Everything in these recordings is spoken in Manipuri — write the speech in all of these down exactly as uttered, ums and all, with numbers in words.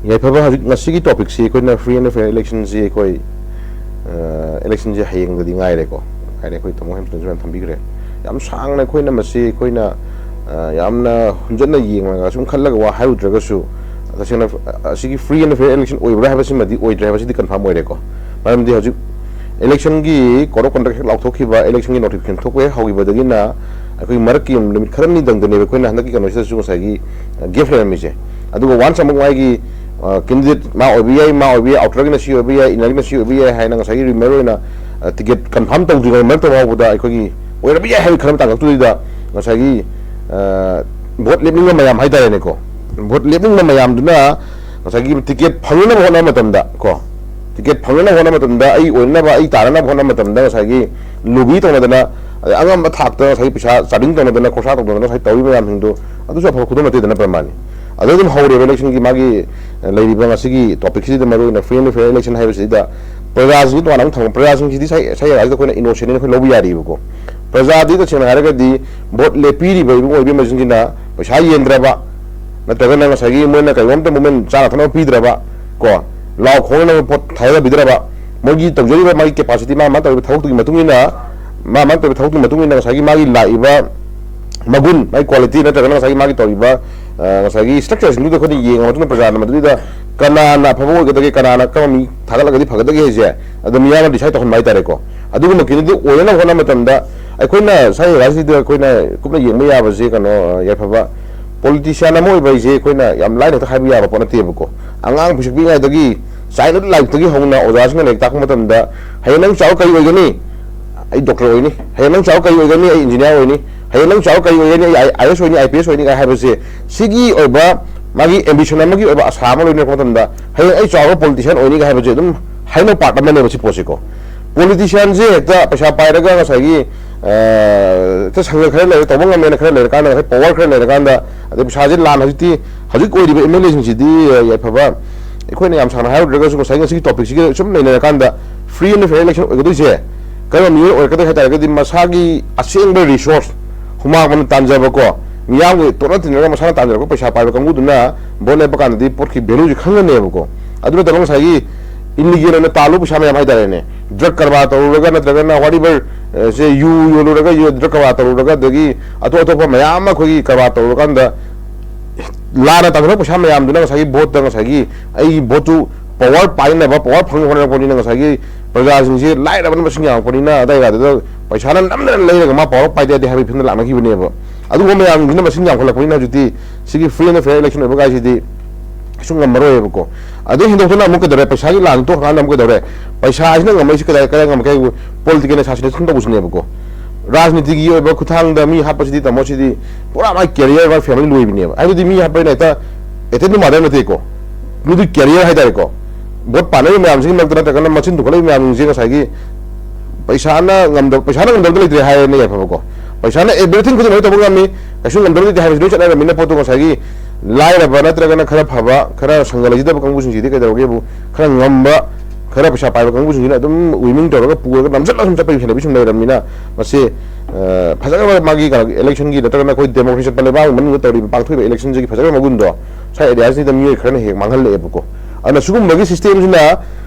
ꯌꯥꯏꯐꯕ, ꯍꯧꯖꯤꯛ ꯉꯁꯤꯒꯤ ꯇꯣꯄꯤꯛꯁꯤ ꯑꯩꯈꯣꯏꯅ ꯐ꯭ꯔꯤ ꯑꯦꯟ ꯐꯦꯌꯔ ꯏꯂꯦꯛꯁꯟꯁꯤ ꯑꯩꯈꯣꯏ ꯏꯂꯦꯛꯁꯟꯁꯤ ꯍꯌꯦꯡꯗꯗꯤ ꯉꯥꯏꯔꯦꯀꯣ꯫ ꯉꯥꯏꯔꯦ, ꯑꯩꯈꯣꯏ ꯇꯥꯃꯣ ꯍꯦꯝꯆꯟꯁꯨ ꯌꯥꯝ ꯊꯝꯕꯤꯈ꯭ꯔꯦ꯫ ꯌꯥꯝ ꯁꯥꯡꯅ ꯑꯩꯈꯣꯏꯅ ꯃꯁꯤ ꯑꯩꯈꯣꯏꯅ ꯌꯥꯝꯅ ꯍꯨꯟꯖꯠꯅ ꯌꯦꯡꯂꯒ ꯁꯨꯝ ꯈꯜꯂꯒ ꯋꯥ ꯍꯥꯏꯔꯨꯗ꯭ꯔꯒꯁꯨ, ꯇꯁꯦꯡꯅ ꯑꯁꯤꯒꯤ ꯐ꯭ꯔꯤ ꯑꯦꯟ ꯐꯦꯌꯔ ꯏꯂꯦꯛꯁꯟ ꯑꯣꯏꯕ꯭ꯔꯥ ꯍꯥꯏꯕꯁꯤꯃꯗꯤ ꯑꯣꯏꯗ꯭ꯔꯦ ꯍꯥꯏꯕꯁꯤꯗꯤ ꯀꯟꯐꯥꯔꯝ ꯑꯣꯏꯔꯦꯀꯣ꯫ ꯃꯔꯝꯗꯤ ꯍꯧꯖꯤꯛ ꯏꯂꯦꯛꯁꯟꯒꯤ ꯀꯣꯗ ꯑꯣꯐ ꯀꯟꯗꯛ ꯍꯦꯛ ꯂꯥꯎꯊꯣꯛꯈꯤꯕ, ꯏꯂꯦꯛꯁꯟꯒꯤ ꯅꯣꯇꯤꯐꯤꯀꯦꯁꯟ ꯊꯣꯛꯄ ꯍꯦꯛ ꯍꯧꯈꯤꯕꯗꯒꯤꯅ ꯑꯩꯈꯣꯏ ꯃꯔꯛꯀꯤ ꯅꯨꯃꯤꯠ ꯈꯔꯅꯤꯗꯪꯗꯅꯦꯕ ꯑꯩꯈꯣꯏꯅ ꯍꯟꯗꯛꯀꯤ ꯀꯩꯅꯣꯁꯤꯗꯁꯨ ꯉꯁꯥꯏꯒꯤ ꯒꯦꯞ ꯂꯩꯔꯝꯃꯤꯁꯦ꯫ ꯑꯗꯨꯒ ꯋꯥꯟꯁ ꯑꯃꯨꯛ ꯃꯥꯒꯤ ꯀꯦꯟꯗꯤꯗꯦꯠ ꯃꯥ ꯑꯣꯏꯕ ꯌꯥꯏ, ꯃꯥ ꯑꯣꯏꯕ ꯌꯥꯏ, ꯑꯥꯎꯇꯔꯒꯤꯅ ꯁꯤ ꯑꯣꯏꯕ ꯌꯥꯏ, ꯏꯟꯅꯔꯒꯤꯅ ꯁꯤ ꯑꯣꯏꯕ ꯌꯥꯏ ꯍꯥꯏꯅ ꯉꯁꯥꯏꯒꯤ ꯔꯤꯃꯦꯔ ꯑꯣꯏꯅ ꯇꯤꯀꯦꯠ ꯀꯟꯐꯥꯔꯝ ꯇꯧꯗ꯭ꯔꯤꯉꯩ ꯃꯔꯛꯇ ꯐꯥꯎꯕꯗ ꯑꯩꯈꯣꯏꯒꯤ ꯑꯣꯏꯔꯕ ꯌꯥꯏ ꯍꯥꯏꯕꯒꯤ ꯈꯔ ꯇꯥꯡꯀꯛꯇꯨꯗ ꯉꯁꯥꯏꯒꯤ ꯚꯣꯠ ꯂꯦꯞꯅꯤꯡꯕ ꯃꯌꯥꯝ ꯍꯥꯏꯇꯥꯔꯦꯅꯦꯀꯣ, ꯚꯣꯠ ꯂꯦꯞꯅꯤꯡꯕ ꯃꯌꯥꯝꯗꯨꯅ ꯉꯁꯥꯏꯒꯤ ꯇꯤꯀꯦꯠ ꯐꯪꯅꯅꯕ ꯍꯣꯠꯅꯕ ꯃꯇꯝꯗ ꯀꯣ, ꯇꯤꯀꯦꯠ ꯐꯪꯅꯅꯕ ꯍꯣꯠꯅꯕ ꯃꯇꯝꯗ, ꯑꯩ ꯑꯣꯏꯅꯅꯕ, ꯑꯩ ꯇꯥꯅꯅꯕ ꯍꯣꯠꯅꯕ ꯃꯇꯝꯗ ꯉꯁꯥꯏꯒꯤ ꯂꯣꯕꯤ ꯇꯧꯅꯗꯅ, ꯑꯗꯩ ꯑꯉꯝꯕ ꯊꯥꯛꯇ ꯉꯁꯥꯏꯒꯤ ꯄꯩꯁꯥ ꯆꯥꯗꯤꯡ ꯇꯧꯅꯗꯅ, ꯈꯣꯔꯁꯥ ꯇꯧꯅꯗꯅ ꯉꯁꯥꯏ ꯇꯧꯔꯤ ꯃꯌꯥꯝꯁꯤꯡꯗꯣ, ꯑꯗꯨꯁꯨ ꯑꯐꯕ ꯈꯨꯗꯝ ꯅꯠꯇꯦꯗꯅ ꯄ꯭ꯔꯃꯥꯅꯤ꯫ ꯑꯗꯨ ꯑꯗꯨꯝ ꯍꯧꯔꯦꯕ ꯏꯂꯦꯛꯁꯟꯒꯤ ꯃꯥꯒꯤ ꯂꯩꯔꯤꯕ ꯉꯁꯤꯒꯤ ꯇꯣꯄꯤꯛꯁꯤꯗ, ꯃꯔꯨꯑꯣꯏꯅ ꯐ꯭ꯔꯤ ꯑꯦꯟ ꯐꯦꯌꯔ ꯏꯂꯦꯛꯁꯟ ꯍꯥꯏꯕꯁꯤꯗ ꯄ꯭ꯔꯖꯥꯁꯤꯡꯁꯤ ꯇꯣꯉꯥꯟꯅ ꯑꯃꯨꯛ ꯊꯝꯃ, ꯄ꯭ꯔꯖꯥꯁꯤꯡꯁꯤꯗꯤ ꯁꯥꯏ ꯁꯥꯏ ꯑꯩꯈꯣꯏꯅ ꯏꯅꯣꯁꯦꯟ ꯑꯩꯈꯣꯏ ꯂꯧꯕ ꯌꯥꯔꯤꯕꯀꯣ꯫ ꯄ꯭ꯔꯖꯥꯗꯤ ꯇꯁꯦꯡꯅ ꯍꯥꯏꯔꯒꯗꯤ ꯚꯣꯠ ꯂꯦꯞꯄꯤꯔꯤꯕ ꯏꯕꯨꯡ ꯑꯣꯏꯕꯤꯃꯁꯤꯡꯁꯤꯅ ꯄꯩꯁꯥ ꯌꯦꯟꯗ꯭ꯔꯕ, ꯅꯠꯇ꯭ꯔꯒꯅ ꯉꯁꯥꯏꯒꯤ ꯃꯣꯏꯅ ꯀꯩꯅꯣꯝꯇ ꯃꯣꯃꯦꯟ ꯆꯥꯅ ꯊꯛꯅꯕ ꯄꯤꯗ꯭ꯔꯕ ꯀꯣ, ꯂꯥꯎ ꯈꯣꯡꯅꯅꯕ ꯄꯣꯠ ꯊꯥꯗꯕꯤꯗ꯭ꯔꯕ, ꯃꯣꯏꯒꯤ ꯇꯧꯖꯔꯤꯕ ꯃꯥꯒꯤ ꯀꯦꯄꯥꯁꯤꯇꯤ, ꯃꯥ ꯃꯥꯅ ꯇꯧꯔꯤꯕ ꯊꯕꯛꯇꯨꯒꯤ ꯃꯇꯨꯡ ꯏꯟꯅ, ꯃꯥ ꯃꯥꯅ ꯇꯧꯔꯤꯕ ꯊꯕꯛꯇꯨꯒꯤ ꯃꯇꯨꯡ ꯏꯟꯅ ꯉꯁꯥꯏꯒꯤ ꯃꯥꯒꯤ ꯂꯥꯛꯏꯕ ꯃꯒꯨꯟ, ꯃꯥꯒꯤ ꯀ꯭ꯋꯥꯂꯤꯇꯤ, ꯅꯠꯇ꯭ꯔꯒꯅ ꯉꯁꯥꯏꯒꯤ ꯃꯥꯒꯤ ꯇꯧꯔꯤꯕ ꯉꯁꯥꯏꯒꯤ ꯁ꯭ꯇ꯭ꯔꯛꯆꯔꯁꯤꯡꯗꯨꯗ ꯑꯩꯈꯣꯏꯅ ꯌꯦꯡꯉ ꯃꯇꯨꯡꯗ ꯄ꯭ꯔꯖꯥꯅ ꯃꯗꯨꯗ ꯀꯅꯥꯅ ꯑꯐꯕ ꯑꯣꯏꯒꯗꯒꯦ, ꯀꯅꯥꯅ ꯀꯔꯝꯕ ꯃꯤ ꯊꯥꯒꯠꯂꯒꯗꯤ ꯐꯒꯗꯒꯦ ꯍꯥꯏꯁꯦ ꯑꯗꯨꯝ ꯃꯤꯌꯥꯝꯅ ꯗꯤꯁꯥꯏꯠ ꯇꯧꯍꯟꯕ ꯍꯥꯏꯇꯥꯔꯦꯀꯣ꯫ ꯑꯗꯨꯒꯨꯝꯕ ꯀꯦꯟꯗꯤꯗꯦꯠ ꯑꯣꯏꯅꯅꯕ ꯍꯣꯠꯅꯕ ꯃꯇꯝꯗ ꯑꯩꯈꯣꯏꯅ ꯁꯥꯏ ꯔꯥꯖꯅꯤꯇꯤꯗ ꯑꯩꯈꯣꯏꯅ ꯀꯨꯞꯅ ꯌꯦꯡꯕ ꯌꯥꯕꯁꯦ, ꯀꯩꯅꯣ, ꯌꯥꯏꯐꯕ, ꯄꯣꯂꯤꯇꯤꯁꯤꯌꯥꯟ ꯑꯃ ꯑꯣꯏꯕ ꯍꯥꯏꯁꯦ ꯑꯩꯈꯣꯏꯅ ꯌꯝ ꯂꯥꯏꯅ ꯍꯦꯛꯇ ꯍꯥꯏꯕ ꯌꯥꯕ ꯄꯣꯠ ꯅꯠꯇꯦꯕꯀꯣ꯫ ꯑꯉꯥꯡ ꯄꯤꯁꯛ ꯄꯤꯛꯏꯉꯩꯗꯒꯤ, ꯆꯥꯏꯜꯍꯨꯗ ꯂꯥꯏꯐꯇꯒꯤ ꯍꯧꯅ ꯑꯣꯖꯥꯁꯤꯡꯅ ꯂꯥꯏꯔꯤꯛ ꯇꯥꯛꯄ ꯃꯇꯝꯗ, "ꯍꯌꯦꯡ ꯅꯪ ꯆꯥꯎꯔ ꯀꯔꯤ ꯑꯣꯏꯒꯅꯤ?" "ꯑꯩ ꯗꯣꯛꯇꯔ ꯑꯣꯏꯅꯤ"꯫ "ꯍꯌꯦꯡ ꯅꯪ ꯆꯥꯎꯔ ꯀꯔꯤ ꯑꯣꯏꯒꯅꯤ?" "ꯑꯩ ꯏꯟꯖꯤꯅꯤꯌꯥꯔ ꯑꯣꯏꯅꯤ"꯫ "ꯍꯌꯦꯡ ꯅꯪ ꯆꯥꯎꯔ ꯀꯔꯤ ꯑꯣꯏꯒꯅꯤ?" "ꯑꯩ ꯑꯥꯏ ꯑꯦꯁ ꯑꯣꯏꯅꯤ, ꯑꯥꯏ ꯄꯤ ꯑꯦꯁ ꯑꯣꯏꯅꯤ" ꯀꯥꯏ ꯍꯥꯏꯕꯁꯦ, ꯁꯤꯒꯤ ꯑꯣꯏꯕ ꯃꯥꯒꯤ ꯑꯦꯝꯕꯤꯁꯟ ꯑꯃꯒꯤ ꯑꯣꯏꯕ ꯑꯁꯥ ꯑꯃ ꯂꯣꯏꯅꯔꯛꯄ ꯃꯇꯝꯗ, "ꯍꯌꯦꯡ ꯑꯩ ꯆꯥꯎꯔꯒ ꯄꯣꯂꯤꯇꯤꯁꯤꯌꯥꯟ ꯑꯣꯏꯅꯤ" ꯀꯥꯏ ꯍꯥꯏꯕꯁꯦ ꯑꯗꯨꯝ ꯍꯥꯏꯅꯕ ꯄꯥꯔꯠ ꯑꯃꯅꯦꯕ ꯁꯤ ꯄꯣꯠꯁꯤꯀꯣ꯫ ꯄꯣꯂꯤꯇꯤꯁꯤꯌꯥꯟꯁꯦ ꯍꯦꯛꯇ ꯄꯩꯁꯥ ꯄꯥꯏꯔꯒ ꯉꯁꯥꯏꯒꯤ, ꯑ, ꯍꯦꯛꯇ ꯁꯪꯒ ꯈꯔ ꯂꯩꯔꯦ, ꯇꯧꯕ ꯉꯝꯃꯦꯅ ꯈꯔ ꯂꯩꯔꯀꯥꯟꯗ, ꯉꯁꯥꯏ ꯄꯋꯥꯔ ꯈꯔ ꯂꯩꯔꯀꯥꯟꯗ, ꯑꯗꯩ ꯄꯩꯁꯥꯁꯦ ꯂꯥꯟ, ꯍꯧꯖꯤꯛꯇꯤ, ꯍꯧꯖꯤꯛ ꯑꯣꯏꯔꯤꯕ ꯑꯦꯝ ꯑꯦꯜ ꯑꯦꯁꯤꯡꯁꯤꯗꯤ, ꯑ, ꯌꯥꯏꯐꯕ, ꯑꯩꯈꯣꯏꯅ ꯌꯥꯝ ꯁꯥꯡꯅ ꯍꯥꯏꯔꯨꯗ꯭ꯔꯒꯁꯨ ꯉꯁꯥꯏ ꯉꯁꯤꯒꯤ ꯇꯣꯄꯤꯛꯁꯤꯒ ꯁꯨꯝ ꯅꯩꯅꯔꯀꯥꯟꯗ, ꯐ꯭ꯔꯤ ꯑꯦꯟ ꯐꯦꯌꯔ ꯏꯂꯦꯛꯁꯟ ꯑꯣꯏꯒꯗꯣꯏꯁꯦ ꯀꯔꯝꯕ ꯃꯤꯑꯣꯏ ꯑꯣꯏꯔꯛꯀꯗꯒꯦ ꯍꯥꯏ ꯇꯥꯔꯒꯗꯤ, ꯃꯁꯥꯒꯤ ꯑꯁꯦꯡꯕ ꯔꯤꯁꯣꯔꯁ, ꯍꯨꯃꯥꯡ ꯃꯟꯅ ꯇꯥꯟꯖꯕꯀꯣ, ꯃꯤꯌꯥꯝꯒꯤ ꯇꯣꯠꯅ ꯇꯤꯟꯅꯔꯒ ꯃꯁꯥꯅ ꯇꯥꯟꯖꯔꯛꯄ ꯄꯩꯁꯥ ꯄꯥꯏꯕ ꯀꯥꯡꯕꯨꯗꯨꯅ ꯚꯣꯠ ꯂꯦꯞꯄ ꯀꯥꯟꯗꯗꯤ ꯚꯣꯠꯀꯤ ꯚꯦꯂꯨꯁꯤ ꯈꯪꯒꯅꯦꯕꯀꯣ꯫ ꯑꯗꯨ ꯅꯠꯇꯕ ꯉꯁꯥꯏꯒꯤ ꯏꯜꯂꯤꯒꯦꯜ ꯑꯣꯏꯅ ꯇꯥꯜꯂꯨ ꯄꯩꯁꯥ ꯃꯌꯥꯝ ꯍꯥꯏꯇꯥꯔꯦꯅꯦ, ꯗ꯭ꯔꯒ ꯀꯔꯕꯥꯔ ꯇꯧꯔꯨꯔꯒ ꯅꯠꯇ꯭ꯔꯒꯅ ꯋꯥꯠ ꯏꯚꯔ ꯁꯦ, ꯌꯨ ꯌꯣꯜꯂꯨꯔꯒ ꯌꯨ ꯗ꯭ꯔꯒ ꯀꯔꯕꯥꯔ ꯇꯧꯔꯨꯔꯒ, ꯑꯗꯒꯤ ꯑꯇꯣꯞ ꯑꯇꯣꯞꯄ ꯃꯌꯥꯝ ꯑꯃ ꯑꯩꯈꯣꯏꯒꯤ ꯀꯔꯕꯥꯔ ꯇꯧꯔꯨꯔꯀꯥꯟꯗ ꯂꯥꯟꯅ ꯇꯥꯟꯊꯣꯔꯛꯄ ꯄꯩꯁꯥ ꯃꯌꯥꯝꯗꯨꯅ ꯉꯁꯥꯏꯒꯤ ꯚꯣꯠꯇ ꯉꯁꯥꯏꯒꯤ ꯑꯩꯒꯤ ꯚꯣꯠꯇꯨ ꯄꯋꯥꯔ ꯄꯥꯏꯅꯕ, ꯄꯋꯥꯔ ꯐꯪꯅꯕ ꯍꯣꯠꯅꯔꯛꯄꯅꯤꯅ ꯉꯁꯥꯏꯒꯤ ꯄ꯭ꯔꯖꯥꯁꯤꯡꯁꯦ ꯂꯥꯏꯔꯕꯅ ꯃꯁꯤꯡ ꯌꯥꯝꯃꯛꯄꯅꯤꯅ ꯑꯗꯥꯏ ꯑꯗꯨꯗ ꯄꯩꯁꯥꯅ ꯅꯝꯗꯅ ꯂꯩꯔꯒ ꯃꯥ ꯄꯋꯥꯔ ꯄꯥꯏꯗ ꯌꯥꯗꯦ ꯍꯥꯏꯕꯒꯤ ꯐꯤꯕꯝꯗ ꯂꯥꯛꯅꯈꯤꯕꯅꯦꯕ꯫ ꯑꯗꯨꯒꯨꯝꯕ ꯃꯌꯥꯝꯁꯤꯅ ꯃꯁꯤꯡ ꯌꯥꯝꯈꯠꯂꯛꯄꯅꯤꯅ ꯍꯧꯖꯤꯛꯇꯤ ꯁꯤꯒꯤ ꯐ꯭ꯔꯤ ꯑꯦꯟ ꯐꯦꯌꯔ ꯏꯂꯦꯛꯁꯟ ꯑꯣꯏꯕ ꯀꯥꯏꯁꯤꯗꯤ ꯀꯩꯁꯨ ꯉꯝꯃꯔꯣꯏꯕꯀꯣ꯫ ꯑꯗꯨ ꯍꯦꯟꯗꯣꯛꯇꯅ ꯑꯃꯨꯛ ꯀꯩꯗꯧꯔꯦ? ꯄꯩꯁꯥꯒꯤ ꯂꯥꯟ ꯇꯣꯛꯈ꯭ꯔꯀꯥꯟꯗ ꯑꯃꯨꯛ ꯀꯩꯗꯧꯔꯦ? ꯄꯩꯁꯥ ꯑꯁꯤꯅ ꯉꯝꯃꯛꯏꯁꯤ ꯀꯗꯥꯏ, ꯀꯗꯥꯏ ꯉꯝꯃꯛꯀꯦ? ꯄꯣꯂꯤꯇꯤꯀꯦꯜ ꯑꯦꯁꯥꯁꯤꯅꯦꯁꯟ ꯇꯧꯕꯁꯤꯅꯦꯕꯀꯣ꯫ ꯔꯥꯖꯅꯤꯇꯤꯒꯤ ꯑꯣꯏꯕ ꯈꯨꯠꯊꯥꯡꯗ ꯃꯤ ꯍꯥꯠꯄꯁꯤꯗꯤ, ꯇꯥꯃꯣ, ꯁꯤꯗꯤ ꯄꯨꯔꯥ ꯃꯥꯏ ꯀꯦꯔꯤꯌꯔ, ꯃꯥꯏ ꯐꯦꯃꯤꯂꯤ ꯂꯣꯏꯕꯅꯦꯕ꯫ ꯍꯥꯏꯕꯗꯤ ꯃꯤ ꯍꯥꯠꯄ ꯍꯥꯏꯅ ꯍꯦꯛꯇ ꯑꯦꯇꯦꯝ ꯇꯨ ꯃꯥꯔꯗꯔ ꯅꯠꯇꯦꯀꯣ, ꯃꯤꯗꯨ ꯀꯦꯔꯤꯌꯔ ꯍꯥꯏꯇꯥꯔꯦꯀꯣ꯫ ꯚꯣꯠ ꯄꯥꯟꯅꯔꯤꯕ ꯃꯌꯥꯝꯁꯤꯒꯤ ꯃꯔꯛꯇ ꯅꯠꯇ꯭ꯔꯒꯅ ꯃꯆꯤꯟ ꯇꯨꯈꯠꯂꯛꯏꯕ ꯃꯌꯥꯝꯁꯤꯡꯁꯦ ꯉꯁꯥꯏꯒꯤ ꯄꯩꯁꯥꯅ ꯉꯝꯗꯕ, ꯄꯩꯁꯥꯅ ꯉꯝꯗꯕꯗ ꯂꯩꯇ꯭ꯔꯦ ꯍꯥꯏꯔꯦꯅꯦ ꯌꯥꯏꯐꯕꯀꯣ꯫ ꯄꯩꯁꯥꯅ everything ꯈꯨꯗꯤꯡꯃꯛ ꯇꯧꯕ ꯉꯝꯃꯤ, ꯀꯩꯁꯨ ꯉꯝꯗꯕ ꯂꯩꯇꯦ ꯍꯥꯏꯕꯁꯤ ꯂꯣꯏ ꯆꯠꯅꯔꯕꯅꯤꯅ ꯄꯣꯠꯇꯣ ꯉꯁꯥꯏꯒꯤ ꯂꯥꯏꯔꯕ ꯅꯠꯇ꯭ꯔꯒꯅ ꯈꯔ ꯐꯕ, ꯈꯔ ꯁꯪꯒ ꯂꯩꯖꯗꯕ ꯀꯥꯡꯕꯨꯁꯤꯡꯁꯤꯗꯤ ꯀꯩꯗꯧꯔꯒꯦꯕꯨ, ꯈꯔ ꯉꯝꯕ, ꯈꯔ ꯄꯩꯁꯥ ꯄꯥꯏꯕ ꯀꯥꯡꯕꯨꯁꯤꯡꯁꯤꯅ ꯑꯗꯨꯝ ꯋꯤꯃꯤꯡ ꯇꯧꯔꯒ ꯄꯨꯔꯒ ꯅꯝꯁꯤꯜꯂꯒ ꯁꯨꯝ ꯆꯠꯄꯒꯤ ꯍꯩꯅꯕꯤ ꯁꯨꯝ ꯂꯩꯔꯕꯅꯤꯅ ꯃꯁꯤ, ꯑ, ꯐꯖꯈ꯭ꯔꯕ ꯃꯥꯒꯤ ꯀꯩꯅꯣ ꯏꯂꯦꯛꯁꯟꯒꯤ ꯅꯠꯇ꯭ꯔꯒꯅ ꯑꯩꯈꯣꯏ ꯗꯦꯃꯣꯀ꯭ꯔꯦꯁꯤ ꯆꯠꯄ ꯂꯩꯕꯥꯛ ꯑꯃꯒꯤ ꯃꯅꯨꯡꯗ ꯇꯧꯔꯤꯕ, ꯄꯥꯡꯊꯣꯛꯏꯕ ꯏꯂꯦꯛꯁꯟꯁꯤꯒꯤ ꯐꯖꯈ꯭ꯔꯕ ꯃꯒꯨꯟꯗꯣ ꯁ꯭ꯋꯥꯏ ꯑꯦꯔꯤꯌꯥꯁꯤꯗ ꯃꯤꯑꯣꯏ ꯈꯔꯅ ꯍꯦꯛ ꯃꯥꯡꯍꯜꯂꯛꯑꯦꯕꯀꯣ꯫ ꯑꯗꯨꯅ ꯁꯤꯒꯨꯝꯕꯒꯤ ꯁꯤꯁꯇꯦꯝꯁꯤꯅ, ꯑ,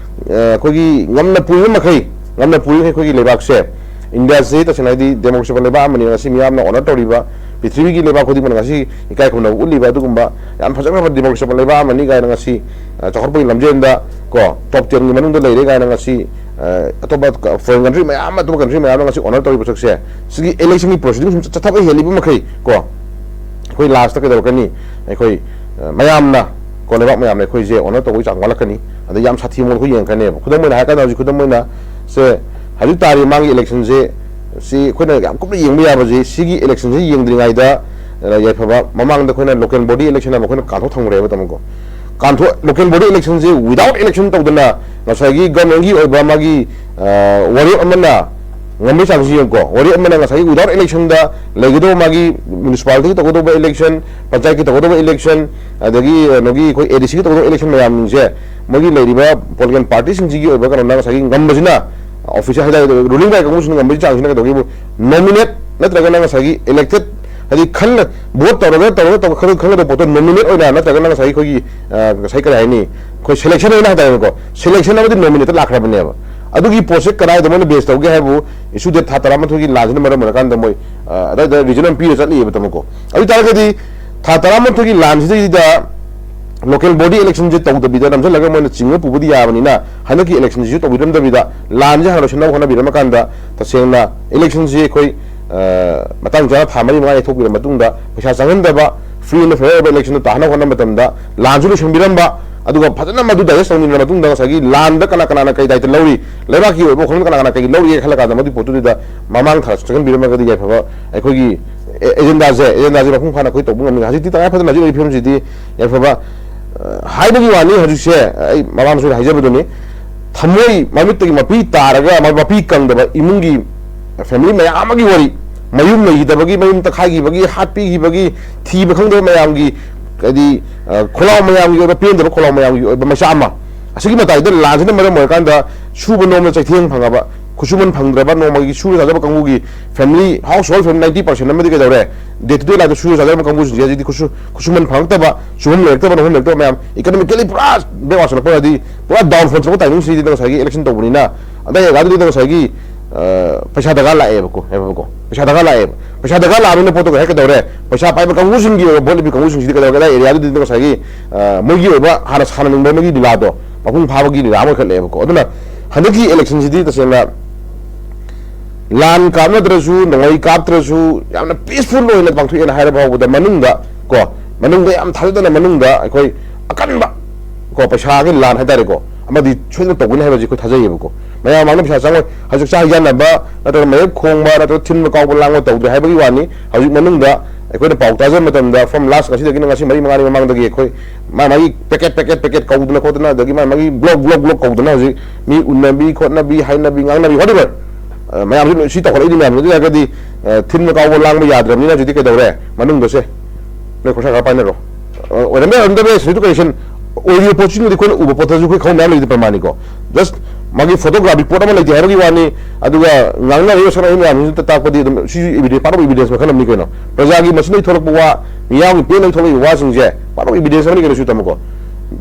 ꯑꯩꯈꯣꯏꯒꯤ ꯉꯝꯅ ꯄꯨꯔꯤꯕ ꯃꯈꯩ, ꯉꯝꯅ ꯄꯨꯔꯤꯕ ꯃꯈꯩ ꯑꯩꯈꯣꯏꯒꯤ ꯂꯩꯕꯥꯛꯁꯦ, ꯏꯟꯗꯤꯌꯥꯁꯤ ꯇꯁꯦꯡꯅ ꯍꯥꯏꯗꯤ ꯗꯦꯃꯣꯀ꯭ꯔꯦꯁꯤ ꯂꯩꯕꯥꯛ ꯑꯃꯅꯤ, ꯉꯁꯤ ꯃꯤꯌꯥꯝꯅ ꯑꯣꯅꯔ ꯇꯧꯔꯤꯕ, ꯄ꯭ꯔꯤꯊꯤꯕꯤꯒꯤ ꯂꯩꯕꯥꯛ ꯈꯨꯗꯤꯡꯃꯛꯅ ꯉꯁꯤ ꯏꯀꯥꯏ ꯈꯨꯝꯅꯕ ꯎꯠꯂꯤꯕ ꯑꯗꯨꯒꯨꯝꯕ ꯌꯥꯝ ꯐꯖꯈ꯭ꯔꯕ ꯗꯦꯃꯣꯀ꯭ꯔꯦꯁꯤ ꯂꯩꯕꯥꯛ ꯑꯃꯅꯤ ꯀꯥꯏꯅ ꯉꯁꯤ, ꯑ, ꯆꯥꯎꯈꯠꯄꯒꯤ ꯂꯝꯖꯦꯜꯗ ꯀꯣ, ꯇꯣꯞ ꯇꯦꯟꯒꯤ ꯃꯅꯨꯡꯗ ꯂꯩꯔꯦ ꯀꯥꯏꯅ ꯉꯁꯤ, ꯑ, ꯑꯇꯣꯞꯄ ꯐꯣꯔꯦꯟ ꯀꯟꯇ꯭ꯔꯤ ꯃꯌꯥꯝ, ꯑꯇꯣꯞꯄ ꯀꯟꯇ꯭ꯔꯤ ꯃꯌꯥꯝꯅ ꯉꯁꯤ ꯑꯣꯅꯔ ꯇꯧꯔꯤꯕ ꯁꯛꯁꯦ, ꯁꯤꯒꯤ ꯏꯂꯦꯛꯁꯟꯒꯤ ꯄ꯭ꯔꯣꯁꯤꯗꯤꯡ ꯁꯨꯝ ꯆꯠꯊꯕ ꯍꯦꯜꯂꯤꯕ ꯃꯈꯩ ꯀꯣ, ꯑꯩꯈꯣꯏ ꯂꯥꯁꯇ ꯀꯩꯗꯧꯔꯛꯀꯅꯤ? ꯑꯩꯈꯣꯏ, ꯑ, ꯃꯌꯥꯝꯅ ꯀꯣ, ꯂꯩꯕꯥꯛ ꯃꯌꯥꯝꯅ ꯑꯩꯈꯣꯏꯁꯦ ꯑꯣꯅꯔ ꯇꯧꯕꯒꯤ ꯆꯥꯡ ꯋꯥꯠꯂꯛꯀꯅꯤ꯫ ꯑꯗꯩ ꯌꯥꯝ ꯁꯥꯊꯤ ꯃꯑꯣꯡꯗ ꯑꯩꯈꯣꯏ ꯌꯦꯡꯉꯛꯀꯅꯦꯕ꯫ ꯈꯨꯗꯝ ꯑꯣꯏꯅ ꯍꯥꯏꯔꯀꯥꯟꯗ ꯍꯧꯖꯤꯛ ꯈꯨꯗꯝ ꯑꯣꯏꯅ ꯁꯦ ꯍꯧꯖꯤꯛ ꯇꯥꯔꯤꯕ ꯃꯥꯒꯤ ꯏꯂꯦꯛꯁꯟꯁꯦ ꯁꯤ ꯑꯩꯈꯣꯏꯅ ꯌꯥꯝ ꯀꯨꯞꯅ ꯌꯦꯡꯕ ꯌꯥꯕꯁꯤ ꯁꯤꯒꯤ ꯏꯂꯦꯛꯁꯟꯁꯤ ꯌꯦꯡꯗ꯭ꯔꯤꯉꯩꯗ, ꯑ, ꯌꯥꯏꯐꯕ ꯃꯃꯥꯡꯗ ꯑꯩꯈꯣꯏꯅ ꯂꯣꯀꯦꯜ ꯕꯣꯗꯤ ꯏꯂꯦꯛꯁꯟ ꯑꯃ ꯑꯩꯈꯣꯏꯅ ꯀꯥꯟꯊꯣꯛ ꯊꯝꯈ꯭ꯔꯦꯕ ꯇꯥꯃꯣꯀꯣ꯫ ꯀꯥꯟꯊꯣꯛ, ꯂꯣꯀꯦꯜ ꯕꯣꯗꯤ ꯏꯂꯦꯛꯁꯟꯁꯤ without election ꯇꯧꯗꯅ ꯉꯁꯥꯏꯒꯤ ꯒꯚꯔꯟꯃꯦꯟꯒꯤ ꯑꯣꯏꯕ ꯃꯥꯒꯤ, ꯑ, ꯋꯥꯔꯦꯞ ꯑꯃꯅ ꯉꯝꯕꯒꯤ ꯆꯥꯡꯁꯤ ꯌꯦꯡꯉꯨꯀꯣ꯫ ꯋꯥꯔꯦꯞ ꯑꯃꯅ ꯉꯁꯥꯏꯒꯤ without election ꯗ ꯂꯩꯒꯗꯧꯕ ꯃꯥꯒꯤ ꯃ꯭ꯌꯨꯅꯤꯁꯤꯄꯥꯂꯤꯇꯤꯒꯤ ꯇꯧꯒꯗꯧꯕ ꯏꯂꯦꯛꯁꯟ, ꯄꯟꯆꯥꯌꯠꯀꯤ ꯇꯧꯒꯗꯧꯕ ꯏꯂꯦꯛꯁꯟ, ꯑꯗꯒꯤ ꯀꯩꯅꯣꯒꯤ ꯑꯩꯈꯣꯏ ꯑꯦ ꯗꯤ ꯁꯤꯒꯤ ꯇꯧꯒꯗꯧꯕ ꯏꯂꯦꯛꯁꯟ ꯃꯌꯥꯝꯁꯦ ꯃꯣꯏꯒꯤ ꯂꯩꯔꯤꯕ ꯄꯣꯂꯤꯇꯤꯀꯦꯜ ꯄꯥꯔꯇꯤꯁꯤꯡꯁꯤꯒꯤ ꯑꯣꯏꯕ ꯀꯩꯅꯣꯅ ꯉꯁꯥꯏꯒꯤ ꯉꯝꯕꯁꯤꯅ, ꯑꯣꯐꯤꯁꯤꯌꯦꯜ ꯍꯥꯏꯇꯥꯔꯦ, ꯔꯨꯂꯤꯡ ꯄꯥꯔꯇꯤ ꯀꯥꯡꯕꯨꯁꯤꯅ ꯉꯝꯕꯒꯤ ꯆꯥꯡꯁꯤꯅ ꯀꯩꯗꯧꯒꯦꯕꯨ, ꯅꯣꯃꯤꯅꯦꯠ ꯅꯠꯇ꯭ꯔꯒꯅ ꯉꯁꯥꯏꯒꯤ ꯏꯂꯦꯛꯇꯦꯠ ꯍꯥꯏꯗꯤ ꯈꯜꯂ ꯚꯣꯠ ꯇꯧꯔꯒ ꯇꯧꯔꯒ ꯇꯧꯔꯒ ꯈꯜꯂ ꯈꯜꯂꯒꯗꯧꯕ ꯄꯣꯠꯇꯣ ꯅꯣꯃꯤꯅꯦꯠ ꯑꯣꯏꯅ ꯅꯠꯇ꯭ꯔꯒꯅ ꯉꯁꯥꯏ ꯑꯩꯈꯣꯏꯒꯤ, ꯑ, ꯉꯁꯥꯏ ꯀꯔꯤ ꯍꯥꯏꯅꯤ, ꯑꯩꯈꯣꯏ ꯁꯦꯂꯦꯛꯁꯟ ꯑꯣꯏꯅ ꯍꯥꯏꯇꯥꯔꯦꯀꯣ, ꯁꯦꯂꯦꯛꯁꯟ ꯑꯃꯗꯤ ꯅꯣꯃꯤꯅꯦꯠꯇ ꯂꯥꯛꯈ꯭ꯔꯕꯅꯦꯕ꯫ ꯑꯗꯨꯒꯤ ꯄꯣꯠꯁꯦ ꯀꯗꯥꯏꯗ ꯃꯣꯏꯅ ꯕꯦꯁ ꯇꯧꯒꯦ ꯍꯥꯏꯕꯨ, ꯏꯁꯨ ꯗꯦꯠ ꯊꯥ ꯇꯔꯥꯃꯥꯊꯣꯏꯒꯤ ꯂꯥꯟꯁꯤꯅ ꯃꯔꯝ ꯑꯣꯏꯔꯀꯥꯟꯗ ꯃꯣꯏ, ꯑ, ꯑꯗꯥꯏꯗ ꯔꯤꯖꯟ ꯑꯃ ꯄꯤꯔ ꯆꯠꯂꯤꯑꯕ ꯇꯥꯃꯣꯀꯣ꯫ ꯑꯗꯨ ꯑꯣꯏ ꯇꯥꯔꯒꯗꯤ ꯊꯥ ꯇꯔꯥꯃꯥꯊꯣꯏꯒꯤ ꯂꯥꯟꯁꯤꯗꯩꯗ ꯂꯣꯀꯦꯜ ꯕꯣꯗꯤ ꯏꯂꯦꯛꯁꯟꯁꯦ ꯇꯧꯗꯕꯤꯗ ꯅꯝꯁꯤꯜꯂꯒ ꯃꯣꯏꯅ ꯆꯤꯡꯉ ꯄꯨꯕꯗꯤ ꯌꯥꯕꯅꯤꯅ, ꯍꯟꯗꯛꯀꯤ ꯏꯂꯦꯛꯁꯟꯁꯤꯁꯨ ꯇꯧꯕꯤꯔꯝꯗꯕꯤꯗ ꯂꯥꯟꯁꯦ ꯍꯥꯟꯅ ꯂꯣꯏꯁꯤꯟꯅꯕ ꯍꯣꯠꯅꯕꯤꯔꯝꯃꯀꯥꯟꯗ ꯇꯁꯦꯡꯅ ꯏꯂꯦꯛꯁꯟꯁꯤ ꯑꯩꯈꯣꯏ, ꯑ, ꯃꯇꯥꯡ ꯆꯥꯅ ꯊꯥ ꯃꯔꯤ ꯃꯉꯥ ꯌꯩꯊꯣꯛꯄꯤꯔ ꯃꯇꯨꯡꯗ ꯄꯩꯁꯥ ꯆꯪꯍꯟꯗꯕ, ꯐ꯭ꯔꯤ ꯑꯦꯟ ꯐꯦꯌꯔ ꯑꯣꯏꯕ ꯏꯂꯦꯛꯁꯟꯗꯨ ꯇꯥꯍꯟꯅꯕ ꯍꯣꯠꯅꯕ ꯃꯇꯝꯗ ꯂꯥꯟꯁꯨ ꯂꯣꯏꯁꯤꯟꯕꯤꯔꯝꯕ, ꯑꯗꯨꯒ ꯐꯖꯅ ꯃꯗꯨ ꯗꯥꯏꯖꯦꯁ ꯇꯧꯅꯤꯡꯕ ꯃꯇꯨꯡꯗ ꯉꯁꯥꯏꯒꯤ ꯂꯥꯟꯗ ꯀꯅꯥ ꯀꯅꯥꯅ ꯀꯩ ꯗꯥꯏꯇ ꯂꯧꯔꯤ, ꯂꯩꯕꯥꯛꯀꯤ ꯑꯣꯏꯕ ꯋꯥꯈꯜꯂꯣꯟ ꯀꯅꯥ ꯀꯅꯥ ꯀꯩ ꯂꯧꯔꯤ ꯈꯜꯂ ꯀꯥꯟꯗ ꯃꯗꯨꯒꯤ ꯄꯣꯠꯇꯨꯗ ꯃꯃꯥꯡ ꯊꯥꯔ ꯆꯪꯍꯟꯕꯤꯔꯝꯃꯒꯗꯤ ꯌꯥꯏꯐꯕ ꯑꯩꯈꯣꯏꯒꯤ ꯑꯦ-, ꯑꯦꯖꯦꯟꯗꯥꯁꯦ, ꯑꯦꯖꯦꯟꯗꯥꯁꯦ ꯃꯄꯨꯡ ꯐꯥꯅ ꯑꯩꯈꯣꯏ ꯇꯧꯕ ꯉꯝꯒꯅꯤ꯫ ꯍꯧꯖꯤꯛꯇꯤ ꯇꯉꯥꯏ ꯐꯗꯅ ꯍꯧꯖꯤꯛ ꯂꯩꯔꯤꯕ ꯐꯤꯕꯝꯁꯤꯗꯤ ꯌꯥꯏꯐꯕ, ꯑ, ꯍꯥꯏꯕꯒꯤ ꯋꯥꯅꯤ꯫ ꯍꯧꯖꯤꯛꯁꯦ ꯑꯩ ꯃꯃꯥꯡꯗꯁꯨ ꯍꯥꯏꯖꯕꯗꯨꯅꯤ, ꯊꯃꯣꯏ ꯃꯃꯤꯠꯇꯒꯤ ꯃꯄꯤ ꯇꯥꯔꯒ ꯃ-, ꯃꯄꯤ ꯀꯪꯗꯕ ꯏꯃꯨꯡꯒꯤ ꯐꯦꯃꯤꯂꯤ ꯃꯌꯥꯝ ꯑꯃꯒꯤ ꯋꯥꯔꯤ, ꯃꯌꯨꯝ ꯂꯩꯈꯤꯗꯕꯒꯤ, ꯃꯌꯨꯝ ꯇꯛꯈꯥꯏꯈꯤꯕꯒꯤ, ꯍꯥꯠꯄꯤꯈꯤꯕꯒꯤ, ꯊꯤꯕ ꯈꯪꯗꯕ ꯃꯌꯥꯝꯒꯤ, ꯍꯥꯏꯗꯤ, ꯑ, ꯈꯣꯜꯂꯥꯎ ꯃꯌꯥꯝꯒꯤ ꯑꯣꯏꯕ, ꯄꯦꯟꯗꯕ ꯈꯣꯜꯂꯥꯎ ꯃꯌꯥꯝꯒꯤ ꯑꯣꯏꯕ ꯃꯆꯥ ꯑꯃ, ꯑꯁꯤꯒꯤ ꯃꯇꯥꯏꯗ ꯂꯥꯟꯁꯤꯅ ꯃꯔꯝ ꯑꯣꯏꯔꯀꯥꯟꯗ ꯁꯨꯕ ꯅꯣꯝꯕ ꯆꯩꯊꯦꯡ ꯐꯪꯉꯕ, ꯈꯨꯠꯁꯨꯃꯟ ꯐꯪꯗ꯭ꯔꯕ, ꯅꯣꯡꯃꯒꯤ ꯁꯨꯔ ꯆꯥꯖꯕ ꯀꯥꯡꯕꯨꯒꯤ family, household family ninety percent ꯑꯃꯗꯤ ꯀꯩꯗꯧꯔꯦ, ꯗꯦ ꯇꯨ ꯗꯦ ꯂꯥꯏꯐꯇ ꯁꯨꯔ ꯆꯥꯖꯔꯝꯕ ꯀꯥꯡꯕꯨꯁꯤꯡꯁꯦ ꯍꯧꯖꯤꯛꯇꯤ ꯈꯨꯠꯁꯨ-, ꯈꯨꯠꯁꯨꯃꯟ ꯐꯪꯉꯛꯇꯕ, ꯁꯨꯐꯝ ꯂꯩꯔꯛꯇꯕ, ꯅꯣꯝꯐꯝ ꯂꯩꯔꯛꯇꯕ ꯃꯌꯥꯝ, ꯏꯀꯅꯣꯃꯤꯀꯦꯜꯂꯤ ꯄꯨꯔꯥ ꯕꯦꯛꯋꯥꯔꯗ ꯆꯠꯂꯛꯄ, ꯍꯥꯏꯗꯤ ꯄꯨꯔꯥ ꯗꯥꯎꯟꯐꯣꯜ ꯆꯠꯂꯛꯄ ꯇꯥꯏꯃꯤꯡꯁꯤꯗ ꯉꯁꯥꯏꯒꯤ ꯏꯂꯦꯛꯁꯟ ꯇꯧꯕꯅꯤꯅ, ꯑꯗꯥꯏ ꯑꯦꯔꯤꯌꯥꯗꯨꯗ ꯉꯁꯥꯏꯒꯤ, ꯑ, ꯄꯩꯁꯥ ꯗꯔꯀꯥꯔ ꯂꯥꯛꯑꯦꯕꯀꯣ, ꯍꯥꯏꯕꯀꯣ, ꯄꯩꯁꯥ ꯗꯔꯀꯥꯔ ꯂꯥꯛꯑꯦꯕ꯫ ꯄꯩꯁꯥ ꯗꯔꯀꯥꯔ ꯂꯥꯛꯑꯕꯅꯤꯅ ꯄꯣꯠꯇꯣ ꯀꯩ ꯀꯩꯗꯧꯔꯦ, ꯄꯩꯁꯥ ꯄꯥꯏꯕ ꯀꯥꯡꯕꯨꯁꯤꯡꯒꯤ ꯑꯣꯏꯕ ꯚꯣꯠ ꯂꯦꯞꯄꯤ ꯀꯥꯡꯕꯨꯁꯤꯡꯁꯤꯗꯤ ꯀꯩꯗꯧꯔꯒꯦ, ꯑꯗꯥꯏ ꯑꯦꯔꯤꯌꯥꯗꯨꯗꯤ ꯉꯁꯥꯏꯒꯤ, ꯑ, ꯃꯣꯏꯒꯤ ꯑꯣꯏꯕ ꯍꯥꯟꯅ ꯁꯥꯟꯅꯅꯤꯡꯕ ꯑꯃꯒꯤ ꯂꯤꯂꯥꯗꯣ ꯃꯄꯨꯡ ꯐꯥꯕꯒꯤ ꯂꯤꯂꯥ ꯑꯃ ꯑꯣꯏꯈꯠꯂꯛꯑꯦꯕꯀꯣ꯫ ꯑꯗꯨꯅ ꯍꯟꯗꯛꯀꯤ ꯏꯂꯦꯛꯁꯟꯁꯤꯗꯤ ꯇꯁꯦꯡꯅ ꯂꯥꯟ ꯀꯥꯞꯅꯗ꯭ꯔꯁꯨ, ꯅꯣꯡꯃꯩ ꯀꯥꯞꯇ꯭ꯔꯁꯨ, ꯌꯥꯝꯅ ꯄꯤꯁꯐꯨꯜ ꯑꯣꯏꯅ ꯄꯥꯡꯊꯣꯛꯑꯦꯅ ꯍꯥꯏꯔ ꯐꯥꯎꯕꯗ ꯃꯅꯨꯡꯗ ꯀꯣ, ꯃꯅꯨꯡꯗ ꯌꯥꯝ ꯊꯥꯖꯗꯅ ꯃꯅꯨꯡꯗ ꯑꯩꯈꯣꯏ ꯑꯀꯟꯕ ꯀꯣ, ꯄꯩꯁꯥꯒꯤ ꯂꯥꯟ ꯍꯥꯏꯇꯥꯔꯦꯀꯣ, ꯑꯃꯗꯤ ꯁꯣꯏꯗꯅ ꯇꯧꯒꯅꯤ ꯍꯥꯏꯕꯁꯤ ꯑꯩꯈꯣꯏ ꯊꯥꯖꯩꯌꯦꯕꯀꯣ꯫ ꯃꯌꯥꯝ ꯃꯥꯡꯗ ꯄꯩꯁꯥ ꯆꯪꯉꯣꯏ, ꯍꯧꯖꯤꯛ ꯆꯥꯛ ꯍꯩꯖꯥꯟꯅꯕ ꯅꯠꯇ꯭ꯔꯒ ꯃꯌꯦꯞ ꯈꯣꯡꯕ ꯅꯠꯇ꯭ꯔꯒ ꯊꯤꯟꯕ ꯀꯥꯎꯕ ꯂꯥꯡꯕ ꯇꯧꯗ꯭ꯔꯦ ꯍꯥꯏꯕꯒꯤ ꯋꯥꯅꯤ꯫ ꯍꯧꯖꯤꯛ ꯃꯅꯨꯡꯗ ꯑꯩꯈꯣꯏꯅ ꯄꯥꯎ ꯇꯥꯖꯕ ꯃꯇꯝꯗ from last ꯉꯁꯤꯗꯒꯤꯅ ꯉꯁꯤ ꯃꯔꯤ ꯃꯉꯥꯅꯤ ꯃꯃꯥꯡꯗꯒꯤ ꯑꯩꯈꯣꯏ ꯃꯥ ꯃꯥꯒꯤ ꯄꯦꯀꯦꯠ, ꯄꯦꯀꯦꯠ, ꯄꯦꯀꯦꯠ ꯀꯧꯗꯅ ꯈꯣꯠꯇꯅ, ꯑꯗꯒꯤ ꯃꯥ ꯃꯥꯒꯤ ꯕ꯭ꯂꯣꯛ, ꯕ꯭ꯂꯣꯛ, ꯕ꯭ꯂꯣꯛ ꯀꯧꯗꯅ ꯍꯧꯖꯤꯛ ꯃꯤ ꯎꯅꯕꯤ ꯈꯣꯠꯅꯕꯤ, ꯍꯥꯏꯅꯕꯤ, ꯉꯥꯡꯅꯕꯤ, whatever, ꯑ, ꯃꯌꯥꯝꯁꯤ ꯂꯣꯏ ꯁꯤ ꯇꯧꯈꯠꯂꯛꯏꯅꯤ ꯃꯌꯥꯝꯁꯤ꯫ ꯑꯗꯨ ꯑꯣꯏꯔꯒꯗꯤ, ꯑ, ꯊꯤꯟꯕ ꯀꯥꯎꯕ ꯂꯥꯡꯕ ꯌꯥꯗ꯭ꯔꯕꯅꯤꯅ ꯍꯧꯖꯤꯛꯇꯤ ꯀꯩꯗꯧꯔꯦ? ꯃꯅꯨꯡꯗꯁꯦ ꯅꯣꯏ ꯈꯣꯔꯁꯥ ꯈꯔ ꯄꯥꯏꯅꯔꯣ꯫ ꯑ, ꯑꯣꯏꯔꯝꯕ ꯌꯥꯏ, ꯑꯣꯏꯔꯝꯗꯕ ꯌꯥꯏ, ꯁꯤꯁꯨ ꯀꯔꯦꯛꯁꯟ ꯑꯣꯏꯔꯤꯕ ꯄꯣꯠꯁꯤꯡꯗꯨꯗꯤ ꯑꯩꯈꯣꯏꯅ ꯎꯕ ꯄꯣꯠꯇꯁꯨ ꯑꯩꯈꯣꯏ ꯈꯪꯕ ꯃꯌꯥꯝ ꯂꯩꯔꯤꯗꯤ ꯄ꯭ꯔꯃꯥꯅꯤꯀꯣ꯫ Just ꯃꯥꯒꯤ ꯐꯣꯇꯣꯒ꯭ꯔꯥꯐꯤ ꯄꯣꯠ ꯑꯃ ꯂꯩꯇꯦ ꯍꯥꯏꯕꯒꯤ ꯋꯥꯅꯤ꯫ ꯑꯗꯨꯒ ꯉꯥꯡꯅꯔꯤꯕ ꯁꯛꯅꯔꯤꯕ ꯃꯌꯥꯝꯁꯤꯅ ꯇꯥꯛꯄꯗꯤ ꯑꯗꯨꯝ ꯁꯤꯁꯨ evidence, part of evidence ꯃꯈꯜ ꯑꯃꯅꯤ ꯀꯩꯅꯣ꯫ ꯄ꯭ꯔꯖꯥꯒꯤ ꯃꯁꯤꯗꯩ ꯊꯣꯛꯂꯛꯄ ꯋꯥ, ꯃꯤꯌꯥꯝꯒꯤ ꯄꯦꯟꯅꯕ ꯊꯣꯛꯂꯛꯏꯕ ꯋꯥꯁꯤꯡꯁꯦ part of evidence ꯑꯃꯅꯤ ꯀꯩꯅꯣ꯫ ꯁꯤ ꯇꯝꯃꯨꯀꯣ,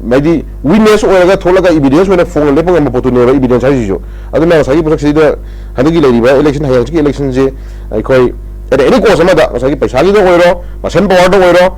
ꯍꯥꯏꯗꯤ witness ꯑꯣꯏꯔꯒ ꯊꯣꯛꯂꯒ evidence ꯑꯣꯏꯅ ꯐꯣꯡꯅ ꯂꯦꯞꯄ ꯉꯝꯕ ꯄꯣꯠꯇꯨꯅꯦꯕ evidence ꯍꯥꯏꯁꯤꯁꯨ꯫ ꯑꯗꯨꯅ ꯉꯁꯥꯏꯒꯤ ꯄꯣꯠꯁꯛꯁꯤꯗ ꯍꯟꯗꯛꯀꯤ ꯂꯩꯔꯤꯕ election, ꯍꯌꯦꯡ ꯍꯪꯆꯤꯠꯀꯤ electionꯁꯦ ꯑꯩꯈꯣꯏ at any cost ꯑꯃꯗ, ꯉꯁꯥꯏꯒꯤ ꯄꯩꯁꯥꯒꯤꯗ ꯑꯣꯏꯔꯣ, muscle powerꯗ ꯑꯣꯏꯔꯣ,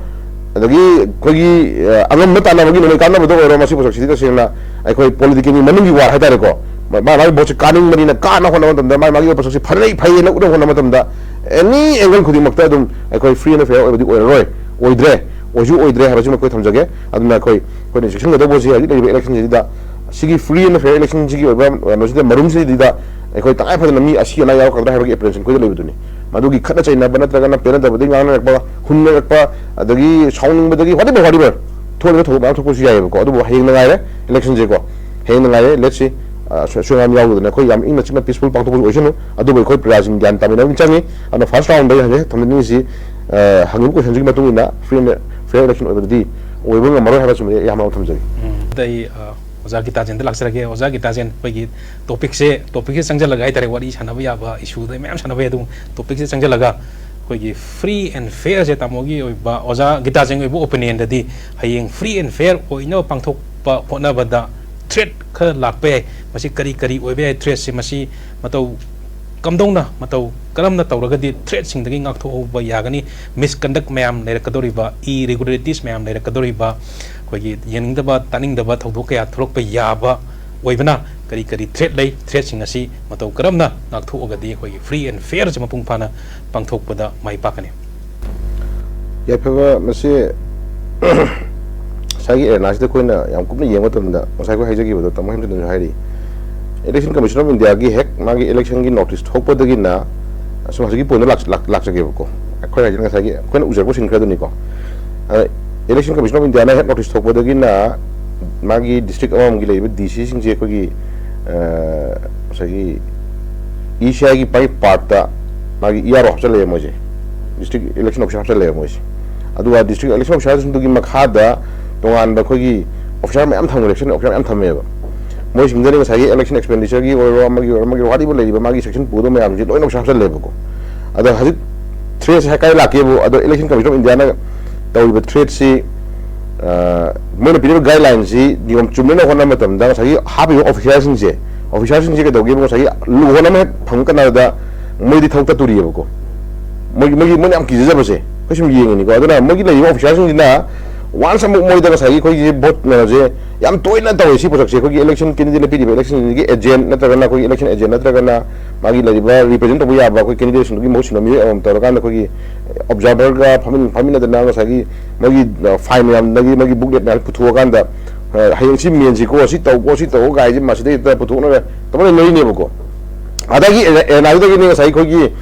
ꯑꯗꯒꯤ ꯑꯩꯈꯣꯏꯒꯤ, ꯑ, ꯑꯉꯝꯕ ꯇꯥꯟꯅꯕꯒꯤ ꯅꯣꯡꯃꯩ ꯀꯥꯟꯅꯕꯗ ꯑꯣꯏꯔꯣ, ꯃꯁꯤ ꯄꯣꯠꯁꯛꯁꯤꯗꯤ ꯇꯁꯦꯡꯅ ꯑꯩꯈꯣꯏ politicalꯒꯤ ꯃꯅꯨꯡꯒꯤ war ꯍꯥꯏꯇꯥꯔꯦꯀꯣ꯫ ꯃꯥ, ꯃꯥ ꯃꯥꯒꯤ ꯚꯣꯠꯁꯦ ꯀꯥꯅꯤꯡꯕꯅꯤꯅ ꯀꯥꯅ ꯍꯣꯠꯅꯕ ꯃꯇꯝꯗ, ꯃꯥ ꯃꯥꯒꯤ ꯄꯣꯠꯁꯛꯁꯦ ꯐꯅꯩ ꯐꯩꯌꯦꯅ ꯎꯠꯅꯕ ꯍꯣꯠꯅꯕ ꯃꯇꯝꯗ any angle ꯈꯨꯗꯤꯡꯃꯛꯇ ꯑꯗꯨꯝ ꯑꯩꯈꯣꯏ free and fair ꯑꯣꯏꯕꯗꯤ ꯑꯣꯏꯔꯔꯣꯏ, ꯑꯣꯏꯗ꯭ꯔꯦ, ꯑꯣꯏꯁꯨ ꯑꯣꯏꯗ꯭ꯔꯦ ꯍꯥꯏꯕꯁꯤꯃ ꯑꯩꯈꯣꯏ ꯊꯝꯖꯒꯦ꯫ ꯑꯗꯨꯅ ꯑꯩꯈꯣꯏ, ꯑꯩꯈꯣꯏꯅ ꯆꯦꯛꯁꯤꯟꯒꯗꯧꯕꯁꯤ ꯍꯧꯖꯤꯛ ꯂꯩꯔꯤꯕ electionꯁꯤꯗ, ꯁꯤꯒꯤ free and fair electionꯁꯤꯒꯤ ꯑꯣꯏꯕ ꯀꯩꯅꯣꯁꯤꯗ, ꯃꯔꯨꯝꯁꯤꯗꯩꯗ ꯑꯩꯈꯣꯏ ꯇꯉꯥꯏ ꯐꯗꯅ ꯃꯤ ꯑꯁꯤ ꯑꯅꯥ ꯌꯥꯎꯔꯛꯀꯗ꯭ꯔꯥ ꯍꯥꯏꯕꯒꯤ apprehension ꯑꯩꯈꯣꯏꯗ ꯂꯩꯕꯗꯨꯅꯤ꯫ ꯃꯗꯨꯒꯤ ꯈꯠꯅ ꯆꯩꯅꯕ ꯅꯠꯇ꯭ꯔꯒꯅ ꯄꯦꯟꯅꯗꯕꯗꯒꯤ ꯉꯥꯡꯅꯔꯛꯄ, ꯍꯨꯟꯅꯔꯛꯄ, ꯑꯗꯒꯤ ꯁꯥꯎꯅꯤꯡꯕꯗꯒꯤ whatever, whatever ꯊꯣꯛꯂꯤꯕ ꯊꯧꯗꯣꯛ ꯃꯌꯥꯝ ꯊꯣꯛꯄꯁꯨ ꯌꯥꯏꯑꯕꯀꯣ꯫ ꯑꯗꯨꯕꯨ ꯍꯌꯦꯡ ꯉꯥꯏꯔꯦ electionꯁꯦꯀꯣ, ꯍꯌꯦꯡ ꯉꯥꯏꯔꯦ꯫ Let's see, ꯑ, ꯁꯣꯏ-, ꯁꯣꯏꯉꯥꯝ ꯌꯥꯎꯗꯅ ꯑꯩꯈꯣꯏ ꯌꯥꯝ ꯏꯪꯅ ꯆꯤꯛꯅ peaceful ꯄꯥꯡꯊꯣꯛꯄꯁꯨ ꯑꯣꯏꯁꯅꯨ꯫ ꯑꯗꯨꯕꯨ ꯑꯩꯈꯣꯏ ꯄ꯭ꯔꯖꯥꯁꯤꯡ ꯒ꯭ꯌꯥꯟ ꯇꯥꯃꯤꯟꯅꯕ ꯆꯪꯉꯤ꯫ ꯑꯗꯨꯅ first round ꯑꯩ ꯍꯧꯖꯤꯛ ꯊꯝꯖꯅꯤꯡꯉꯤꯁꯤ, ꯑ, ꯍꯪꯉꯤꯕ questionꯁꯤꯒꯤ ꯃꯇꯨꯡ ꯏꯟꯅ free and fair election ꯑꯣꯏꯕꯗꯗꯤ ꯑꯣꯏꯕ ꯉꯝꯃꯔꯣꯏ ꯍꯥꯏꯕꯁꯤꯃꯗꯤ ꯑꯩ ꯌꯥꯝꯅ ꯊꯝꯖꯒꯦ꯫ ꯎꯝ, ꯑꯗ ꯑꯩ, ꯑ, ꯑꯣꯖꯥ ꯒꯤꯇꯥꯖꯦꯟꯗ ꯂꯥꯛꯆꯔꯒꯦ꯫ ꯑꯣꯖꯥ ꯒꯤꯇꯥꯖꯦꯟ, ꯑꯩꯈꯣꯏꯒꯤ topicꯁꯦ, topicꯁꯦ ꯆꯪꯁꯤꯜꯂꯒ ꯍꯥꯏꯇꯥꯔꯦ, ꯋꯥꯔꯤ ꯁꯥꯟꯅꯕ ꯌꯥꯕ issueꯗ ꯃꯌꯥꯝ ꯁꯥꯟꯅꯕ ꯌꯥꯏ, ꯑꯗꯨꯝ topicꯁꯦ ꯆꯪꯁꯤꯜꯂꯒ ꯑꯩꯈꯣꯏꯒꯤ free and fairꯁꯦ ꯇꯥꯃꯣꯒꯤ ꯑꯣꯏꯕ, ꯑꯣꯖꯥ ꯒꯤꯇꯥꯖꯦꯟꯒꯤ ꯑꯣꯏꯕ opinionꯗꯗꯤ ꯍꯌꯦꯡ free and fair ꯑꯣꯏꯅꯕ ꯄꯥꯡꯊꯣꯛꯄ ꯍꯣꯠꯅꯕꯗ threat ꯈꯔ ꯂꯥꯛꯄ ꯌꯥꯏ꯫ ꯃꯁꯤ ꯀꯔꯤ ꯀꯔꯤ ꯑꯣꯏꯕ ꯌꯥꯏ threatꯁꯦ? ꯃꯁꯤ ꯃꯇꯧ ꯀꯝꯗꯧꯅ, ꯃꯇꯧ ꯀꯔꯝꯅ ꯇꯧꯔꯒꯗꯤ threatꯁꯤꯡꯗꯒꯤ ꯉꯥꯛꯊꯣꯛꯍꯧꯕ ꯌꯥꯒꯅꯤ? Misconduct ꯃꯌꯥꯝ ꯂꯩꯔꯛꯀꯗꯧꯔꯤꯕ, irregularities ꯃꯌꯥꯝ ꯂꯩꯔꯛꯀꯗꯧꯔꯤꯕ, ꯑꯩꯈꯣꯏꯒꯤ ꯌꯦꯡꯅꯤꯡꯗꯕ, ꯇꯥꯅꯤꯡꯗꯕ ꯊꯧꯗꯣꯛ ꯀꯌꯥ ꯊꯣꯛꯂꯛꯄ ꯌꯥꯕ ꯑꯣꯏꯕꯅ ꯀꯔꯤ ꯀꯔꯤ threat ꯂꯩ? Threatꯁꯤꯡ ꯑꯁꯤ ꯃꯇꯧ ꯀꯔꯝꯅ ꯉꯥꯛꯊꯣꯛꯑꯒꯗꯤ ꯑꯩꯈꯣꯏꯒꯤ free and fairꯁꯦ ꯃꯄꯨꯡ ꯐꯥꯅ ꯄꯥꯡꯊꯣꯛꯄꯗ ꯃꯥꯏ ꯄꯥꯛꯀꯅꯤ? ꯌꯥꯏꯐꯕ, ꯃꯁꯤ ꯉꯁꯥꯏꯒꯤ arenaꯁꯤꯗ ꯑꯩꯈꯣꯏꯅ ꯌꯥꯝ ꯀꯨꯞꯅ ꯌꯦꯡꯕ ꯃꯇꯝꯗ, ꯉꯁꯥꯏ ꯑꯩꯈꯣꯏ ꯍꯥꯏꯖꯈꯤꯕꯗꯣ, ꯇꯥꯃꯣ ꯍꯦꯝꯆꯟꯗ꯭ꯔꯁꯨ ꯍꯥꯏꯔꯤ, Election Commission of Indiaꯒꯤ ꯍꯦꯛ ꯃꯥꯒꯤ electionꯒꯤ notice ꯊꯣꯛꯄꯗꯒꯤꯅ, ꯑꯁꯨꯝ ꯍꯧꯖꯤꯛꯀꯤ pointꯗ ꯂꯥꯛ-, ꯂꯥꯛ-, ꯂꯥꯛꯆꯒꯦꯕꯀꯣ꯫ ꯑꯩꯈꯣꯏ ꯍꯥꯏꯁꯤꯅ ꯉꯁꯥꯏꯒꯤ ꯑꯩꯈꯣꯏꯅ ꯎꯖꯔꯛꯄꯁꯤꯡ ꯈꯔꯗꯨꯅꯤꯀꯣ꯫ ꯑ, Election Commission of Indiaꯅ ꯍꯦꯛ notice ꯊꯣꯛꯄꯗꯒꯤꯅ ꯃꯥꯒꯤ district ꯑꯃꯃꯝꯒꯤ ꯂꯩꯔꯤꯕ DCꯁꯤꯡꯁꯦ ꯑꯩꯈꯣꯏꯒꯤ, ꯑ, ꯉꯁꯥꯏꯒꯤ ECIꯒꯤ ꯃꯥꯒꯤ partꯇ ꯃꯥꯒꯤ ERO ꯍꯥꯞꯆꯜꯂꯛꯑꯦ ꯃꯣꯏꯁꯦ, District Election Officer ꯍꯥꯞꯆꯜꯂꯛꯑꯦ ꯃꯣꯏꯁꯦ꯫ ꯑꯗꯨꯒ District Election Officerꯁꯤꯡꯗꯨꯒꯤ ꯃꯈꯥꯗ ꯇꯣꯉꯥꯟꯕ ꯑꯩꯈꯣꯏꯒꯤ officer ꯃꯌꯥꯝ ꯊꯝꯈ꯭ꯔꯦ, election officer ꯃꯌꯥꯝ ꯊꯝꯃꯦꯕ꯫ ꯃꯣꯏꯁꯤꯡꯗꯅ ꯉꯁꯥꯏꯒꯤ election expenditure ꯒꯤ ꯑꯣꯏꯔꯣ, ꯑꯃꯒꯤ ꯑꯣꯏꯔꯣ, ꯑꯃꯒꯤ ꯑꯣꯏꯔꯣ, ꯋꯥꯠꯂꯤꯕ ꯂꯩꯔꯤꯕ ꯃꯥꯒꯤ section ꯄꯨꯗꯕ ꯃꯌꯥꯝꯁꯤ ꯂꯣꯏꯅ ꯄꯩꯁꯥ ꯍꯥꯞꯆꯜꯂꯦꯕꯀꯣ꯫ ꯑꯗꯣ ꯍꯧꯖꯤꯛ threat ꯁꯦ ꯀꯥꯏ ꯂꯥꯛꯀꯦꯕꯨ, ꯑꯗꯣ Election Commission of India ꯅ ꯇꯧꯔꯤꯕ threat ꯁꯤ, ꯑ, ꯃꯣꯏꯅ ꯄꯤꯔꯤꯕ guideline ꯁꯤ ꯅꯤꯌꯣꯝ ꯆꯨꯝꯅꯅ ꯍꯣꯠꯅꯕ ꯃꯇꯝꯗ ꯉꯁꯥꯏꯒꯤ ꯍꯥꯞꯄꯤꯕ officer ꯁꯤꯡꯁꯦ, officer ꯁꯤꯡꯁꯦ ꯀꯩꯗꯧꯒꯦꯕꯨ, ꯉꯁꯥꯏꯒꯤ ꯂꯣꯟ ꯑꯃ ꯍꯦꯛ ꯐꯪ ꯀꯥꯟꯗ ꯃꯣꯏꯗꯤ ꯊꯕꯛ ꯇꯠꯇꯣꯔꯤꯑꯕꯀꯣ꯫ ꯃꯣꯏꯒꯤ, ꯃꯣꯏꯒꯤ, ꯃꯣꯏꯅ ꯌꯥꯝ ꯀꯤꯖꯖꯕꯁꯦ ꯑꯩꯈꯣꯏ ꯁꯨꯝ ꯌꯦꯡꯉꯤꯅꯤꯀꯣ꯫ ꯑꯗꯨꯅ ꯃꯣꯏꯒꯤ ꯂꯩꯔꯤꯕ officer ꯁꯤꯡꯁꯤꯅ once ꯑꯃꯨꯛ ꯃꯣꯏꯗ ꯉꯁꯥꯏꯒꯤ ꯑꯩꯈꯣꯏꯒꯤ vote ꯁꯦ ꯌꯥꯝ ꯇꯣꯏꯅ ꯇꯧꯋꯦ ꯁꯤ ꯄꯣꯠꯁꯛꯁꯦ꯫ ꯑꯩꯈꯣꯏꯒꯤ election candidate ꯅ ꯄꯤꯔꯤꯕ election ꯒꯤ agent ꯅꯠꯇ꯭ꯔꯒꯅ ꯑꯩꯈꯣꯏꯒꯤ election agent ꯅꯠꯇ꯭ꯔꯒꯅ ꯃꯥꯒꯤ ꯂꯩꯔꯤꯕ represent ꯇꯧꯕ ꯌꯥꯕ ꯑꯩꯈꯣꯏ candidate ꯁꯤꯡꯗꯨꯒꯤ ꯃꯍꯨꯠ ꯁꯤꯟꯕ ꯃꯤꯑꯣꯏ ꯑꯃꯃꯝ ꯇꯧꯔꯀꯥꯟꯗ ꯑꯩꯈꯣꯏꯒꯤ observer ꯒ ꯐꯝꯃꯤꯟ-, ꯐꯝꯃꯤꯟꯅꯗꯅ ꯉꯁꯥꯏꯒꯤ ꯃꯣꯏꯒꯤ, ꯑ, file ꯃꯌꯥꯝꯗꯒꯤ ꯃꯣꯏꯒꯤ booklet ꯃꯌꯥꯝ ꯄꯨꯊꯣꯛꯑꯀꯥꯟꯗ, ꯑ, ꯍꯌꯦꯡ ꯁꯤ ꯃꯦꯟꯁꯤꯀꯣ, ꯁꯤ ꯇꯧꯀꯣ, ꯁꯤ ꯇꯧꯀꯣ ꯀꯥꯏꯁꯦ ꯃꯁꯤꯗꯩꯗ ꯄꯨꯊꯣꯛꯅꯔ ꯇꯧꯅ ꯂꯩꯅꯔꯤꯅꯦꯕꯀꯣ꯫ ꯑꯗꯒꯤ ꯑꯦ-, ꯑꯦ-, ꯑꯗꯨꯗꯒꯤꯅꯤ ꯉꯁꯥꯏ ꯑꯩꯈꯣꯏꯒꯤ,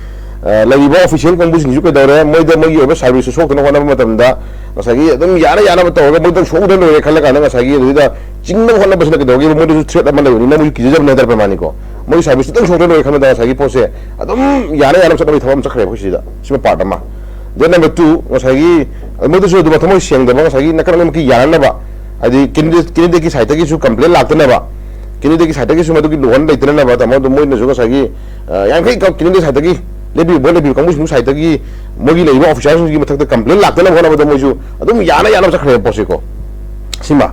ꯑ, ꯂꯩꯔꯤꯕ official ꯀꯥꯡꯕꯨꯁꯤꯡꯁꯨ ꯀꯩꯗꯧꯔꯦ, ꯃꯣꯏꯗ ꯃꯣꯏꯒꯤ ꯑꯣꯏꯕ service ꯁꯨ ꯁꯣꯛꯇꯅꯕ ꯍꯣꯠꯅꯕ ꯃꯇꯝꯗ ꯉꯁꯥꯏꯒꯤ ꯑꯗꯨꯝ ꯌꯥꯅ ꯌꯥꯅꯕ ꯇꯧꯔꯒ ꯃꯣꯏꯗ ꯁꯣꯛꯎꯗ ꯂꯣꯏꯔꯦ ꯈꯜꯂ ꯀꯥꯟꯗ ꯉꯁꯥꯏꯒꯤ ꯑꯗꯨꯗ ꯆꯤꯡꯅꯕ ꯍꯣꯠꯅꯕꯁꯤꯅ ꯀꯩꯗꯧꯒꯦꯕ, ꯃꯣꯏꯗꯁꯨ threat ꯑꯃ ꯂꯩꯕꯅꯤꯅ ꯃꯣꯏꯁꯨ ꯀꯤꯖꯖꯕꯅꯦ ꯍꯥꯏꯇꯥꯔꯦ ꯄ꯭ꯔꯃꯥꯅꯤꯀꯣ꯫ ꯃꯣꯏꯒꯤ service ꯇꯪ ꯁꯣꯛꯇ ꯂꯣꯏꯔꯦ ꯈꯟꯕꯗ ꯉꯁꯥꯏꯒꯤ ꯄꯣꯠꯁꯦ ꯑꯗꯨꯝ ꯌꯥꯅ ꯌꯥꯅꯕ ꯆꯠꯅꯕꯒꯤ ꯊꯕꯛ ꯑꯃ ꯆꯠꯈ꯭ꯔꯦꯕ ꯑꯩꯈꯣꯏ ꯁꯤꯗ꯫ ꯁꯤꯃ part ꯑꯃ꯫ Then number two, ꯉꯁꯥꯏꯒꯤ ꯃꯣꯏꯗꯁꯨ ꯑꯗꯨꯝ ꯊꯃꯣꯏ ꯁꯦꯡꯗꯕ, ꯉꯁꯥꯏꯒꯤ ꯅꯥꯀꯟ ꯑꯅꯤꯃꯛꯀꯤ ꯌꯥꯅꯅꯕ, ꯍꯥꯏꯗꯤ candidate, candidate ꯀꯤ side ꯇꯒꯤꯁꯨ complaint ꯂꯥꯛꯇꯅꯕ, candidate ꯀꯤ side ꯇꯒꯤꯁꯨ ꯃꯗꯨꯒꯤ ꯂꯨꯍꯣꯟ ꯂꯩꯇꯅꯅꯕ, ꯇꯥꯃꯣ, ꯑꯗꯨꯝ ꯃꯣꯏꯅꯁꯨ ꯉꯁꯥꯏꯒꯤ, ꯑ, ꯌꯥꯡꯈꯩ ꯀꯛ candidate side ꯇꯒꯤ ꯂꯦꯞꯄꯤꯕ, vote ꯂꯦꯞꯄꯤꯕ ꯀꯥꯡꯕꯨꯁꯤꯡꯒꯤ side ꯇꯒꯤ ꯃꯣꯏꯒꯤ ꯂꯩꯔꯤꯕ officer ꯁꯤꯡꯒꯤ ꯃꯊꯛꯇ complaint ꯂꯥꯛꯇꯅꯕ ꯍꯣꯠꯅꯕꯗ ꯃꯣꯏꯁꯨ ꯑꯗꯨꯝ ꯌꯥꯅ ꯌꯥꯅꯕ ꯆꯠꯈ꯭ꯔꯦꯕ ꯄꯣꯠꯁꯦꯀꯣ꯫ ꯁꯤꯃ꯫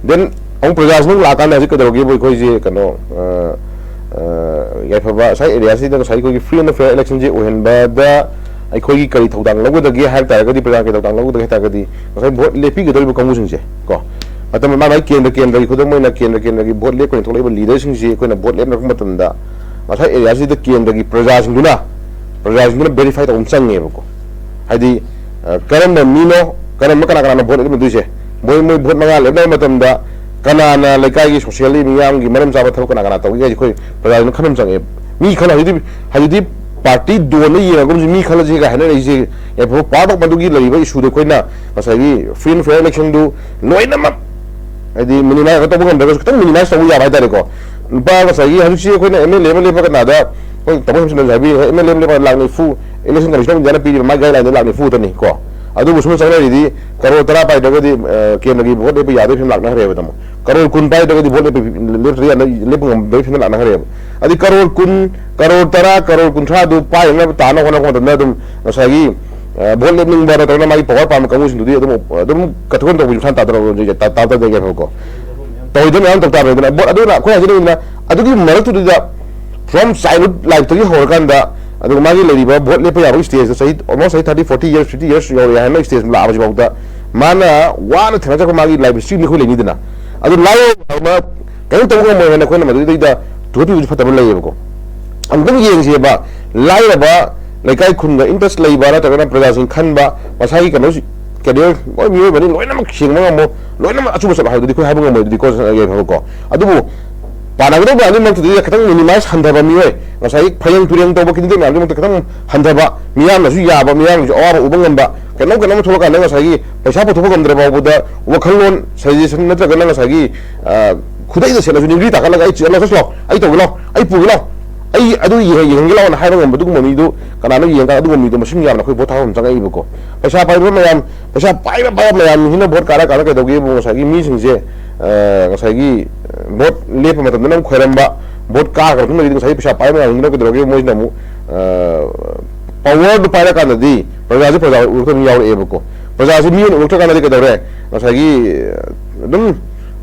Then ꯑꯃꯨꯛ ꯄ꯭ꯔꯖꯥꯁꯤꯡ ꯂꯥꯛꯑꯀꯥꯟꯗ ꯍꯧꯖꯤꯛ ꯀꯩꯗꯧꯔꯒꯦꯕꯨ ꯑꯩꯈꯣꯏꯁꯦ ꯀꯩꯅꯣ, ꯑ, ꯑ, ꯌꯥꯏꯐꯕ ꯉꯁꯥꯏ area ꯁꯤꯗ ꯉꯁꯥꯏ ꯑꯩꯈꯣꯏꯒꯤ free and fair election ꯁꯦ ꯑꯣꯏꯍꯟꯕꯗ ꯑꯩꯈꯣꯏꯒꯤ ꯀꯔꯤ ꯊꯧꯗꯥꯡ ꯂꯧꯒꯗꯒꯦ ꯍꯥꯏꯕ ꯇꯥꯔꯒꯗꯤ, ꯄ꯭ꯔꯖꯥ ꯀꯔꯤ ꯊꯧꯗꯥꯡ ꯂꯧꯒꯗꯒꯦ ꯍꯥꯏ ꯇꯥꯔꯒꯗꯤ, ꯉꯁꯥꯏ vote ꯂꯦꯞꯄꯤꯒꯗꯧꯔꯤꯕ ꯀꯥꯡꯕꯨꯁꯤꯡꯁꯦ ꯀꯣ, ꯃꯇꯝ ꯃꯥ ꯃꯥꯒꯤ ꯀꯦꯟꯗ꯭ꯔ ꯀꯦꯟꯗ꯭ꯔꯒꯤ, ꯈꯨꯗꯝ ꯑꯣꯏꯅ ꯀꯦꯟꯗ꯭ꯔ ꯀꯦꯟꯗ꯭ꯔꯒꯤ vote ꯂꯦꯞꯄ ꯑꯣꯏꯅ ꯊꯣꯛꯂꯛꯏꯕ leader ꯁꯤꯡꯁꯤ ꯑꯩꯈꯣꯏꯅ vote ꯂꯦꯞꯅꯔꯛꯄ ꯃꯇꯝꯗ ꯉꯁꯥꯏ area ꯁꯤꯗ ꯀꯦꯟꯗ꯭ꯔꯒꯤ ꯄ꯭ꯔꯖꯥꯁꯤꯡꯗꯨꯅ, ꯄ꯭ꯔꯖꯥꯁꯤꯡꯗꯨꯅ verify ꯇꯧꯕ ꯑꯃ ꯆꯪꯉꯦꯕꯀꯣ꯫ ꯍꯥꯏꯗꯤ, ꯑ, ꯀꯔꯝꯕ ꯃꯤꯅꯣ, ꯀꯔꯝꯕ, ꯀꯅꯥ ꯀꯅꯥꯅꯣ vote ꯂꯦꯞꯅꯗꯣꯏꯁꯦ? ꯃꯣꯏ, ꯃꯣꯏ vote ꯃꯉꯥ ꯂꯦꯞꯅꯕ ꯃꯇꯝꯗ ꯀꯅꯥꯅ ꯂꯩꯀꯥꯏꯒꯤ socially ꯃꯤꯌꯥꯝꯒꯤ ꯃꯔꯝ ꯆꯥꯕ ꯊꯕꯛ ꯀꯅꯥ ꯀꯅꯥ ꯇꯧꯏ ꯍꯥꯏꯁꯦ ꯑꯩꯈꯣꯏ ꯄ꯭ꯔꯖꯥꯁꯤꯡꯅ ꯈꯟꯕ ꯑꯃ ꯆꯪꯉꯦ꯫ ꯃꯤ ꯈꯜꯂ ꯍꯧꯖꯤꯛꯇꯤ, ꯍꯧꯖꯤꯛꯇꯤ party ꯗꯣꯟꯗ ꯌꯦꯡꯉꯒꯨꯝꯁꯤ ꯃꯤ ꯈꯜꯂꯁꯤ ꯀꯥꯏ ꯍꯥꯏꯅꯔꯛꯏꯁꯦ꯫ ꯌꯥꯏꯐꯕ part of ꯃꯗꯨꯒꯤ ꯂꯩꯔꯤꯕ issue ꯗꯣ ꯑꯩꯈꯣꯏꯅ ꯉꯁꯥꯏꯒꯤ free and fair election ꯗꯨ ꯂꯣꯏꯅꯃꯛ ꯍꯥꯏꯗꯤ minimize ꯇꯧꯕ ꯉꯝꯗ꯭ꯔꯒꯁꯨ ꯈꯤꯇꯪ minimize ꯇꯧꯕ ꯌꯥꯕ ꯍꯥꯏꯇꯥꯔꯦꯀꯣ꯫ ꯂꯨꯄꯥ ꯉꯁꯥꯏꯒꯤ ꯍꯧꯖꯤꯛꯁꯤ ꯑꯩꯈꯣꯏꯅ M L A ꯑꯃ ꯂꯦꯞꯄ ꯀꯥꯟꯗ ꯑꯩꯈꯣꯏ ꯇꯥꯃꯣ ꯍꯦꯝꯆꯟꯗ꯭ꯔꯁꯨ ꯍꯥꯏꯕꯤꯔꯦ, M L A ꯑꯃ ꯂꯦꯞꯄ ꯂꯥꯛ ꯅꯤꯐꯨ, Election Commission of India ꯅ ꯄꯤꯔꯤꯕ ꯃꯥꯒꯤ guideline ꯗ ꯂꯥꯛ ꯅꯤꯐꯨ ꯈꯛꯇꯅꯤ ꯀꯣ꯫ ꯑꯗꯨꯕꯨ ꯁꯨꯝ ꯆꯪꯅꯔꯤꯗꯤ, ꯀꯔꯣꯔ ꯇꯔꯥ ꯄꯥꯏꯗ꯭ꯔꯒꯗꯤ, ꯑ, ꯀꯦꯟꯗ꯭ꯔꯒꯤ ꯚꯣꯠ ꯂꯦꯞꯄ ꯌꯥꯗꯕꯒꯤ ꯐꯤꯕꯝ ꯂꯥꯛꯅꯈ꯭ꯔꯦꯕ, ꯇꯥꯃꯣ꯫ ꯀꯔꯣꯔ ꯀꯨꯟ ꯄꯥꯏꯗ꯭ꯔꯒꯗꯤ ꯚꯣꯠ ꯂꯦꯞꯄ, ꯂꯦꯞꯇ꯭ꯔꯗꯤ ꯌꯥꯗ-, ꯂꯦꯞꯄ ꯉꯝꯗꯕꯒꯤ ꯐꯤꯕꯝ ꯂꯥꯛꯅꯈ꯭ꯔꯦꯕ꯫ ꯑꯗꯩ ꯀꯔꯣꯔ ꯀꯨꯟ, ꯀꯔꯣꯔ ꯇꯔꯥ, ꯀꯔꯣꯔ ꯀꯨꯟꯊ꯭ꯔꯥꯗꯨ ꯄꯥꯏꯅꯕ ꯇꯥꯅꯕ ꯍꯣꯠꯅꯔꯛꯄ ꯃꯇꯝꯗ ꯑꯗꯨꯝ ꯉꯁꯥꯏꯒꯤ, ꯑ, ꯚꯣꯠ ꯂꯦꯞꯅꯤꯡꯕ ꯅꯠꯇ꯭ꯔꯒꯅ ꯃꯥꯒꯤ ꯄꯋꯥꯔ ꯄꯥꯝꯕ ꯀꯥꯡꯕꯨꯁꯤꯡꯗꯨꯗꯤ ꯑꯗꯨꯝ, ꯑꯗꯨꯝ ꯀꯠꯊꯣꯛꯀꯅ ꯇꯧꯕꯁꯨ ꯃꯁꯥꯅ ꯇꯥꯗ꯭ꯔꯕ, ꯇꯥ-, ꯇꯥꯗ꯭ꯔꯗꯤ ꯌꯥꯏ ꯐꯕꯀꯣ꯫ ꯇꯧꯔꯤꯗ ꯃꯌꯥꯝ ꯇꯧ ꯇꯥꯕꯅꯤ꯫ ꯑꯗꯨꯅ ꯚꯣꯠ, ꯑꯗꯨꯅ ꯑꯩꯈꯣꯏ ꯍꯥꯏꯖꯅꯤꯡꯉꯤꯗꯨꯅ, ꯑꯗꯨꯒꯤ ꯃꯔꯛꯇꯨꯗ from childhood lifeꯇꯒꯤ ꯍꯧꯔꯀꯥꯟꯗ, ꯑꯗꯨꯒ ꯃꯥꯒꯤ ꯂꯩꯔꯤꯕ ꯚꯣꯠ ꯂꯦꯞꯄ ꯌꯥꯕꯒꯤ stageꯇ ꯆꯍꯤ almost ꯆꯍꯤ thirty, forty years, fifty years ꯌꯧꯔꯦ ꯍꯥꯏꯅ stage ꯂꯥꯛꯑꯕꯁꯤꯐꯥꯎꯗ ꯃꯥꯅ ꯋꯥꯅ ꯊꯦꯡꯅꯖꯔꯛꯄ ꯃꯥꯒꯤ life historyꯅꯤ ꯑꯩꯈꯣꯏ ꯂꯩꯅꯤꯗꯅ꯫ ꯑꯗꯨ ꯂꯥꯏꯔꯕ ꯑꯃ ꯀꯔꯤꯝ ꯇꯧꯕ ꯉꯝꯃꯣꯏ ꯍꯥꯏꯅ ꯑꯩꯈꯣꯏꯅ ꯃꯗꯨꯗꯩꯗ ꯊꯨꯒꯠꯄꯤꯕꯁꯨ ꯐꯠꯇꯕ ꯂꯩꯌꯦꯕꯀꯣ꯫ ꯑꯃꯨꯛꯇꯪ ꯌꯦꯡꯁꯦꯕ, ꯂꯥꯏꯔꯕ ꯂꯩꯀꯥꯏ ꯈꯨꯟꯗ interest ꯂꯩꯕ ꯅꯠꯇ꯭ꯔꯒꯅ ꯄ꯭ꯔꯖꯥꯁꯤꯡ ꯈꯟꯕ, ꯃꯁꯥꯒꯤ ꯀꯩꯅꯣꯁꯤ, career, ꯂꯣꯏ ꯃꯤꯑꯣꯏꯕꯅꯤ, ꯂꯣꯏꯅꯃꯛ ꯁꯦꯡꯕ ꯉꯝꯃꯣ, ꯂꯣꯏꯅꯃꯛ ꯑꯆꯨꯝꯕ ꯆꯠꯂꯣ ꯍꯥꯏꯕꯗꯨꯗꯤ ꯑꯩꯈꯣꯏ ꯍꯥꯏꯕ ꯉꯝꯃꯣꯏ꯫ ꯑꯗꯨꯗꯤ ꯀꯣ ꯌꯥꯏꯐꯕꯀꯣ꯫ ꯑꯗꯨꯕꯨ ꯄꯥꯟꯅꯒꯗꯧꯕ ꯃꯌꯥꯝꯗꯨꯃꯛꯇꯗꯤ ꯈꯤꯇꯪ minimize, ꯍꯟꯊꯕ ꯃꯤꯑꯣꯏ, ꯉꯁꯥꯏꯒꯤ ꯐꯌꯦꯡ ꯇꯨꯔꯦꯡ ꯇꯧꯕ candidate ꯃꯌꯥꯝꯗꯨꯃꯛꯇ ꯈꯤꯇꯪ ꯍꯟꯊꯕ, ꯃꯤꯌꯥꯝꯅꯁꯨ ꯌꯥꯕ, ꯃꯤꯌꯥꯝꯒꯤꯁꯨ ꯑꯋꯥꯕ ꯎꯕ ꯉꯝꯕ, ꯀꯩꯅꯣꯝ ꯀꯩꯅꯣꯝ ꯊꯣꯛꯂꯀꯥꯟꯗ ꯉꯁꯥꯏꯒꯤ ꯄꯩꯁꯥ ꯄꯨꯊꯣꯛꯄ ꯉꯝꯗ꯭ꯔ ꯐꯥꯎꯕꯗ ꯋꯥꯈꯜꯂꯣꯟ, suggestion ꯅꯠꯇ꯭ꯔꯒꯅ ꯉꯁꯥꯏꯒꯤ, ꯑ, ꯈꯨꯗꯩꯗ ꯁꯦꯠꯂꯁꯨ ꯅꯤꯡꯕꯤ ꯇꯥꯈꯠꯂꯒ "ꯑꯩ ꯆꯠꯂꯣ, ꯆꯠꯂꯣ, ꯑꯩ ꯇꯧꯒꯦ ꯂꯥꯎ, ꯑꯩ ꯄꯨꯒꯦ ꯂꯥꯎ, ꯑꯩ ꯑꯗꯨ ꯌꯦꯡ-, ꯌꯦꯡꯍꯟꯒꯦ ꯂꯥꯎꯅ" ꯍꯥꯏꯕ ꯉꯝꯕ ꯑꯗꯨꯒꯨꯝꯕ ꯃꯤꯗꯨ ꯀꯅꯥꯅꯣ ꯌꯦꯡꯉꯀꯥꯟꯗ ꯑꯗꯨꯒꯨꯝꯕ ꯃꯤꯗꯨ ꯃꯁꯤꯡ ꯌꯥꯝꯅ ꯑꯩꯈꯣꯏ ꯚꯣꯠ ꯊꯥꯕ ꯑꯃ ꯆꯪꯉꯛꯏꯕꯀꯣ꯫ ꯄꯩꯁꯥ ꯄꯥꯏꯕ ꯃꯌꯥꯝ, ꯄꯩꯁꯥ ꯄꯥꯏꯕ ꯄꯥꯏꯕ ꯃꯌꯥꯝꯁꯤꯅ ꯚꯣꯠ ꯀꯥꯔꯀꯥꯟꯗ ꯀꯩꯗꯧꯒꯦꯕꯨ ꯉꯁꯥꯏꯒꯤ ꯃꯤꯁꯤꯡꯁꯦ, ꯑ, ꯉꯁꯥꯏꯒꯤ, ꯑ, ꯚꯣꯠ ꯂꯦꯞꯄ ꯃꯇꯝꯗꯅ ꯑꯃꯨꯛ ꯈꯣꯏꯔꯝꯕ, ꯚꯣꯠ ꯀꯥꯈ꯭ꯔ ꯃꯇꯨꯡꯗꯒꯤꯗꯤ ꯉꯁꯥꯏꯒꯤ ꯄꯩꯁꯥ ꯄꯥꯏꯕ ꯃꯌꯥꯝꯁꯤꯅ ꯀꯩꯗꯧꯔꯒꯦ, ꯃꯣꯏꯁꯤꯅ ꯑꯃꯨꯛ, ꯑ, powerꯗꯨ ꯄꯥꯏꯔꯀꯥꯟꯗꯗꯤ ꯄ꯭ꯔꯖꯥꯁꯦ ꯄ꯭ꯔꯖꯥ ꯑꯣꯏꯔꯛꯇꯕ ꯑꯗꯨꯝ ꯌꯥꯎꯔꯛꯑꯦꯕꯀꯣ꯫ ꯄ꯭ꯔꯖꯥꯁꯦ ꯃꯤ ꯑꯣꯏꯅ ꯑꯣꯏꯔꯛꯇ꯭ꯔꯀꯥꯟꯗꯗꯤ ꯀꯩꯗꯧꯔꯦ? ꯉꯁꯥꯏꯒꯤ, ꯑ, ꯑꯗꯨꯝ,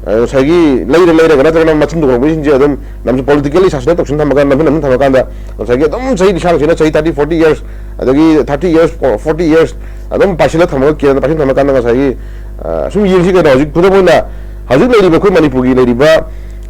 ꯑ, ꯉꯁꯥꯏꯒꯤ ꯂꯩꯔ ꯂꯩꯔꯒ ꯅꯠꯇ꯭ꯔꯒꯅ ꯃꯆꯤꯟ ꯊꯣꯛꯄ ꯃꯤꯁꯤꯡꯁꯦ ꯑꯗꯨꯝ ꯅꯝꯁꯨ politically assassinate ꯇꯧꯁꯤꯟ ꯊꯝꯃꯀꯥꯟꯗ, ꯅꯝꯁꯤꯟ ꯅꯝꯁꯤꯟ ꯊꯝꯃꯀꯥꯟꯗ ꯉꯁꯥꯏꯒꯤ ꯑꯗꯨꯝ ꯆꯍꯤ ꯂꯤꯁꯥꯡꯁꯤꯅ ꯆꯍꯤ thirty, forty years, ꯑꯗꯒꯤ thirty years, forty years ꯑꯗꯨꯝ ꯄꯥꯏꯁꯤꯜꯂ ꯊꯝꯃꯒ, ꯀꯦꯟꯗ ꯄꯥꯏꯁꯤꯜ ꯊꯝꯃꯀꯥꯟꯗ ꯉꯁꯥꯏꯒꯤ, ꯑ, ꯁꯨꯝ ꯌꯦꯡꯁꯤ ꯀꯩꯅꯣ, ꯍꯧꯖꯤꯛ ꯈꯨꯗꯝ ꯑꯣꯏꯅ ꯍꯧꯖꯤꯛ ꯂꯩꯔꯤꯕ ꯑꯩꯈꯣꯏ ꯃꯅꯤꯄꯨꯔꯒꯤ ꯂꯩꯔꯤꯕ,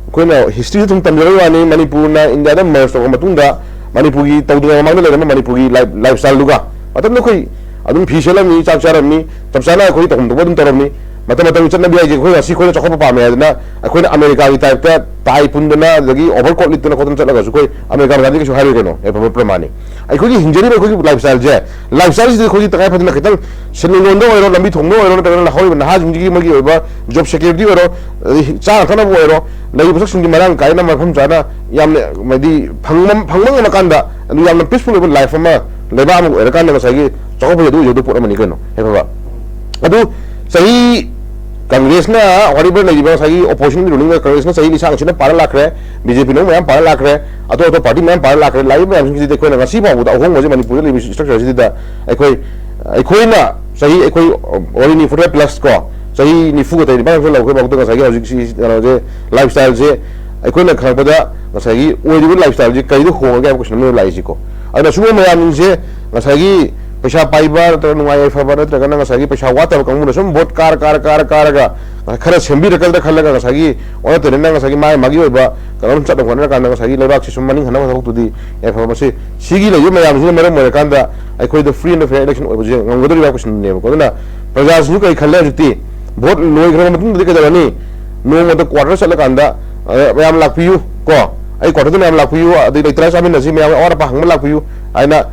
ꯑꯩꯈꯣꯏꯅ historyꯗ ꯁꯨꯝ ꯇꯝꯖꯕꯒꯤ ꯋꯥꯅꯤ, ꯃꯅꯤꯄꯨꯔꯅ ꯏꯟꯗꯤꯌꯥꯗ merge ꯇꯧꯔꯕ ꯃꯇꯨꯡꯗ ꯃꯅꯤꯄꯨꯔꯒꯤ ꯇꯧꯗ꯭ꯔꯤꯉꯩ ꯃꯃꯥꯡꯗ ꯂꯩꯔꯝꯕ ꯃꯅꯤꯄꯨꯔꯒꯤ life, lifestyleꯗꯨꯒ, ꯃꯇꯝꯗꯨꯗ ꯑꯩꯈꯣꯏ ꯑꯗꯨꯝ ꯐꯤ ꯁꯦꯠꯂꯝꯃꯤ, ꯆꯥꯛ ꯆꯥꯔꯝꯃꯤ, ꯆꯞ ꯆꯥꯅ ꯑꯩꯈꯣꯏ ꯇꯧꯐꯝ ꯊꯣꯛꯄ ꯑꯗꯨꯝ ꯇꯧꯔꯝꯃꯤ꯫ ꯃꯇꯝ ꯃꯇꯝꯒꯤ ꯆꯠꯅꯕꯤ ꯍꯥꯏꯁꯦ ꯑꯩꯈꯣꯏ ꯉꯁꯤ ꯑꯩꯈꯣꯏꯅ ꯆꯥꯎꯈꯠꯄ ꯄꯥꯝꯃꯦ ꯍꯥꯏꯗꯅ ꯑꯩꯈꯣꯏꯅ ꯑꯃꯦꯔꯤꯀꯥꯒꯤ typeꯇ tie ꯄꯨꯟꯗꯅ ꯑꯗꯒꯤ overcoat ꯂꯤꯠꯇꯅ ꯈꯣꯠꯇꯅ ꯆꯠꯂꯒꯁꯨ ꯑꯩꯈꯣꯏ ꯑꯃꯦꯔꯤꯀꯥ ꯃꯆꯥꯗꯤ ꯀꯩꯁꯨ ꯍꯥꯏꯔꯣꯏ ꯀꯩꯅꯣ, ꯌꯥꯏꯐꯕ ꯄ꯭ꯔꯃꯥꯟꯅꯤ꯫ ꯑꯩꯈꯣꯏꯒꯤ ꯍꯤꯡꯖꯔꯤꯕ ꯑꯩꯈꯣꯏꯒꯤ lifestyleꯁꯦ, lifestyleꯁꯤꯗ ꯑꯩꯈꯣꯏꯒꯤ ꯇꯉꯥꯏ ꯐꯗꯅ ꯈꯤꯇꯪ ꯁꯦꯟꯃꯤꯠꯂꯣꯟꯗ ꯑꯣꯏꯔꯣ, ꯂꯝꯕꯤ ꯊꯣꯡꯗ ꯑꯣꯏꯔꯣ, ꯅꯠꯇ꯭ꯔꯒꯅ ꯍꯧꯔꯤꯕ ꯅꯍꯥꯁꯤꯡꯁꯤꯒꯤ ꯃꯣꯏꯒꯤ ꯑꯣꯏꯕ job securityꯗ ꯑꯣꯏꯔꯣ, ꯑꯗꯩ ꯆꯥꯅ ꯊꯛꯅꯕ ꯑꯣꯏꯔꯣ, ꯂꯩꯕ ꯄꯣꯠꯁꯛꯁꯤꯡꯁꯤ ꯃꯔꯥꯡ ꯀꯥꯏꯅ ꯃꯐꯝ ꯆꯥꯅ ꯌꯥꯝꯅ, ꯍꯥꯏꯗꯤ, ꯐꯪꯕ, ꯐꯪꯕ ꯉꯝꯃꯀꯥꯟꯗ ꯑꯗꯨ ꯌꯥꯝꯅ peaceful ꯑꯣꯏꯕ life ꯑꯃ ꯂꯩꯕꯥꯛ ꯑꯃ ꯑꯣꯏꯔꯀꯥꯟꯗ ꯉꯁꯥꯏꯒꯤ ꯆꯥꯎꯈꯠꯄ ꯑꯣꯏꯗꯧ ꯄꯣꯠ ꯑꯃꯅꯤ ꯀꯩꯅꯣ, ꯍꯥꯏꯐꯕ꯫ ꯑꯗꯨ ꯆꯍꯤ ꯀꯪꯒ꯭ꯔꯦꯁꯅ ꯍꯧꯔꯤꯕ ꯂꯩꯔꯤꯕ ꯉꯁꯥꯏꯒꯤ opposition ꯔꯨꯂꯤꯡ ꯀꯪꯒ꯭ꯔꯦꯁꯅ ꯆꯍꯤ ꯂꯤꯁꯥꯡ ꯑꯁꯤꯅ ꯄꯥꯔ ꯂꯥꯛꯈ꯭ꯔꯦ, ꯕꯤ ꯖꯦ ꯄꯤꯅ ꯃꯌꯥꯝ ꯄꯥꯔ ꯂꯥꯛꯈ꯭ꯔꯦ, ꯑꯇꯣꯞ ꯑꯇꯣꯞꯄ ꯄꯥꯔꯇꯤ ꯃꯌꯥꯝ ꯄꯥꯔ ꯂꯥꯛꯈ꯭ꯔꯦ꯫ ꯂꯥꯛꯏꯕ ꯃꯌꯥꯝꯁꯤꯡꯁꯤꯗꯤ ꯑꯩꯈꯣꯏꯅ ꯉꯁꯤ ꯐꯥꯎꯕꯗ ꯑꯍꯣꯡꯕꯁꯦ ꯃꯅꯤꯄꯨꯔꯗ ꯂꯩꯕ structure ꯁꯤꯗ ꯑꯩꯈꯣꯏ, ꯑꯩꯈꯣꯏꯅ ꯆꯍꯤ ꯑꯩꯈꯣꯏ already forty plus ꯀꯣ, ꯆꯍꯤ ꯅꯤꯐꯨꯒ ꯇꯔꯦꯠ ꯅꯤꯄꯥꯟ ꯂꯧꯈ꯭ꯔꯦ ꯐꯥꯎꯗ ꯉꯁꯥꯏꯒꯤ ꯍꯧꯖꯤꯛꯁꯤ ꯀꯩꯅꯣꯁꯦ, lifestyle ꯁꯦ ꯑꯩꯈꯣꯏꯅ ꯈꯪꯉꯛꯄꯗ ꯉꯁꯥꯏꯒꯤ ꯑꯣꯏꯔꯤꯕ lifestyle ꯁꯦ ꯀꯔꯤꯗ ꯍꯣꯡꯉꯒꯦ ꯍꯥꯏꯕ question ꯑꯃ ꯂꯥꯛꯏꯁꯤꯀꯣ꯫ ꯑꯗꯨꯅ ꯁꯨꯝꯕ ꯃꯌꯥꯝꯁꯤꯡꯁꯦ ꯉꯁꯥꯏꯒꯤ ꯄꯩꯁꯥ ꯄꯥꯏꯕ ꯅꯠꯇ꯭ꯔꯒ ꯅꯨꯡꯉꯥꯏ ꯌꯥꯏꯐꯕ ꯅꯠꯇ꯭ꯔꯒꯅ ꯉꯁꯥꯏꯒꯤ ꯄꯩꯁꯥ ꯋꯥꯠꯇꯕ ꯀꯥꯡꯕꯨꯅ ꯁꯨꯝ vote ꯀꯥꯔ ꯀꯥꯔ ꯀꯥꯔ ꯀꯥꯔꯒ ꯈꯔ ꯁꯦꯝꯕꯤꯔꯛꯀꯗ꯭ꯔꯥ ꯈꯜꯂꯒ ꯉꯁꯥꯏꯒꯤ ꯑꯣꯟꯅ ꯇꯩꯅꯅ ꯉꯁꯥꯏꯒꯤ ꯃꯥꯒꯤ ꯃꯥꯒꯤ ꯑꯣꯏꯕ ꯀꯩꯅꯣꯝ ꯆꯠꯅ ꯍꯣꯠꯅꯔꯀꯥꯟꯗ ꯉꯁꯥꯏꯒꯤ ꯂꯩꯕꯥꯛꯁꯤ ꯁꯨꯝ ꯃꯅꯤꯡ ꯍꯟꯅꯕ ꯊꯕꯛꯇꯨꯗꯤ ꯌꯥꯏꯐꯕ꯫ ꯃꯁꯤ ꯁꯤꯒꯤ ꯂꯩꯔꯤꯕ ꯃꯌꯥꯝꯁꯤꯅ ꯃꯔꯝ ꯑꯣꯏꯔꯀꯥꯟꯗ ꯑꯩꯈꯣꯏꯗ free and fair election ꯑꯣꯏꯕꯁꯦ ꯉꯝꯒꯗꯧꯔꯤꯕ question ꯅꯦꯕꯀꯣ꯫ ꯑꯗꯨꯅ ꯄ꯭ꯔꯖꯥꯁꯤꯡꯁꯨ ꯀꯔꯤ ꯈꯜꯂꯦ ꯍꯧꯖꯤꯛꯇꯤ? Vote ꯂꯣꯏꯈ꯭ꯔꯕ ꯃꯇꯨꯡꯗꯗꯤ ꯀꯩꯗꯧꯔꯅꯤ? ꯅꯣꯡꯃꯗ quarter ꯆꯠꯂꯀꯥꯟꯗ, ꯑ, "ꯃꯌꯥꯝ ꯂꯥꯛꯄꯤꯌꯨ ꯀꯣ, ꯑꯩ quarter ꯗ ꯃꯌꯥꯝ ꯂꯥꯛꯄꯤꯌꯨ, ꯑꯗꯩ ꯂꯩꯇ꯭ꯔꯥ ꯆꯥꯃꯤꯟꯅꯁꯤ, ꯃꯌꯥꯝ ꯑꯋꯥꯠ ꯑꯄꯥ ꯍꯪꯕ ꯂꯥꯛꯄꯤꯌꯨ" ꯍꯥꯏꯅ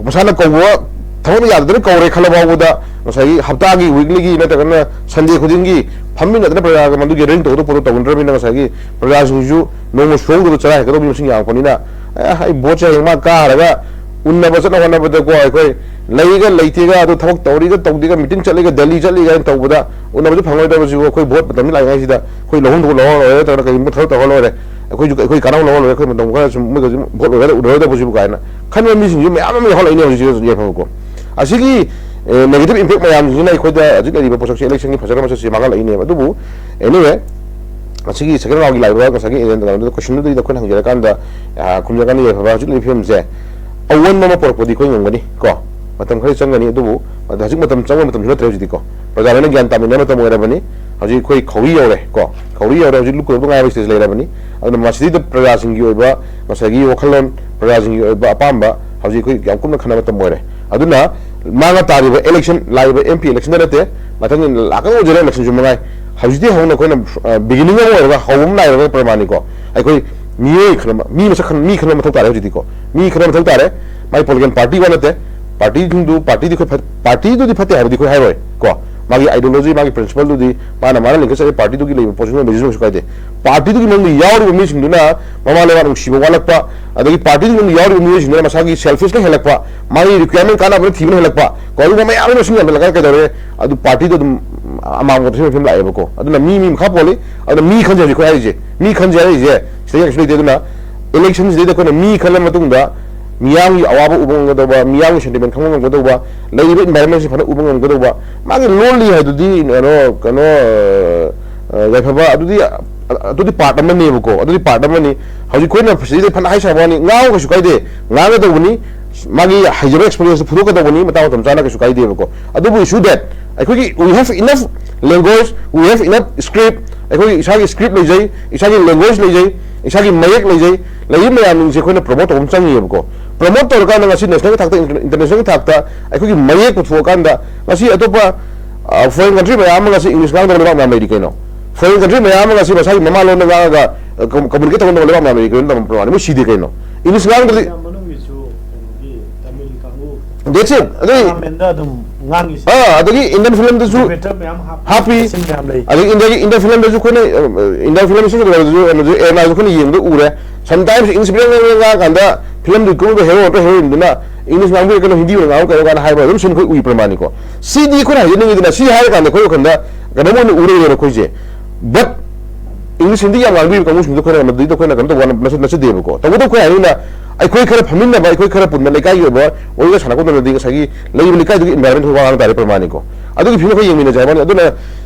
ꯃꯁꯥꯅ ꯀꯧꯕ ꯊꯕꯛꯅ ꯌꯥꯗꯗꯅ ꯀꯧꯔꯦ ꯈꯜꯂ ꯐꯥꯎꯕꯗ ꯉꯁꯥꯏꯒꯤ ꯍꯞꯇꯥꯒꯤ, weekly ꯒꯤ ꯅꯠꯇ꯭ꯔꯒꯅ Sunday ꯈꯨꯗꯤꯡꯒꯤ ꯐꯝꯃꯤꯟꯅꯗꯅ ꯄ꯭ꯔꯖꯥꯒ ꯃꯗꯨꯒꯤ arrange ꯇꯧꯒꯗꯕ ꯄꯣꯠꯇꯣ ꯇꯧꯅꯗ꯭ꯔꯕꯅꯤꯅ ꯉꯁꯥꯏꯒꯤ ꯄ꯭ꯔꯖꯥꯁꯤꯡꯁꯨ ꯅꯣꯡꯃ ꯁꯨꯍꯧꯗꯕ ꯆꯔꯥ ꯍꯦꯛꯀꯗꯧꯕ ꯃꯤ ꯃꯁꯤꯡ ꯌꯥꯝꯃꯛꯄꯅꯤꯅ, "ꯑꯦ, ꯑꯩ vote ꯁꯦ ꯍꯌꯦꯡ ꯃꯥ ꯀꯥꯔꯒ ꯎꯟꯅꯕ ꯆꯠꯅ ꯍꯣꯠꯅꯕꯗꯀꯣ, ꯑꯩꯈꯣꯏ ꯂꯩꯒ ꯂꯩꯇꯦꯒ, ꯑꯗꯨ ꯊꯕꯛ ꯇꯧꯔꯤꯒ ꯇꯧꯗꯦꯒ, meeting ꯆꯠꯂꯤꯒ, ꯗꯦꯜꯂꯤ ꯆꯠꯂꯤꯒ" ꯍꯥꯏꯅ ꯇꯧꯕꯗ ꯎꯟꯅꯕꯁꯨ ꯐꯪꯉꯣꯏꯗꯕꯁꯤꯕꯨ ꯑꯩꯈꯣꯏ vote ꯃꯇꯝꯁꯤ ꯂꯥꯛꯏꯉꯩꯁꯤꯗ ꯑꯩꯈꯣꯏ ꯂꯧꯍꯣꯡ ꯂꯧꯍꯧꯔ ꯂꯣꯏꯔꯦ, ꯅꯠꯇ꯭ꯔꯒꯅ ꯀꯩꯒꯨꯝꯕ ꯊꯕꯛ ꯇꯧꯍꯧꯔ ꯂꯣꯏꯔꯦ, ꯑꯩꯈꯣꯏꯁꯨ ꯑꯩꯈꯣꯏ ꯀꯥꯟꯅꯕ ꯂꯧꯍꯧꯔ ꯂꯣꯏꯔꯦ, ꯑꯩꯈꯣꯏ ꯃꯇꯝ ꯈꯔ ꯁꯨꯝ ꯃꯣꯏꯒ ꯁꯨꯝ vote ꯂꯣꯏꯔ ꯎꯅꯔꯣꯏꯗꯕꯁꯤꯕꯨ ꯀꯥꯏꯅ ꯈꯟꯕ ꯃꯤꯁꯤꯡꯁꯨ ꯃꯌꯥꯝ ꯑꯃ ꯌꯥꯎꯍꯜꯂꯛꯏꯅꯦ ꯍꯧꯖꯤꯛ ꯌꯥꯏꯐꯕꯀꯣ꯫ ꯑꯁꯤꯒꯤ, ꯑꯦ, negative impact ꯃꯌꯥꯝꯁꯤꯅ ꯑꯩꯈꯣꯏꯗ ꯍꯧꯖꯤꯛ ꯂꯩꯔꯤꯕ ꯄꯣꯠꯁꯛꯁꯦ election ꯒꯤ ꯐꯖꯅ ꯃꯁꯛꯁꯦ ꯃꯥꯡꯍꯜꯂꯛꯏꯅꯦꯕ꯫ ꯑꯗꯨꯕꯨ anyway, ꯑꯁꯤꯒꯤ second round ꯒꯤ ꯂꯥꯛꯂꯤꯕ ꯉꯁꯥꯏꯒꯤ agenda ꯗ question ꯗꯨꯗ ꯑꯩꯈꯣꯏꯅ ꯍꯪꯖꯔꯀꯥꯟꯗ, ꯑ, ꯈꯨꯝꯖꯔꯀꯥꯟꯗ ꯌꯥꯏꯐꯕ ꯍꯧꯖꯤꯛ ꯂꯩꯔꯤꯕ ꯐꯤꯕꯝꯁꯦ ꯑꯑꯣꯟꯕ ꯑꯃ ꯄꯨꯔꯛꯄꯗꯤ ꯑꯩꯈꯣꯏ ꯉꯝꯒꯅꯤ ꯀꯣ꯫ ꯃꯇꯝ ꯈꯔ ꯆꯪꯒꯅꯤ, ꯑꯗꯨꯕꯨ ꯍꯧꯖꯤꯛ ꯃꯇꯝ ꯆꯪꯕ ꯃꯇꯝꯁꯨ ꯅꯠꯇ꯭ꯔꯦ ꯍꯧꯖꯤꯛꯇꯤ ꯀꯣ꯫ ꯄ꯭ꯔꯖꯥ ꯂꯣꯏꯅ ꯒ꯭ꯌꯥꯟ ꯇꯥꯃꯤꯟꯅꯕ ꯃꯇꯝ ꯑꯣꯏꯔꯕꯅꯤ꯫ ꯍꯧꯖꯤꯛ ꯑꯩꯈꯣꯏ ꯈꯧꯔꯤ ꯌꯧꯔꯦ ꯀꯣ꯫ ꯈꯧꯔꯤ ꯌꯧꯔꯦ, ꯍꯧꯖꯤꯛ ꯂꯨꯞꯀꯗꯕ ꯉꯥꯏꯕ stage ꯂꯩꯔꯕꯅꯤ꯫ ꯑꯗꯨꯅ ꯃꯁꯤꯗꯩꯗ ꯄ꯭ꯔꯖꯥꯁꯤꯡꯒꯤ ꯑꯣꯏꯕ ꯉꯁꯥꯏꯒꯤ ꯋꯥꯈꯜꯂꯣꯟ, ꯄ꯭ꯔꯖꯥꯁꯤꯡꯒꯤ ꯑꯣꯏꯕ ꯑꯄꯥꯝꯕ ꯍꯧꯖꯤꯛ ꯑꯩꯈꯣꯏ ꯌꯥꯝ ꯀꯨꯞꯅ ꯈꯟꯅꯕ ꯃꯇꯝ ꯑꯣꯏꯔꯦ꯫ ꯑꯗꯨꯅ ꯃꯥꯡꯉ ꯇꯥꯔꯤꯕ election, ꯂꯥꯛꯏꯕ M P election ꯗ ꯅꯠꯇꯦ, ꯃꯊꯪꯒꯤ ꯂꯥꯛꯀꯗꯧꯕ general election ꯁꯨ ꯃꯉꯥꯏ꯫ ꯍꯧꯖꯤꯛꯇꯤ ꯍꯧꯅ ꯑꯩꯈꯣꯏꯅ, ꯑ, beginning ꯑꯃ ꯑꯣꯏꯔꯒ ꯍꯧꯕ ꯑꯃ ꯅꯥꯏꯔꯕ ꯄ꯭ꯔꯃꯥꯟꯅꯤꯀꯣ꯫ ꯑꯩꯈꯣꯏ ꯃꯤꯑꯣꯏ ꯈꯟꯕ, ꯃꯤ ꯃꯁꯛ ꯈꯟ-, ꯃꯤ ꯈꯟꯕ ꯃꯊꯧ ꯇꯥꯔꯦ ꯍꯧꯖꯤꯛꯇꯤꯀꯣ꯫ ꯃꯤ ꯈꯟꯕ ꯃꯊꯧ ꯇꯥꯔꯦ꯫ ꯃꯥꯏ political party ꯋꯥ ꯅꯠꯇꯦ꯫ Party ꯁꯤꯡꯗꯨ, party ꯗꯤ ꯑꯩꯈꯣꯏ ꯐꯠ-, party ꯗꯨꯗꯤ ꯐꯠꯇꯦ ꯍꯥꯏꯕꯗꯤ ꯑꯩꯈꯣꯏ ꯍꯥꯏꯔꯣꯏ ꯀꯣ꯫ ꯃꯥꯒꯤ ideology, ꯃꯥꯒꯤ principleꯗꯨꯗꯤ ꯃꯥꯅ, ꯃꯥꯅ ꯂꯤꯡꯈꯠꯆꯔꯤꯕ partyꯗꯨꯒꯤ ꯂꯩꯕ positionꯗꯨ ꯂꯩꯖꯁꯅꯨ ꯀꯩꯁꯨ ꯀꯥꯏꯗꯦ꯫ Partyꯗꯨꯒꯤ ꯃꯅꯨꯡꯗ ꯌꯥꯎꯔꯤꯕ ꯃꯤꯁꯤꯡꯗꯨꯅ ꯃꯃꯥ ꯂꯩꯕꯥꯛ ꯅꯨꯡꯁꯤꯕ ꯋꯥꯠꯂꯛꯄ, ꯑꯗꯒꯤ partyꯗꯨꯒꯤ ꯃꯅꯨꯡꯗ ꯌꯥꯎꯔꯤꯕ ꯃꯤꯑꯣꯏꯁꯤꯡꯗꯨꯅ ꯃꯁꯥꯒꯤ selfishꯅ ꯍꯦꯜꯂꯛꯄ, ꯃꯥꯒꯤ requirement ꯀꯥꯟꯅꯕꯅ ꯊꯤꯕꯅ ꯍꯦꯜꯂꯛꯄ, ꯀꯣ, ꯑꯗꯨꯒꯨꯝꯕ ꯃꯌꯥꯝ ꯑꯃ ꯃꯁꯤꯡ ꯌꯥꯝꯁꯤꯜꯂꯛꯑꯒ ꯀꯩꯗꯧꯔꯦ? ꯑꯗꯨ partyꯗꯨ ꯑꯗꯨꯝ ꯑꯃꯥꯡꯕ ꯐꯤꯕꯝ ꯂꯥꯛꯑꯦꯕꯀꯣ꯫ ꯑꯗꯨꯅ ꯃꯤ, ꯃꯤ ꯃꯈꯥ ꯄꯣꯜꯂꯤ꯫ ꯑꯗꯨꯅ ꯃꯤ ꯈꯟꯁꯦ ꯍꯧꯖꯤꯛ ꯑꯩꯈꯣꯏ ꯍꯥꯏꯔꯤꯁꯦ, ꯃꯤ ꯈꯟꯁꯦ ꯍꯥꯏꯔꯤꯁꯦ ꯁꯤꯗꯩ ꯀꯩꯁꯨ ꯂꯩꯇꯦ꯫ ꯑꯗꯨꯅ electionꯁꯤꯗꯩꯗ ꯑꯩꯈꯣꯏꯅ ꯃꯤ ꯈꯜꯂ ꯃꯇꯨꯡꯗ ꯃꯤꯌꯥꯝꯒꯤ ꯑꯋꯥꯕ ꯎꯕ ꯉꯝꯒꯗꯧꯕ, ꯃꯤꯌꯥꯝꯒꯤ sentiment ꯈꯪꯕ ꯉꯝꯒꯗꯧꯕ, ꯂꯩꯔꯤꯕ environmentꯁꯤ ꯐꯅ ꯎꯕ ꯉꯝꯒꯗꯧꯕ, ꯃꯥꯒꯤ lonely ꯍꯥꯏꯗꯨꯗꯤ ꯀꯩꯅꯣ, ꯀꯩꯅꯣ, ꯑ, ꯌꯥꯏꯐꯕ, ꯑꯗꯨꯗꯤ, ꯑ, ꯑꯗꯨꯗꯤ part ꯑꯃꯅꯦꯕꯀꯣ, ꯑꯗꯨꯗꯤ part ꯑꯃꯅꯤ꯫ ꯍꯧꯖꯤꯛ ꯑꯩꯈꯣꯏꯅ ꯁꯤꯗꯩꯗ ꯐꯅ ꯍꯥꯏ ꯁꯥꯕ ꯋꯥꯅꯤ, ꯉꯥꯡꯉꯨ ꯀꯩꯁꯨ ꯀꯥꯏꯗꯦ, ꯉꯥꯡꯒꯗꯧꯕꯅꯤ, ꯃꯥꯒꯤ ꯍꯩꯖꯕ experienceꯇꯨ ꯐꯨꯗꯣꯛꯀꯗꯧꯕꯅꯤ, ꯃꯇꯥꯡ ꯃꯇꯝ ꯆꯥꯅ ꯀꯩꯁꯨ ꯀꯥꯏꯗꯦꯕꯀꯣ꯫ ꯑꯗꯨꯕꯨ issue that ꯑꯩꯈꯣꯏꯒꯤ we have enough language, we have enough script, ꯑꯩꯈꯣꯏꯒꯤ ꯏꯁꯥꯒꯤ script ꯂꯩꯖꯩ, ꯏꯁꯥꯒꯤ language ꯂꯩꯖꯩ, ꯏꯁꯥꯒꯤ ꯃꯌꯦꯛ ꯂꯩꯖꯩ, ꯂꯩꯔꯤꯕ ꯃꯌꯥꯝꯁꯤꯡꯁꯦ ꯑꯩꯈꯣꯏꯅ promote ꯇꯧꯕ ꯑꯃ ꯆꯪꯉꯤꯕꯀꯣ꯫ Promote ꯇꯧꯔꯀꯥꯟꯗ ꯉꯁꯤ national ꯊꯥꯛꯇ, international ꯊꯥꯛꯇ ꯑꯩꯈꯣꯏꯒꯤ ꯃꯌꯦꯛ ꯄꯨꯊꯣꯛꯑꯀꯥꯟꯗ ꯉꯁꯤ ꯑꯇꯣꯞꯄ, ꯑ, foreign country ꯃꯌꯥꯝ ꯑꯃ ꯉꯁꯤ English ꯉꯥꯡꯗꯕ ꯂꯩꯕꯥꯛ ꯃꯌꯥꯝ ꯂꯩꯔꯤ ꯀꯩꯅꯣ꯫ Foreign country ꯃꯌꯥꯝ ꯑꯃ ꯉꯁꯤ ꯃꯁꯥꯒꯤ ꯃꯃꯥ ꯂꯣꯟꯗ ꯉꯥꯡꯉꯒ, ꯑ, com-, communicate ꯇꯧꯕ ꯉꯝꯗꯕ ꯂꯩꯕꯥꯛ ꯃꯌꯥꯝ ꯂꯩꯔꯤ ꯀꯩꯅꯣ, ꯇꯝꯕ ꯃꯣꯏ ꯁꯤꯗꯦ ꯀꯩꯅꯣ꯫ English ꯉꯥꯡꯗ꯭ꯔꯗꯤ ꯃꯅꯨꯡꯒꯤꯁꯨ ꯀꯩꯅꯣꯒꯤ ꯇꯥꯃꯤꯜ ꯀꯥꯡꯕꯨ That's it. ꯑꯗꯩ ꯒꯣꯔꯃꯦꯟꯗ ꯑꯗꯨꯝ ꯉꯥꯡꯉꯤꯁꯦ꯫ ꯑꯥ, ꯑꯗꯒꯤ Indian filmꯗꯁꯨ Debater ꯃꯌꯥꯝ ꯍꯥꯞꯄꯤ꯫ ꯍꯥꯞꯄꯤ꯫ Scene ꯃꯌꯥꯝ ꯂꯩ꯫ ꯑꯗꯒꯤ Indiaꯒꯤ, Indian filmꯗꯁꯨ ꯑꯩꯈꯣꯏꯅ, ꯑ, Indian film ꯁꯤꯡ ꯑꯗꯨꯁꯨ, ꯑꯗꯨꯁꯨ ꯑꯦꯔꯅꯥꯁꯨ ꯑꯩꯈꯣꯏꯅ ꯌꯦꯡꯕꯗ ꯎꯔꯦ꯫ Sometimes English ꯐꯤꯂꯝ ꯉꯥꯡꯉꯀꯥꯟꯗ ꯐꯤꯂꯝꯗꯨꯒꯤ ꯀꯨꯝꯕꯗ hero ꯅꯠꯇ꯭ꯔ heroineꯗꯨꯅ English ꯉꯥꯡꯕꯤꯔꯒꯅ ꯍꯤꯟꯗꯤ ꯑꯣꯏꯅ ꯉꯥꯡꯉꯨ ꯀꯩꯅꯣ ꯀꯥꯏꯅ ꯍꯥꯏꯕ ꯑꯗꯨꯝ scene ꯑꯩꯈꯣꯏ ꯎꯏ ꯄ꯭ꯔꯃꯥꯅꯤꯀꯣ꯫ ꯁꯤꯗꯤ ꯑꯩꯈꯣꯏꯅ ꯍꯥꯏꯖꯅꯤꯡꯉꯤꯗꯅ ꯁꯤ ꯍꯥꯏꯔꯀꯥꯟꯗ ꯑꯩꯈꯣꯏ ꯋꯥꯈꯜꯗ ꯀꯩꯅꯣꯝ ꯑꯣꯏꯅ ꯎ ꯂꯩꯔꯦꯕ ꯑꯩꯈꯣꯏꯁꯦ꯫ But English ꯍꯤꯟꯗꯤ ꯌꯥꯝ ꯉꯥꯡꯕꯤꯕ ꯀꯥꯡꯕꯨꯁꯤꯡꯗꯣ ꯑꯩꯈꯣꯏꯅ ꯃꯗꯨꯗꯩꯗ ꯑꯩꯈꯣꯏꯅ ꯀꯩꯅꯣ ꯇꯧꯕ ꯅꯠꯆ-, ꯅꯠꯆꯗꯦꯕꯀꯣ꯫ ꯇꯧꯕꯇꯕꯨ ꯑꯩꯈꯣꯏ ꯍꯥꯏꯅꯤꯡꯅ ꯑꯩꯈꯣꯏ ꯈꯔ ꯐꯝꯃꯤꯟꯅꯕ, ꯑꯩꯈꯣꯏ ꯈꯔ ꯄꯨꯟꯕ ꯂꯩꯀꯥꯏꯒꯤ ꯑꯣꯏꯕ ꯋꯥꯔꯤꯒ ꯁꯥꯟꯅ ꯈꯣꯠꯅꯕꯗꯤ ꯉꯁꯥꯏꯒꯤ ꯂꯩꯔꯤꯕ ꯂꯩꯀꯥꯏꯗꯨꯒꯤ environment ꯋꯥ ꯉꯥꯡ ꯇꯥꯔꯦ ꯄ꯭ꯔꯃꯥꯅꯤꯀꯣ꯫ ꯑꯗꯨꯒꯤ ꯐꯤꯕꯝ ꯑꯩꯈꯣꯏ ꯌꯦꯡꯃꯤꯟꯅꯁꯦ ꯍꯥꯏꯕꯅꯤ꯫ ꯑꯗꯨꯅ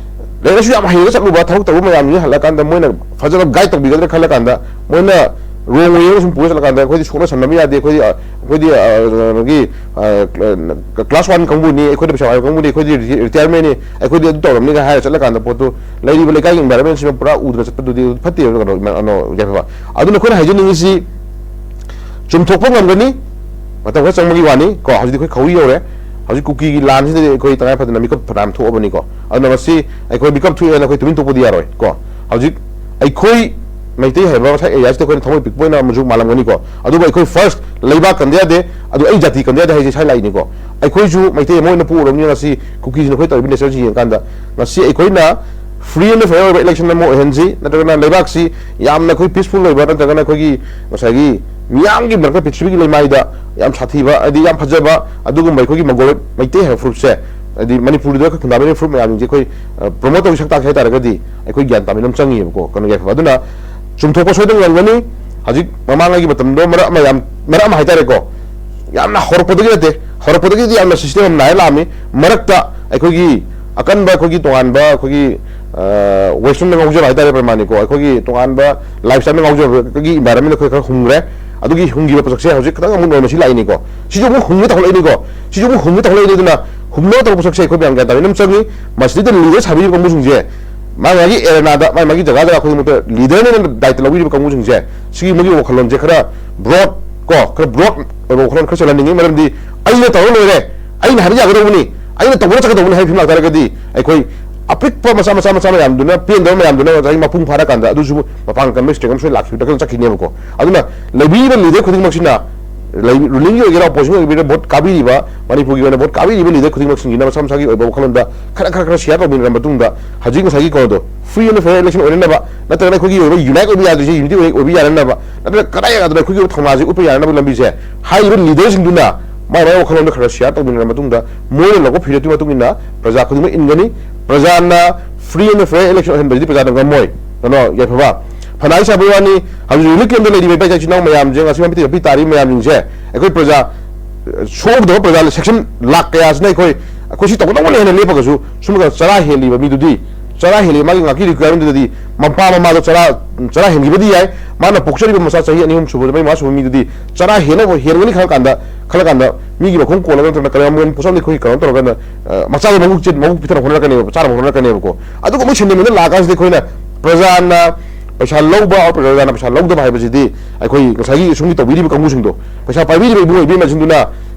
ꯂꯥꯏꯔꯤꯛ ꯂꯥꯏꯁꯨ ꯌꯥꯝ ꯍꯩꯔꯒ ꯆꯠꯂꯨꯕ, ꯊꯕꯛ ꯇꯧꯕ ꯃꯌꯥꯝꯁꯤꯅ ꯍꯜꯂꯛꯀꯥꯟꯗ ꯃꯣꯏꯅ ꯐꯖꯅ guide ꯇꯧꯕꯤꯒꯗ꯭ꯔꯥ ꯈꯜꯂꯀꯥꯟꯗ ꯃꯣꯏꯅ wrong way ꯑꯃ ꯁꯨꯝ ꯄꯨꯔ ꯆꯠꯂꯀꯥꯟꯗ ꯑꯩꯈꯣꯏꯗꯤ ꯁꯣꯛꯅ ꯁꯝꯅꯕ ꯌꯥꯗꯦ꯫ ꯑꯩꯈꯣꯏꯗꯤ, ꯑꯩꯈꯣꯏꯗꯤ, ꯑ, ꯀꯩꯅꯣꯒꯤ, ꯑ, class one ꯀꯥꯡꯕꯨꯅꯤ, ꯑꯩꯈꯣꯏꯗꯤ ꯄꯩꯁꯥ ꯄꯥꯏꯕ ꯀꯥꯡꯕꯨꯅꯤ, ꯑꯩꯈꯣꯏꯗꯤ retirement ꯅꯤ, ꯑꯩꯈꯣꯏꯗꯤ ꯑꯗꯨ ꯇꯧꯔꯝꯅꯤꯒ ꯍꯥꯏꯔ ꯆꯠꯂꯀꯥꯟꯗ ꯄꯣꯠꯇꯨ ꯂꯩꯔꯤꯕ ꯂꯩꯀꯥꯏꯒꯤ environment ꯁꯤꯃ ꯄꯨꯔꯥ ꯎꯗꯅ ꯆꯠꯄꯗꯨꯗꯤ ꯐꯠꯇꯦꯕ ꯀꯩꯅꯣ, ꯀꯩꯅꯣ, ꯌꯥꯏꯐꯕ꯫ ꯑꯗꯨꯅ ꯑꯩꯈꯣꯏꯅ ꯍꯥꯏꯖꯅꯤꯡꯉꯤꯁꯤ ꯆꯨꯝꯊꯣꯛꯄ ꯉꯝꯒꯅꯤ, ꯃꯇꯝ ꯈꯔ ꯆꯪꯕꯒꯤ ꯋꯥꯅꯤ ꯀꯣ꯫ ꯍꯧꯖꯤꯛꯇꯤ ꯑꯩꯈꯣꯏ ꯈꯧꯔꯤ ꯌꯧꯔꯦ꯫ ꯍꯧꯖꯤꯛ ꯀꯨꯀꯤꯒꯤ ꯂꯥꯟꯁꯤꯗꯗꯤ ꯑꯩꯈꯣꯏ ꯇꯉꯥꯏ ꯐꯗꯅ ꯃꯤꯀꯞ ꯐꯅꯌꯥꯝ ꯊꯣꯛꯑꯕꯅꯤꯀꯣ꯫ ꯑꯗꯨꯅ ꯃꯁꯤ ꯑꯩꯈꯣꯏ ꯃꯤꯀꯞ ꯊꯣꯛꯑꯦꯅ ꯑꯩꯈꯣꯏ ꯇꯨꯃꯤꯟ ꯊꯣꯛꯄꯗꯤ ꯌꯥꯔꯣꯏ ꯀꯣ꯫ ꯍꯧꯖꯤꯛ ꯑꯩꯈꯣꯏ ꯃꯩꯇꯩ ꯍꯥꯏꯕ ꯉꯁꯥꯏ areaꯁꯤꯗ ꯑꯩꯈꯣꯏꯅ ꯊꯃꯣꯏ ꯄꯤꯛꯄ ꯑꯣꯏꯅ ꯑꯃꯁꯨ ꯃꯥꯜꯂꯝꯒꯅꯤꯀꯣ꯫ ꯑꯗꯨꯕꯨ ꯑꯩꯈꯣꯏ first ꯂꯩꯕꯥꯛ ꯀꯟꯗ ꯌꯥꯗꯦ, ꯑꯗꯨ ꯑꯩ ꯖꯥꯇꯤ ꯀꯟꯗ ꯌꯥꯗꯦ ꯍꯥꯏꯁꯦ ꯁ꯭ꯋꯥꯏ ꯂꯥꯛꯏꯅꯤꯀꯣ꯫ ꯑꯩꯈꯣꯏꯁꯨ ꯃꯩꯇꯩ ꯑꯃ ꯑꯣꯏꯅ ꯄꯣꯛꯎꯔꯕꯅꯤꯅ ꯉꯁꯤ ꯀꯨꯀꯤꯁꯤꯅ ꯑꯩꯈꯣꯏ ꯇꯧꯔꯤꯕ ꯅꯦꯆꯔꯁꯤ ꯌꯦꯡꯀꯥꯟꯗ ꯉꯁꯤ ꯑꯩꯈꯣꯏꯅ free and fair ꯑꯣꯏꯕ election ꯑꯃ ꯑꯣꯏꯍꯟꯁꯤ, ꯅꯠꯇ꯭ꯔꯒꯅ ꯂꯩꯕꯥꯛꯁꯤ ꯌꯥꯝꯅ ꯑꯩꯈꯣꯏ peaceful ꯑꯣꯏꯕ, ꯅꯠꯇ꯭ꯔꯒꯅ ꯑꯩꯈꯣꯏꯒꯤ ꯉꯁꯥꯏꯒꯤ ꯃꯤꯌꯥꯝꯒꯤ ꯃꯔꯛꯇ, ꯄ꯭ꯔꯤꯊꯤꯕꯤꯒꯤ ꯂꯩꯃꯥꯏꯗ ꯌꯥꯝ ꯁꯥꯊꯤꯕ, ꯍꯥꯏꯗꯤ ꯌꯥꯝ ꯐꯖꯕ ꯑꯗꯨꯒꯨꯝꯕ ꯑꯩꯈꯣꯏꯒꯤ ꯃꯪꯒꯣꯂꯣꯏꯗ ꯃꯩꯇꯩ ꯍꯥꯏꯕ ꯐꯨꯔꯨꯞꯁꯦ, ꯍꯥꯏꯗꯤ ꯃꯅꯤꯄꯨꯔꯗ ꯑꯩꯈꯣꯏ ꯈꯨꯟꯗꯥꯃꯤꯟꯅꯔꯤꯕ ꯐꯨꯔꯨꯞ ꯃꯌꯥꯝꯁꯤꯡꯁꯦ ꯑꯩꯈꯣꯏ promote ꯇꯧꯁꯤ, ꯁꯛ ꯇꯥꯛꯁꯤ ꯍꯥꯏ ꯇꯥꯔꯒꯗꯤ ꯑꯩꯈꯣꯏ ꯒ꯭ꯌꯥꯟ ꯇꯥꯃꯤꯟꯅꯕ ꯆꯪꯉꯤꯕꯀꯣ, ꯀꯩꯅꯣ ꯌꯥꯏꯐꯕ꯫ ꯑꯗꯨꯅ ꯆꯨꯝꯊꯣꯛꯄ ꯁꯣꯏꯗꯅ ꯉꯝꯒꯅꯤ꯫ ꯍꯧꯖꯤꯛ ꯃꯃꯥꯡꯉꯩꯒꯤ ꯃꯇꯝꯗꯣ ꯃꯔꯛ ꯑꯃ ꯌꯥꯝ, ꯃꯔꯛ ꯑꯃ ꯍꯥꯏꯇꯥꯔꯦꯀꯣ, ꯌꯥꯝꯅ ꯍꯧꯔꯛꯄꯗꯒꯤ ꯅꯠꯇꯦ, ꯍꯧꯔꯛꯄꯗꯒꯤꯗꯤ ꯌꯥꯝꯅ system ꯑꯃ ꯅꯥꯏꯔ ꯂꯥꯛꯑꯝꯃꯤ꯫ ꯃꯔꯛꯇ ꯑꯩꯈꯣꯏꯒꯤ ꯑꯀꯟꯕ, ꯑꯩꯈꯣꯏꯒꯤ ꯇꯣꯉꯥꯟꯕ, ꯑꯩꯈꯣꯏꯒꯤ westernꯗ ꯉꯥꯎꯖꯕ ꯍꯥꯏꯇꯥꯔꯦ, ꯄ꯭ꯔꯃꯥꯟꯅꯤꯀꯣ, ꯑꯩꯈꯣꯏꯒꯤ ꯇꯣꯉꯥꯟꯕ lifestyleꯗ ꯉꯥꯎꯖꯕꯒꯤ environment ꯑꯩꯈꯣꯏ ꯈꯔ ꯍꯨꯝꯈ꯭ꯔꯦ꯫ ꯑꯗꯨꯒꯤ ꯍꯨꯝꯈꯤꯕ ꯄꯣꯠꯁꯛꯁꯦ ꯍꯧꯖꯤꯛ ꯈꯤꯇꯪ ꯑꯃꯨꯛ normalcy ꯂꯥꯛꯏꯅꯤꯀꯣ꯫ ꯁꯤꯁꯨ ꯑꯃꯨꯛ ꯍꯨꯝꯒꯦ ꯇꯧꯈꯠꯂꯛꯏꯅꯤꯀꯣ꯫ ꯁꯤꯁꯨ ꯑꯃꯨꯛ ꯍꯨꯝꯒꯦ ꯇꯧꯈꯠꯂꯛꯏꯅꯤ꯫ ꯑꯗꯨꯅ ꯍꯨꯝꯅꯕ ꯇꯧꯕ ꯄꯣꯠꯁꯛꯁꯦ ꯑꯩꯈꯣꯏ ꯃꯌꯥꯝ ꯒ꯭ꯌꯥꯟ ꯇꯥꯃꯤꯟꯅꯕ ꯆꯪꯉꯤ꯫ ꯃꯁꯤꯗꯩꯗ leader ꯁꯥꯕꯤꯔꯤꯕ ꯀꯥꯡꯕꯨꯁꯤꯡꯁꯦ ꯃꯥꯒꯤ ꯃꯥꯒꯤ arenaꯗ, ꯃꯥꯒꯤ ꯃꯥꯒꯤ ꯖꯒꯥ ꯖꯒꯥ ꯈꯨꯗꯤꯡꯃꯛꯇ leaderꯅ ꯗꯥꯏꯇ ꯂꯧꯕꯤꯔꯤꯕ ꯀꯥꯡꯕꯨꯁꯤꯡꯁꯦ, ꯁꯤꯒꯤ ꯃꯣꯏꯒꯤ ꯋꯥꯈꯜꯂꯣꯟꯁꯦ ꯈꯔ broad ꯀꯣ, ꯈꯔ broad ꯑꯣꯏꯕ ꯋꯥꯈꯜꯂꯣꯟ ꯈꯔ ꯆꯦꯜꯍꯟꯅꯤꯡꯉꯤ꯫ ꯃꯔꯝꯗꯤ ꯑꯩꯅ ꯇꯧꯔ ꯂꯣꯏꯔꯦ, ꯑꯩꯅ ꯍꯥꯏꯕ ꯌꯥꯒꯗꯧꯕꯅꯤ, ꯑꯩꯅ ꯇꯧꯕꯅ ꯆꯠꯀꯗꯧꯕꯅꯤ ꯍꯥꯏꯕ ꯐꯤꯕꯝ ꯂꯥꯛꯇꯥꯔꯒꯗꯤ ꯑꯩꯈꯣꯏ ꯑꯄꯤꯛꯄ ꯃꯆꯥ ꯃꯆꯥ ꯃꯆꯥ ꯃꯌꯥꯝꯗꯨꯅ, ꯄꯦꯟꯗꯕ ꯃꯌꯥꯝꯗꯨꯅ ꯉꯁꯥꯏꯒꯤ ꯃꯄꯨꯡ ꯐꯥꯔꯀꯥꯟꯗ ꯑꯗꯨꯁꯨ ꯃꯄꯥꯡꯒꯜ ꯀꯟꯕ strength ꯑꯃ ꯁꯣꯏ ꯂꯥꯛꯈꯤꯕꯗ ꯀꯩꯅꯣ ꯆꯠꯈꯤꯅꯦꯕꯀꯣ꯫ ꯑꯗꯨꯅ ꯂꯩꯕꯤꯔꯤꯕ leader ꯈꯨꯗꯤꯡꯃꯛꯁꯤꯅ, ꯂꯩ-, rulingꯒꯤ ꯑꯣꯏꯒꯦꯔꯥ, oppositionꯒꯤ ꯑꯣꯏꯒꯦꯔꯥ, vote ꯀꯥꯕꯤꯔꯤꯕ, ꯃꯅꯤꯄꯨꯔꯒꯤ ꯑꯣꯏꯅ vote ꯀꯥꯕꯤꯔꯤꯕ leader ꯈꯨꯗꯤꯡꯃꯛꯁꯤꯡꯁꯤꯅ ꯃꯁꯥ ꯃꯁꯥꯒꯤ ꯑꯣꯏꯕ ꯋꯥꯈꯜꯂꯣꯟꯗ ꯈꯔ ꯈꯔ ꯈꯔ share ꯇꯧꯃꯤꯟꯅꯔꯕ ꯃꯇꯨꯡꯗ, ꯍꯧꯖꯤꯛ ꯉꯁꯥꯏꯒꯤ ꯀꯩꯅꯣꯗꯣ, free and fair election ꯑꯣꯏꯅꯅꯕ, ꯅꯠꯇ꯭ꯔꯒꯅ ꯑꯩꯈꯣꯏꯒꯤ ꯑꯣꯏꯕ unite ꯑꯣꯏꯕ ꯌꯥꯗ꯭ꯔꯤꯁꯦ unity ꯑꯣꯏ-, ꯑꯣꯏꯕ ꯌꯥꯅꯅꯕ, ꯅꯠꯇ꯭ꯔꯒ ꯀꯗꯥꯏ ꯌꯥꯗꯅ ꯑꯩꯈꯣꯏꯒꯤ ꯑꯣꯏꯕ ꯊꯧꯅꯥꯁꯦ ꯎꯠꯄ ꯌꯥꯅꯅꯕ ꯂꯝꯕꯤꯁꯦ ꯍꯥꯏꯔꯤꯕ leaderꯁꯤꯡꯗꯨꯅ ꯃꯥꯏ ꯃꯥꯏ ꯋꯥꯈꯜꯂꯣꯟꯗ ꯈꯔ share ꯇꯧꯃꯤꯟꯅꯔꯕ ꯃꯇꯨꯡꯗ, ꯃꯣꯏꯅ ꯂꯧꯕ ꯐꯤꯔꯦꯞꯀꯤ ꯃꯇꯨꯡ ꯏꯟꯅ ꯄ꯭ꯔꯖꯥ ꯈꯨꯗꯤꯡꯃꯛ ꯏꯟꯒꯅꯤ꯫ ꯄ꯭ꯔꯖꯥꯅ free and fair election ꯑꯣꯏꯍꯟꯕꯗꯤ ꯄ꯭ꯔꯖꯥꯅ ꯉꯝꯃꯣꯏ꯫ ꯀꯩꯅꯣ, ꯌꯥꯏꯐꯕ, ꯐꯅ ꯍꯥꯏ ꯁꯥꯕ ꯋꯥꯅꯤ, ꯍꯧꯖꯤꯛ relief campꯇ ꯂꯩꯔꯤꯕ ꯏꯄꯥ ꯏꯆꯥ ꯏꯆꯤꯟ ꯏꯅꯥꯎ ꯃꯌꯥꯝꯁꯦ, ꯉꯁꯤ ꯃꯄꯤ ꯃꯄꯤ ꯇꯥꯔꯤꯕ ꯃꯌꯥꯝꯁꯤꯡꯁꯦ, ꯑꯩꯈꯣꯏ ꯄ꯭ꯔꯖꯥ, ꯁꯣꯛꯀꯗꯕ ꯄ꯭ꯔꯖꯥ section ꯂꯥꯛ ꯀꯌꯥꯁꯤꯅ ꯑꯩꯈꯣꯏ, ꯑꯩꯈꯣꯏ ꯁꯤ ꯇꯧꯒꯗꯧꯕꯅꯤ ꯍꯥꯏꯅ ꯂꯦꯞꯄꯒꯁꯨ, ꯁꯨꯝꯕ ꯆꯔꯥ ꯍꯦꯜꯂꯤꯕ ꯃꯤꯗꯨꯗꯤ, ꯆꯔꯥ ꯍꯦꯜꯂꯤꯕ ꯃꯥꯒꯤ ꯉꯥꯛꯀꯤ requirementꯗꯨꯗꯤ, ꯃꯄꯥ ꯃꯃꯥꯗꯣ ꯆꯔꯥ, ꯆꯔꯥ ꯍꯦꯟꯈꯤꯕꯗꯤ ꯌꯥꯏ, ꯃꯥꯅ ꯄꯣꯛꯆꯔꯤꯕ ꯃꯆꯥ ꯆꯍꯤ ꯑꯅꯤ ꯑꯍꯨꯝ ꯁꯨꯕ, ꯃꯔꯤ ꯃꯉꯥ ꯁꯨꯕ ꯃꯤꯗꯨꯗꯤ ꯆꯔꯥ ꯍꯦꯟꯅꯕ ꯍꯦꯟꯒꯅꯤ ꯈꯜꯂꯀꯥꯟꯗ, ꯈꯜꯂꯀꯥꯟꯗ ꯃꯤꯒꯤ ꯃꯈꯣꯡ ꯀꯣꯜꯂꯒ ꯅꯠꯇ꯭ꯔꯒ ꯀꯔꯤ ꯑꯃ ꯄꯣꯠꯁꯛ ꯑꯃꯗꯤ ꯑꯩꯈꯣꯏ ꯀꯩꯅꯣ ꯇꯧꯔꯒ, ꯑ, ꯃꯆꯥꯗꯣ ꯃꯕꯨꯛ ꯆꯦꯠ-, ꯃꯕꯨꯛ ꯄꯤꯊꯅ ꯍꯣꯠꯅꯔꯛꯀꯅꯦꯕ, ꯆꯥꯅꯕ ꯍꯣꯠꯅꯔꯛꯀꯅꯦꯕꯀꯣ꯫ ꯑꯗꯨꯒꯨꯝꯕ sentimentꯗ ꯂꯥꯛꯑꯀꯥꯟꯁꯤꯗ ꯑꯩꯈꯣꯏꯅ ꯄ꯭ꯔꯖꯥꯅ ꯄꯩꯁꯥ ꯂꯧꯕ, ꯄ꯭ꯔꯖꯥꯅ ꯄꯩꯁꯥ ꯂꯧꯗꯕ ꯍꯥꯏꯕꯁꯤꯗꯤ ꯑꯩꯈꯣꯏ ꯉꯁꯥꯏꯒꯤ ꯁꯨꯝꯒꯤ ꯇꯧꯕꯤꯔꯤꯕ ꯀꯥꯡꯕꯨꯁꯤꯡꯗꯣ, ꯄꯩꯁꯥ ꯄꯥꯏꯕꯤꯔꯤꯕ ꯏꯕꯨꯡ ꯏꯕꯦꯝꯃꯁꯤꯡꯗꯨꯅ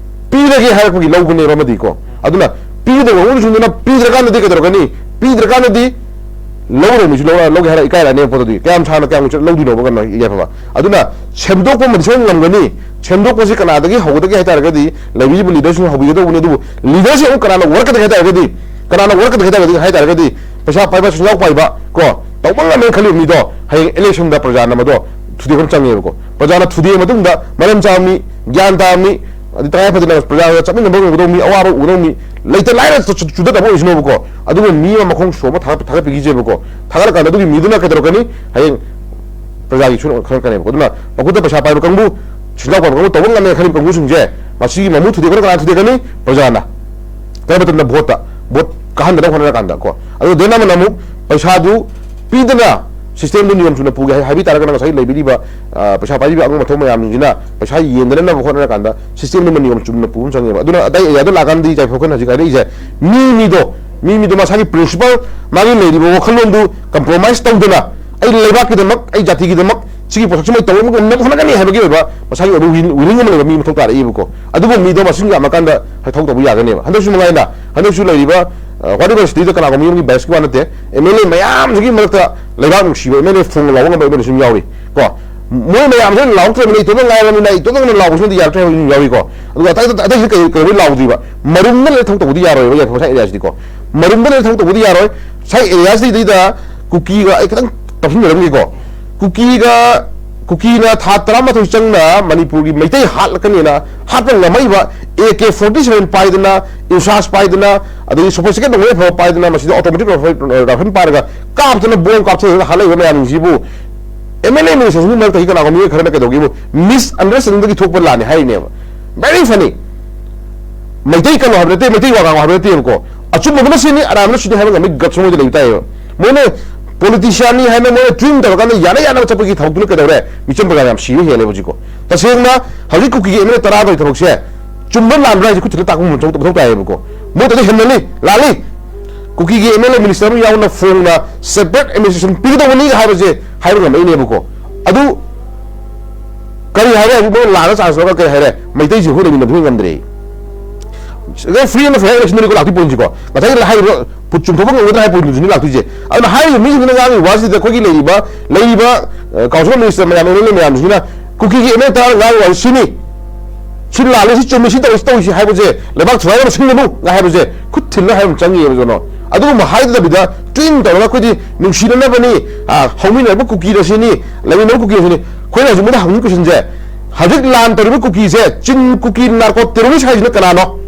ꯄꯤꯔꯒꯦ ꯍꯥꯏꯔꯛꯄꯒꯤ ꯂꯧꯕꯅꯦꯕ ꯑꯃꯗꯤꯀꯣ꯫ ꯑꯗꯨꯅ ꯄꯤꯒꯗꯕ ꯀꯥꯡꯕꯨꯁꯤꯡꯗꯨꯅ ꯄꯤꯗ꯭ꯔꯀꯥꯟꯗꯗꯤ ꯀꯩꯗꯧꯔꯛꯀꯅꯤ? ꯄꯤꯗ꯭ꯔꯀꯥꯟꯗꯗꯤ ꯂꯧꯔꯣꯏ ꯃꯤꯁꯨ ꯂꯧꯔ ꯂꯧꯒꯦ ꯍꯥꯏꯔ ꯏꯀꯥꯏꯔꯛꯑꯅꯦꯕ ꯄꯣꯠꯇꯨꯗꯤ꯫ ꯀꯌꯥꯝ ꯁꯥꯡꯅ ꯀꯌꯥꯝ ꯆꯠ- ꯂꯧꯗꯣꯏꯅꯣꯕ ꯀꯩꯅꯣ ꯌꯥꯏꯐꯕ? ꯑꯗꯨꯅ ꯁꯦꯝꯗꯣꯛꯄ ꯑꯃꯗꯤ ꯁꯣꯏꯅ ꯉꯝꯒꯅꯤ꯫ ꯁꯦꯝꯗꯣꯛꯄꯁꯤ ꯀꯅꯥꯗꯒꯤ ꯍꯧꯒꯗꯒꯦ ꯍꯥꯏ ꯇꯥꯔꯒꯗꯤ ꯂꯩꯕꯤꯔꯤꯕ ꯂꯤꯗꯔꯁꯤꯡꯅ ꯍꯧꯕꯤꯒꯗꯧꯕꯅꯤ꯫ ꯑꯗꯨꯕꯨ ꯂꯤꯗꯔꯁꯤ ꯑꯃꯨꯛ ꯀꯅꯥꯅ ꯋꯥꯔꯛꯀꯗꯒꯦ ꯍꯥꯏ ꯇꯥꯔꯒꯗꯤ, ꯀꯅꯥꯅ ꯋꯥꯔꯛꯀꯗꯒꯦ ꯍꯥꯏ ꯇꯥꯔꯒꯗꯤ, ꯍꯥꯏ ꯇꯥꯔꯒꯗꯤ ꯄꯩꯁꯥ ꯄꯥꯏꯕ, ꯁꯦꯟꯖꯥꯎ ꯄꯥꯏꯕ ꯀꯣ, ꯇꯧꯕ ꯉꯝꯃꯦꯅ ꯈꯜꯂꯤꯕ ꯃꯤꯗꯣ ꯍꯌꯦꯡ ꯏꯂꯦꯛꯁꯟꯗ ꯄ꯭ꯔꯖꯥꯅ ꯃꯗꯣ ꯊꯨꯗꯦꯛꯄ ꯆꯪꯉꯦꯕꯀꯣ꯫ ꯄ꯭ꯔꯖꯥꯅ ꯊꯨꯗꯦꯛꯑ ꯃꯇꯨꯡꯗ ꯃꯔꯝ ꯆꯥꯕ ꯃꯤ, ꯒ꯭ꯌꯥꯟ ꯇꯥꯕ ꯃꯤ, ꯑꯗꯩ ꯇꯉꯥꯏ ꯐꯗꯅ ꯄ꯭ꯔꯖꯥꯒ ꯆꯠꯃꯤꯟꯅꯕ ꯉꯝꯒꯗꯧꯕ ꯃꯤ, ꯑꯋꯥꯕ ꯎꯒꯗꯧꯕ ꯃꯤ, ꯂꯩꯇ ꯂꯥꯏꯔ ꯆꯨ- ꯆꯨ- ꯆꯨꯗꯗꯕ ꯑꯣꯏꯁꯅꯨꯕꯀꯣ꯫ ꯑꯗꯨꯕꯨ ꯃꯤ ꯑꯃ ꯃꯈꯣꯡ ꯁꯣꯝꯕ ꯊꯥꯒꯠ- ꯊꯥꯒꯠꯄꯤꯈꯤꯁꯦꯕꯀꯣ꯫ ꯊꯥꯒꯠꯂꯀꯥꯟꯗ ꯑꯗꯨꯒꯤ ꯃꯤꯗꯨꯅ ꯀꯩꯗꯧꯔꯛꯀꯅꯤ? ꯍꯌꯦꯡ ꯄ꯭ꯔꯖꯥꯒꯤ ꯁꯨ ꯈꯪꯉꯛꯀꯅꯦꯕꯀꯣ꯫ ꯑꯗꯨꯅ ꯃꯈꯨꯠꯇ ꯄꯩꯁꯥ ꯄꯥꯏꯕ ꯀꯥꯡꯕꯨ, ꯁꯦꯟꯖꯥꯎ ꯄꯥꯏꯕ ꯀꯥꯡꯕꯨ, ꯇꯧꯕ ꯉꯝꯃꯦ ꯈꯜꯂꯤꯕ ꯀꯥꯡꯕꯨꯁꯤꯡꯁꯦ, ꯃꯁꯤꯒꯤ ꯃꯃꯨ ꯊꯨꯗꯦꯛꯄꯅ ꯀꯅꯥ ꯊꯨꯗꯦꯛꯀꯅꯤ? ꯄ꯭ꯔꯖꯥꯅ꯫ ꯀꯔꯝꯕ ꯃꯇꯝꯗ? ꯚꯣꯠꯇ꯫ ꯚꯣꯠ ꯀꯥꯍꯟꯗꯅꯕ ꯍꯣꯠꯅꯔꯀꯥꯟꯗ ꯀꯣ꯫ ꯑꯗꯨ ꯗꯦꯟ ꯑꯃꯅ ꯑꯃꯨꯛ ꯄꯩꯁꯥꯗꯨ ꯄꯤꯗꯅ ꯁꯤꯁꯇꯦꯝꯗꯨ ꯅꯤꯌꯣꯝ ꯆꯨꯝꯅ ꯄꯨꯒꯦ ꯍꯥꯏ- ꯍꯥꯏꯕꯤ ꯇꯥꯔꯒꯅ ꯉꯁꯥꯏ ꯂꯩꯕꯤꯔꯤꯕ, ꯑ, ꯄꯩꯁꯥ ꯄꯥꯏꯕꯤꯕ ꯑꯉꯝ ꯑꯊꯧ ꯃꯌꯥꯝꯁꯤꯡꯁꯤꯅ ꯄꯩꯁꯥ ꯌꯦꯟꯗꯅꯕ ꯍꯣꯠꯅꯔꯀꯥꯟꯗ ꯁꯤꯁꯇꯦꯝꯗꯨ ꯅꯤꯌꯣꯝ ꯆꯨꯝꯅ ꯄꯨꯕ ꯑꯃ ꯆꯪꯉꯦꯕ꯫ ꯑꯗꯨꯅ ꯑꯗꯥꯏ ꯑꯦꯔꯤꯌꯥꯗ ꯂꯥꯛꯀꯥꯟꯗꯗꯤ ꯌꯥꯏꯐꯕ ꯑꯩꯈꯣꯏꯅ ꯍꯧꯖꯤꯛ ꯍꯥꯏꯔꯛꯏꯁꯦ, ꯃꯤ ꯃꯤꯗꯣ, ꯃꯤ ꯃꯤꯗꯣ ꯃꯁꯥꯒꯤ ꯄ꯭ꯔꯤꯟꯁꯤꯄꯜ, ꯃꯥꯒꯤ ꯂꯩꯔꯤꯕ ꯋꯥꯈꯜꯂꯣꯟꯗꯨ ꯀꯝꯄ꯭ꯔꯣꯃꯥꯏꯁ ꯇꯧꯗꯅ ꯑꯩ ꯂꯩꯕꯥꯛꯀꯤꯗꯃꯛ, ꯑꯩ ꯖꯥꯇꯤꯒꯤꯗꯃꯛ ꯁꯤꯒꯤ ꯄꯣꯠꯁꯛꯁꯤꯃ ꯇꯧꯕ ꯉꯝꯅꯕ ꯍꯣꯠꯅꯒꯅꯤ ꯍꯥꯏꯕꯒꯤ ꯑꯣꯏꯕ ꯃꯁꯥꯒꯤ ꯑꯣꯏꯕ ꯋꯤꯜ- ꯋꯤꯂꯤꯡ ꯑꯃ ꯂꯩꯕ ꯃꯤ ꯃꯊꯧ ꯇꯥꯔꯛꯏꯕꯀꯣ꯫ ꯑꯗꯨꯒꯨꯝꯕ ꯃꯤꯗꯣ ꯃꯁꯤꯡ ꯌꯥꯝꯃꯀꯥꯟꯗ ꯍꯥꯏꯊꯧ ꯇꯧꯕ ꯌꯥꯒꯅꯦꯕ꯫ ꯍꯟꯗꯛꯁꯨ ꯃꯉꯥꯏꯅ, ꯍꯟꯗꯛꯁꯨ ꯂꯩꯔꯤꯕ, ꯑ, ꯋꯥꯔꯤ ꯌꯨꯅꯤꯚꯔꯁꯤꯇꯤꯗ ꯀꯅꯥꯒꯨꯝꯕ ꯃꯤꯒꯤ ꯕꯥꯏꯁꯀꯤ ꯋꯥ ꯅꯠꯇꯦ, ꯑꯦꯝ ꯑꯦꯜ ꯑꯦ ꯃꯌꯥꯝꯁꯤꯒꯤ ꯃꯔꯛꯇ ꯂꯩꯕꯥꯛ ꯅꯨꯡꯁꯤꯕ ꯑꯦꯝ ꯑꯦꯜ ꯑꯦ ꯐꯣꯡ ꯂꯥꯎꯕ ꯉꯝꯕ ꯑꯦꯝ ꯑꯦꯜ ꯑꯦꯁꯨ ꯑꯗꯨꯝ ꯌꯥꯎꯔꯤ ꯀꯣ꯫ ꯃꯣꯏ ꯃꯌꯥꯝꯁꯤꯅ ꯂꯥꯎꯔꯛꯇ꯭ꯔꯕꯅꯤꯅ ꯏꯇꯣꯝꯇ ꯉꯥꯏꯔꯕꯅꯤꯅ ꯏꯇꯣꯝꯇ ꯉꯥꯏꯔꯕꯅꯤꯅ ꯂꯥꯎꯕꯁꯤꯅꯗꯤ ꯌꯥꯔꯛꯇ꯭ꯔꯦ ꯍꯥꯏꯕ ꯑꯗꯨꯝ ꯌꯥꯎꯔꯤꯀꯣ꯫ ꯑꯗꯨꯒ ꯑꯇꯩ ꯑꯇꯩꯁꯤꯗꯤ ꯀꯩ- ꯀꯩꯗꯧꯕꯩ ꯂꯥꯎꯗ꯭ꯔꯤꯕ? ꯃꯔꯨꯝꯗ ꯂꯩꯔ ꯊꯕꯛ ꯇꯧꯕꯗꯤ ꯌꯥꯔꯣꯏꯕ, ꯌꯥꯏꯐꯕ ꯁꯥꯏ ꯑꯦꯔꯤꯌꯥꯁꯤꯗꯤꯀꯣ꯫ ꯃꯔꯨꯝꯗ ꯂꯩꯔ ꯊꯕꯛ ꯇꯧꯕꯗꯤ ꯌꯥꯔꯣꯏ꯫ ꯁꯥꯏ ꯑꯦꯔꯤꯌꯥꯁꯤꯗꯩꯗ ꯀꯨꯀꯤꯒ ꯑꯩ ꯈꯤꯇꯪ ꯇꯧꯁꯤꯟꯖꯔꯝꯒꯦꯀꯣ꯫ ꯀꯨꯀꯤꯒ, ꯀꯨꯀꯤꯅ ꯊꯥ ꯇꯔꯥꯃꯥꯊꯣꯏ ꯆꯪꯅ ꯃꯅꯤꯄꯨꯔꯒꯤ ꯃꯩꯇꯩ ꯍꯥꯠꯂꯛꯀꯅꯤꯅ ꯍꯥꯠꯄ ꯉꯝꯃꯛꯏꯕ ꯑꯦ ꯀꯦ ꯐꯣꯔꯇꯤ ꯁꯚꯦꯟ ꯄꯥꯏꯗꯅ, ꯏꯟꯁꯥꯁ ꯄꯥꯏꯗꯅ, ꯑꯗꯒꯤ ꯁꯣꯐꯤꯁꯇꯤꯀꯦꯠ ꯅꯣꯡꯃꯩ ꯑꯐꯕ ꯄꯥꯏꯗꯅ, ꯃꯁꯤꯗ ꯑꯣꯇꯣꯃꯦꯇꯤꯛ ꯔꯥꯏꯐꯜ ꯄꯥꯏꯔꯒ ꯀꯥꯞꯇꯅ, ꯕꯣꯝ ꯀꯥꯞꯊꯗꯅ ꯍꯥꯠꯂꯛꯏꯕ ꯃꯌꯥꯝꯁꯤꯕꯨ ꯑꯦꯝ ꯑꯦꯜ ꯑꯦ ꯃꯤꯅꯤꯁꯇꯔꯁꯤꯡꯒꯤ ꯃꯔꯛꯇꯒꯤ ꯀꯅꯥꯒꯨꯝꯕ ꯃꯤꯑꯣꯏ ꯈꯔꯅ ꯀꯩꯗꯧꯒꯦꯕꯨ? ꯃꯤꯁ ꯑꯟꯗꯔꯁꯇꯦꯟꯗꯤꯡꯗꯒꯤ ꯊꯣꯛꯄ ꯂꯥꯟꯅꯤ ꯍꯥꯏꯔꯤꯅꯦꯕ꯫ Very funny꯫ ꯃꯩꯇꯩ ꯀꯩꯅꯣ ꯍꯥꯏꯕ ꯅꯠꯇꯦ, ꯃꯩꯇꯩ ꯋꯥ ꯉꯥꯡꯉꯣ ꯍꯥꯏꯕ ꯅꯠꯇꯦꯕꯀꯣ꯫ ꯑꯆꯨꯝꯕꯗꯨꯅ ꯁꯤꯅꯤ, ꯑꯔꯥꯟꯕꯅ ꯁꯤꯅꯤ ꯍꯥꯏꯕ ꯉꯝꯕꯒꯤ ꯒꯠꯁ ꯃꯣꯏꯗ ꯂꯩꯕ ꯇꯥꯏꯌꯦꯕ꯫ ꯃꯣꯏꯅ ꯄꯣꯂꯤꯇꯤꯁꯤꯌꯥꯟꯅꯤ ꯍꯥꯏꯅ ꯃꯣꯏꯅ ꯇ꯭ꯔꯤꯝ ꯇꯧꯔꯀꯥꯟꯗ ꯌꯥꯅ ꯌꯥꯅꯕ ꯆꯠꯄꯒꯤ ꯊꯕꯛꯇꯨꯅ ꯀꯩꯗꯧꯔꯦ? ꯃꯤꯆꯝ ꯄ꯭ꯔꯖꯥ ꯌꯥꯝ ꯁꯤꯕ ꯍꯦꯜꯂꯦꯕ ꯍꯧꯖꯤꯛꯀꯣ꯫ ꯇꯁꯦꯡꯅ ꯍꯧꯖꯤꯛ ꯀꯨꯀꯤꯒꯤ ꯑꯦꯝ ꯑꯦꯜ ꯑꯦ ꯇꯔꯥ ꯇꯧꯔꯤ ꯊꯕꯛꯁꯦ ꯆꯨꯝꯕ ꯂꯥꯟꯕ꯭ꯔꯥ ꯍꯥꯏꯁꯦ ꯑꯩꯈꯣꯏ ꯊꯤꯔ ꯇꯥꯛꯄ ꯃꯊꯧ ꯃꯊꯧ ꯇꯥꯏꯌꯦꯕꯀꯣ꯫ ꯃꯣꯏ ꯇꯧꯗꯣ ꯍꯦꯟꯃꯜꯂꯤ, ꯂꯥꯜꯂꯤ꯫ ꯀꯨꯀꯤꯒꯤ ꯑꯦꯝ ꯑꯦꯜ ꯑꯦ ꯃꯤꯅꯤꯁꯇꯔ ꯑꯃ ꯌꯥꯎꯅ ꯐꯣꯡꯅ ꯁꯦꯄꯔꯦꯠ ꯑꯦꯗꯃꯤꯅꯤꯁꯇ꯭ꯔꯦꯁꯟ ꯄꯤꯒꯗꯧꯕꯅꯤ ꯍꯥꯏꯕꯁꯦ ꯍꯥꯏꯕ ꯉꯝꯃꯛꯏꯅꯦꯕꯀꯣ꯫ ꯑꯗꯨ ꯀꯔꯤ ꯍꯥꯏꯔꯦ? ꯍꯧꯖꯤꯛ ꯃꯣꯏ ꯂꯥꯟꯅ ꯆꯥꯟꯁ ꯂꯧꯔꯒ ꯀꯔꯤ ꯍꯥꯏꯔꯦ? ꯃꯩꯇꯩꯁꯤꯡ ꯑꯩꯈꯣꯏ ꯂꯩꯃꯤꯟꯅꯕ ꯉꯝꯗ꯭ꯔꯦ꯫ ꯐ꯭ꯔꯤ ꯑꯦꯟ ꯐꯦꯌꯔ ꯏꯂꯦꯛꯁꯟꯗꯅꯤꯀꯣ ꯂꯥꯛꯇꯣꯏ ꯄꯣꯠꯁꯤꯀꯣ꯫ ꯉꯁꯥꯏ ꯍꯥꯏꯔꯤꯕ ꯆꯨꯝꯊꯣꯛꯄ ꯉꯝꯒꯗ꯭ꯔꯥ ꯍꯥꯏꯕ ꯄꯣꯏꯟꯗꯨꯅꯤ ꯂꯥꯛꯇꯣꯏꯁꯦ꯫ ꯑꯗꯨꯅ ꯍꯥꯏꯔꯤꯕ ꯃꯤꯁꯤꯡꯗꯨꯅ ꯉꯥꯡꯉꯤꯕ ꯋꯥꯁꯤꯗ ꯑꯩꯈꯣꯏꯒꯤ ꯂꯩꯔꯤꯕ, ꯂꯩꯔꯤꯕ, ꯑ, council of minister ꯃꯌꯥꯝ, M L A ꯃꯌꯥꯝꯁꯤꯅ ꯀꯨꯀꯤꯒꯤ M L A ꯇꯔꯥꯅ ꯉꯥꯡꯉꯤꯕ ꯋꯥꯁꯤ ꯁꯤꯅꯤ, ꯁꯤ ꯂꯥꯜꯂꯦ, ꯁꯤ ꯆꯨꯝꯃꯦ, ꯁꯤ ꯇꯧꯔꯤ, ꯁꯤ ꯇꯧꯔꯤꯁꯤ ꯍꯥꯏꯕꯁꯦ ꯂꯩꯕꯥꯛ ꯊꯨꯒꯥꯏꯅꯕ ꯁꯤꯟꯒꯅꯨ ꯉꯥꯏ ꯍꯥꯏꯕꯁꯦ ꯈꯨꯠ ꯊꯤꯜꯂꯣ ꯍꯥꯏꯕ ꯑꯃ ꯆꯪꯉꯤꯑꯕ ꯖꯣꯅꯣ꯫ ꯑꯗꯨꯒꯨꯝꯕ ꯍꯥꯏꯗꯕꯤꯗ ꯇ꯭ꯋꯤꯟ ꯇꯧꯔꯒ ꯑꯩꯈꯣꯏꯗꯤ ꯅꯨꯡꯁꯤꯅꯅꯕꯅꯤ, ꯑ, ꯍꯧꯃꯤꯟꯅꯔꯛꯄ ꯀꯨꯀꯤꯗ ꯁꯤꯅꯤ, ꯂꯩꯃꯤꯟꯅꯕ ꯀꯨꯀꯤꯗ ꯁꯤꯅꯤ꯫ ꯑꯩꯈꯣꯏꯅ ꯍꯧꯖꯤꯛ ꯃꯣꯏꯗ ꯍꯪꯅꯤꯡꯉꯤ questionꯁꯦ, ꯍꯧꯖꯤꯛ ꯂꯥꯟ ꯇꯧꯔꯤꯕ ꯀꯨꯀꯤꯁꯦ, ꯆꯤꯟ ꯀꯨꯀꯤ ꯅꯥꯔꯀꯣ ꯇꯦꯔꯣꯔꯤꯁ ꯍꯥꯏꯁꯤꯅ ꯀꯅꯥꯅꯣ?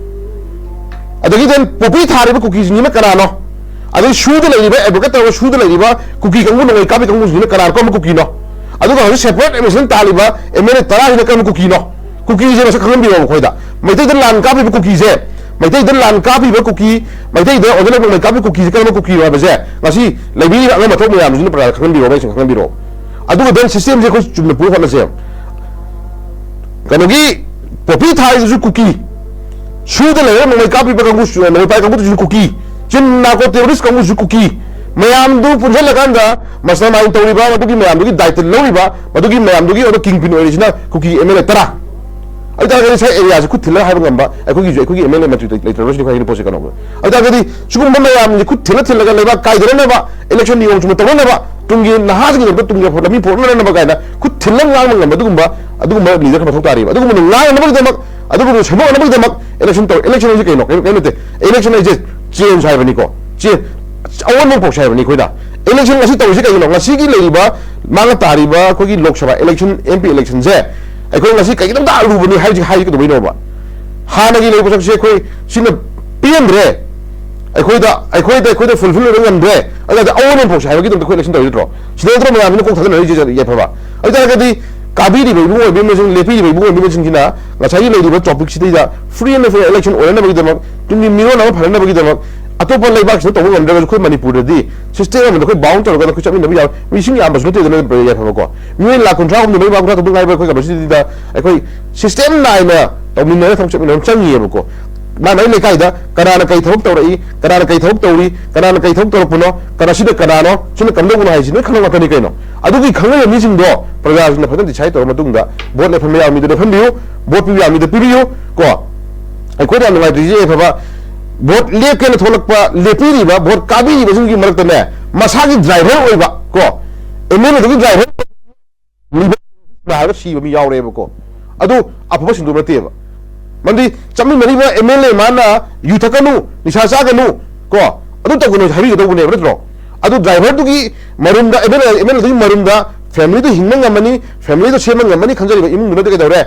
ꯑꯗꯒꯤ then poppy ꯊꯥꯔꯤꯕ ꯀꯨꯀꯤꯁꯤꯡꯁꯤꯅ ꯀꯅꯥꯅꯣ? ꯑꯗꯩ ꯁꯨꯗ ꯂꯩꯔꯤꯕ, advocate ꯇꯧꯔꯒ ꯁꯨꯗ ꯂꯩꯔꯤꯕ ꯀꯨꯀꯤ ꯀꯥꯡꯕꯨ, ꯅꯣꯡꯃꯩ ꯀꯥꯞꯄꯤ ꯀꯥꯡꯕꯨꯁꯤꯡꯁꯤꯅ ꯀꯅꯥꯅꯣ, ꯀꯔꯝꯕ ꯀꯨꯀꯤꯅꯣ? ꯑꯗꯨꯒ ꯍꯧꯖꯤꯛ separate administration ꯇꯥꯜꯂꯤꯕ M L A ꯇꯔꯥꯁꯤꯅ ꯀꯔꯝꯕ ꯀꯨꯀꯤꯅꯣ? ꯀꯨꯀꯤꯁꯦ ꯃꯁꯛ ꯈꯪꯍꯟꯕꯤꯔꯣ ꯑꯩꯈꯣꯏꯗ꯫ ꯃꯩꯇꯩꯗ ꯂꯥꯟ ꯀꯥꯞꯄꯤꯕ ꯀꯨꯀꯤꯁꯦ, ꯃꯩꯇꯩꯗ ꯂꯥꯟ ꯀꯥꯞꯄꯤꯕ ꯀꯨꯀꯤ, ꯃꯩꯇꯩꯗ ꯑꯣꯟꯖꯜꯂꯛꯄ ꯅꯣꯡꯃꯩ ꯀꯥꯞꯄꯤ ꯀꯨꯀꯤꯁꯦ ꯀꯔꯝꯕ ꯀꯨꯀꯤꯅꯣ ꯍꯥꯏꯕꯁꯦ ꯉꯁꯤ ꯂꯩꯕꯤꯔꯤꯕ ꯑꯉꯝ ꯑꯊꯧ ꯃꯌꯥꯝꯁꯤꯅ ꯄ꯭ꯔꯖꯥꯗ ꯈꯪꯍꯟꯕꯤꯔꯣ, ꯃꯌꯦꯛ ꯁꯦꯡꯅ ꯈꯪꯍꯟꯕꯤꯔꯣ꯫ ꯑꯗꯨꯒ then systemꯁꯦ ꯑꯩꯈꯣꯏ ꯆꯨꯝꯅ ꯄꯨꯅꯕ ꯍꯣꯠꯅꯁꯦ꯫ ꯀꯩꯅꯣꯒꯤ poppy ꯊꯥꯔꯤꯗꯨꯁꯨ ꯀꯨꯀꯤ, ꯁꯨꯗ ꯂꯩꯔꯒ ꯅꯣꯡꯃꯩ ꯀꯥꯞꯄꯤꯕ ꯀꯥꯡꯕꯨ, ꯅꯣꯡꯃꯩ ꯄꯥꯏ ꯀꯥꯡꯕꯨꯗꯨꯁꯨ ꯀꯨꯀꯤ, ꯆꯤꯟ ꯅꯥꯔꯀꯣ ꯇꯦꯔꯣꯔꯤꯁ ꯀꯥꯡꯕꯨꯁꯨ ꯀꯨꯀꯤ, ꯃꯌꯥꯝꯗꯨ ꯄꯨꯟꯁꯤꯜꯂꯀꯥꯟꯗ mastermind ꯇꯧꯔꯤꯕ, ꯃꯗꯨꯒꯤ ꯃꯌꯥꯝꯗꯨꯒꯤ ꯗꯥꯏꯇ ꯂꯧꯔꯤꯕ, ꯃꯗꯨꯒꯤ ꯃꯌꯥꯝꯗꯨꯒꯤ ꯑꯣꯏꯕ kingpin ꯑꯣꯏꯔꯤꯁꯤꯅ Kuki M L A ꯇꯔꯥ꯫ ꯑꯗꯨ ꯇꯥꯔꯒꯗꯤ ꯉꯁꯥꯏ areaꯁꯦ ꯈꯨꯠ ꯊꯤꯜꯂꯒ ꯍꯥꯏꯕ ꯉꯝꯕ ꯑꯩꯈꯣꯏꯒꯤꯁꯨ, ꯑꯩꯈꯣꯏꯒꯤ M L A ꯃꯟꯇ꯭ꯔꯤ ꯂꯩꯇ꯭ꯔꯕꯁꯤꯅ ꯑꯩꯈꯣꯏ ꯍꯥꯏꯅ ꯄꯣꯠꯁꯦ ꯀꯩꯅꯣ꯫ ꯑꯗꯨ ꯇꯥꯔꯒꯗꯤ ꯁꯤꯒꯨꯝꯕ ꯃꯌꯥꯝꯁꯦ ꯈꯨꯠ ꯊꯤꯜꯂ ꯊꯤꯜꯂꯒ ꯂꯩꯕꯥꯛ ꯀꯥꯏꯗꯅꯅꯕ, election ꯅꯤꯌꯣꯝ ꯆꯨꯝꯅ ꯇꯧꯅꯅꯕ, ꯇꯨꯡꯒꯤ ꯅꯍꯥꯁꯤꯡꯒꯤꯗꯃꯛꯇ ꯇꯨꯡꯒꯤ ꯂꯝꯕꯤ ꯄꯣꯔꯛꯅꯅꯕ ꯀꯥꯏꯅ ꯈꯨꯠ ꯊꯤꯜꯂꯒ ꯉꯥꯡꯕ ꯉꯝꯕ ꯑꯗꯨꯒꯨꯝꯕ, ꯑꯗꯨꯒꯨꯝꯕ leader ꯈꯔ ꯃꯊꯧ ꯇꯥꯔꯤꯕ꯫ ꯑꯗꯨꯒꯨꯝꯕꯗꯨ ꯉꯥꯡꯅꯕꯒꯤꯗꯃꯛ, ꯑꯗꯨꯒꯨꯝꯕꯗꯨ ꯁꯦꯝꯗꯣꯛꯅꯕꯒꯤꯗꯃꯛ election ꯇꯧ꯫ Election ꯍꯥꯏꯁꯦ ꯀꯩꯅꯣ? ꯀꯩꯝ, ꯀꯩꯝ ꯅꯠꯇꯦ꯫ Election ꯍꯥꯏꯁꯦ change ꯍꯥꯏꯕꯅꯤꯀꯣ꯫ Change, ꯑꯑꯣꯟꯕ ꯄꯨꯔꯛꯁꯦ ꯍꯥꯏꯕꯅꯤ ꯑꯩꯈꯣꯏꯗ꯫ Election ꯉꯁꯤ ꯇꯧꯔꯤꯁꯦ ꯀꯩꯒꯤꯅꯣ? ꯉꯁꯤꯒꯤ ꯂꯩꯔꯤꯕ ꯃꯥꯡꯉ ꯇꯥꯔꯤꯕ ꯑꯩꯈꯣꯏꯒꯤ Lok Sabha election, M P electionꯁꯦ ꯑꯩꯈꯣꯏ ꯉꯁꯤ ꯀꯩꯒꯤꯗꯃꯛꯇ ꯑꯔꯨꯕꯅꯤ ꯍꯥꯏꯔꯤꯁꯦ, ꯍꯥꯏꯔꯤꯁꯦ ꯀꯩꯗꯧꯕꯩꯅꯣꯕ? ꯍꯥꯟꯅꯒꯤ ꯂꯩꯕ ꯄꯣꯠꯁꯛꯁꯦ ꯑꯩꯈꯣꯏ ꯁꯤꯅ ꯄꯦꯟꯗ꯭ꯔꯦ, ꯑꯩꯈꯣꯏꯗ, ꯑꯩꯈꯣꯏꯗ, ꯑꯩꯈꯣꯏꯗ fulfil ꯑꯣꯏꯕ ꯉꯝꯗ꯭ꯔꯦ, ꯑꯗꯨꯗꯤ ꯑꯑꯣꯟꯕ ꯄꯨꯔꯛꯁꯦ ꯍꯥꯏꯕꯒꯤꯗꯃꯛꯇ ꯑꯩꯈꯣꯏ election ꯇꯧꯔꯤ ꯅꯠꯇ꯭ꯔꯣ? ꯁꯤꯗ ꯅꯠꯇ꯭ꯔꯣ ꯃꯌꯥꯝꯁꯤꯅ ꯀꯣꯛ ꯊꯥꯗꯅꯔꯤꯁꯦ ꯌꯥꯏꯐꯕ? ꯑꯗꯨ ꯇꯥꯔꯒꯗꯤ ꯀꯥꯕꯤꯔꯤꯕ ꯏꯕꯨꯡ ꯑꯣꯏꯕꯤꯃꯁꯤꯡ, ꯂꯦꯞꯄꯤꯔꯤꯕ ꯏꯕꯨꯡ ꯑꯣꯏꯕꯤꯃꯁꯤꯡꯁꯤꯅ ꯉꯁꯥꯏꯒꯤ ꯂꯩꯔꯤꯕ topicꯁꯤꯗꯩꯗ free and fair election ꯑꯣꯏꯅꯅꯕꯒꯤꯗꯃꯛ, ꯇꯨꯡꯒꯤ ꯃꯤꯔꯣꯟ ꯑꯃ ꯐꯅꯅꯕꯒꯤꯗꯃꯛ, ꯑꯇꯣꯞꯄ ꯂꯩꯕꯥꯛꯁꯤꯗ ꯇꯧꯕ ꯉꯝꯗ꯭ꯔꯒꯁꯨ ꯑꯩꯈꯣꯏ ꯃꯅꯤꯄꯨꯔꯗꯗꯤ system ꯑꯃꯗ ꯑꯩꯈꯣꯏ bound ꯇꯧꯔꯒ ꯑꯩꯈꯣꯏ ꯆꯠꯃꯤꯟꯅꯕ ꯌꯥꯕ ꯃꯤꯁꯤꯡ ꯌꯥꯝꯕꯁꯨ ꯅꯠꯇꯦꯗꯅ ꯌꯥꯏꯐꯕꯀꯣ꯫ ꯃꯤꯑꯣꯏ ꯂꯥꯈ ꯀꯨꯟꯊ꯭ꯔꯥ ꯍꯨꯝꯗꯣꯏ, ꯃꯔꯤ ꯃꯉꯥ ꯇꯧꯗ ꯉꯥꯏꯕ ꯑꯩꯈꯣꯏ capacityꯗ ꯑꯩꯈꯣꯏ system ꯅꯥꯏꯅ ꯇꯧꯃꯤꯟꯅꯔꯒ ꯊꯕꯛ ꯆꯠꯃꯤꯟꯅꯕ ꯑꯃ ꯆꯪꯉꯤꯑꯕꯀꯣ꯫ ꯃꯥ ꯃꯥꯒꯤ ꯂꯩꯀꯥꯏꯗ ꯀꯅꯥꯅ ꯀꯩ ꯊꯕꯛ ꯇꯧꯔꯛꯏ, ꯀꯅꯥꯅ ꯀꯩ ꯊꯕꯛ ꯇꯧꯔꯤ, ꯀꯅꯥꯅ ꯀꯩ ꯊꯕꯛ ꯇꯧꯔꯛꯄꯅꯣ, ꯀꯅꯥ ꯁꯤꯅ ꯀꯅꯥꯅꯣ, ꯁꯤꯅ ꯀꯝꯗꯧꯕꯅꯣ ꯍꯥꯏꯁꯤ ꯂꯣꯏ ꯈꯪꯕ ꯉꯥꯛꯇꯅꯤ ꯀꯩꯅꯣ꯫ ꯑꯗꯨꯒꯤ ꯈꯪꯉꯕ ꯃꯤꯁꯤꯡꯗꯣ ꯄ꯭ꯔꯖꯥꯁꯤꯡꯅ ꯐꯖꯅ decide ꯇꯧꯔ ꯃꯇꯨꯡꯗ vote ꯂꯦꯞꯍꯟꯕ ꯌꯥꯕ ꯃꯤꯗꯣ ꯂꯦꯞꯍꯟꯕꯤꯌꯨ, vote ꯄꯤꯕ ꯌꯥꯕ ꯃꯤꯗꯣ ꯄꯤꯕꯤꯌꯨ ꯀꯣ꯫ ꯑꯩꯈꯣꯏꯅ ꯌꯥꯝ ꯅꯨꯡꯉꯥꯏꯇ꯭ꯔꯤꯁꯦ ꯌꯥꯏꯐꯕ, ꯚꯣꯠ ꯂꯦꯞꯀꯦꯅ ꯊꯣꯛꯂꯛꯄ, ꯂꯦꯞꯄꯤꯔꯤꯕ, ꯚꯣꯠ ꯀꯥꯕꯤꯔꯤꯕꯁꯤꯡꯒꯤ ꯃꯔꯛꯇꯅꯦ, ꯃꯁꯥꯒꯤ ꯗ꯭ꯔꯥꯏꯚꯔ ꯑꯣꯏꯕ ꯀꯣ, ꯑꯦꯝ ꯑꯦꯜ ꯑꯦꯗꯨꯒꯤ ꯗ꯭ꯔꯥꯏꯚꯔ ꯅꯥꯔꯒ ꯁꯤꯕ ꯃꯤ ꯌꯥꯎꯔꯦꯕꯀꯣ꯫ ꯑꯗꯨ ꯑꯐꯕ ꯁꯤꯟꯗꯣꯛ ꯅꯠꯇꯦꯕ꯫ ꯃꯔꯝꯗꯤ ꯆꯠꯃꯤꯟꯅꯔꯤꯕ ꯑꯦꯝ ꯑꯦꯜ ꯑꯦ ꯃꯥꯅ "ꯌꯨ ꯊꯛꯀꯅꯨ, ꯅꯤꯁꯥ ꯆꯥꯒꯅꯨ, ꯀꯣ, ꯑꯗꯨ ꯇꯧꯒꯅꯨ" ꯍꯥꯏꯕꯤꯒꯗꯧꯕꯅꯦꯕ, ꯅꯠꯇ꯭ꯔꯣ? ꯑꯗꯨ ꯗ꯭ꯔꯥꯏꯚꯔꯗꯨꯒꯤ ꯃꯔꯨꯝꯗ, M L A, M L ꯑꯦꯗꯨꯒꯤ ꯃꯔꯨꯝꯗ ꯐꯦꯃꯤꯂꯤꯗꯨ ꯍꯤꯡꯕ ꯉꯝꯃꯅꯤ, ꯐꯦꯃꯤꯂꯤꯗꯨ ꯁꯦꯝꯕ ꯉꯝꯃꯅꯤ ꯈꯟꯖꯔꯤꯕ ꯏꯃꯨꯡꯗꯨꯅꯗꯤ ꯀꯩꯗꯧꯔꯦ?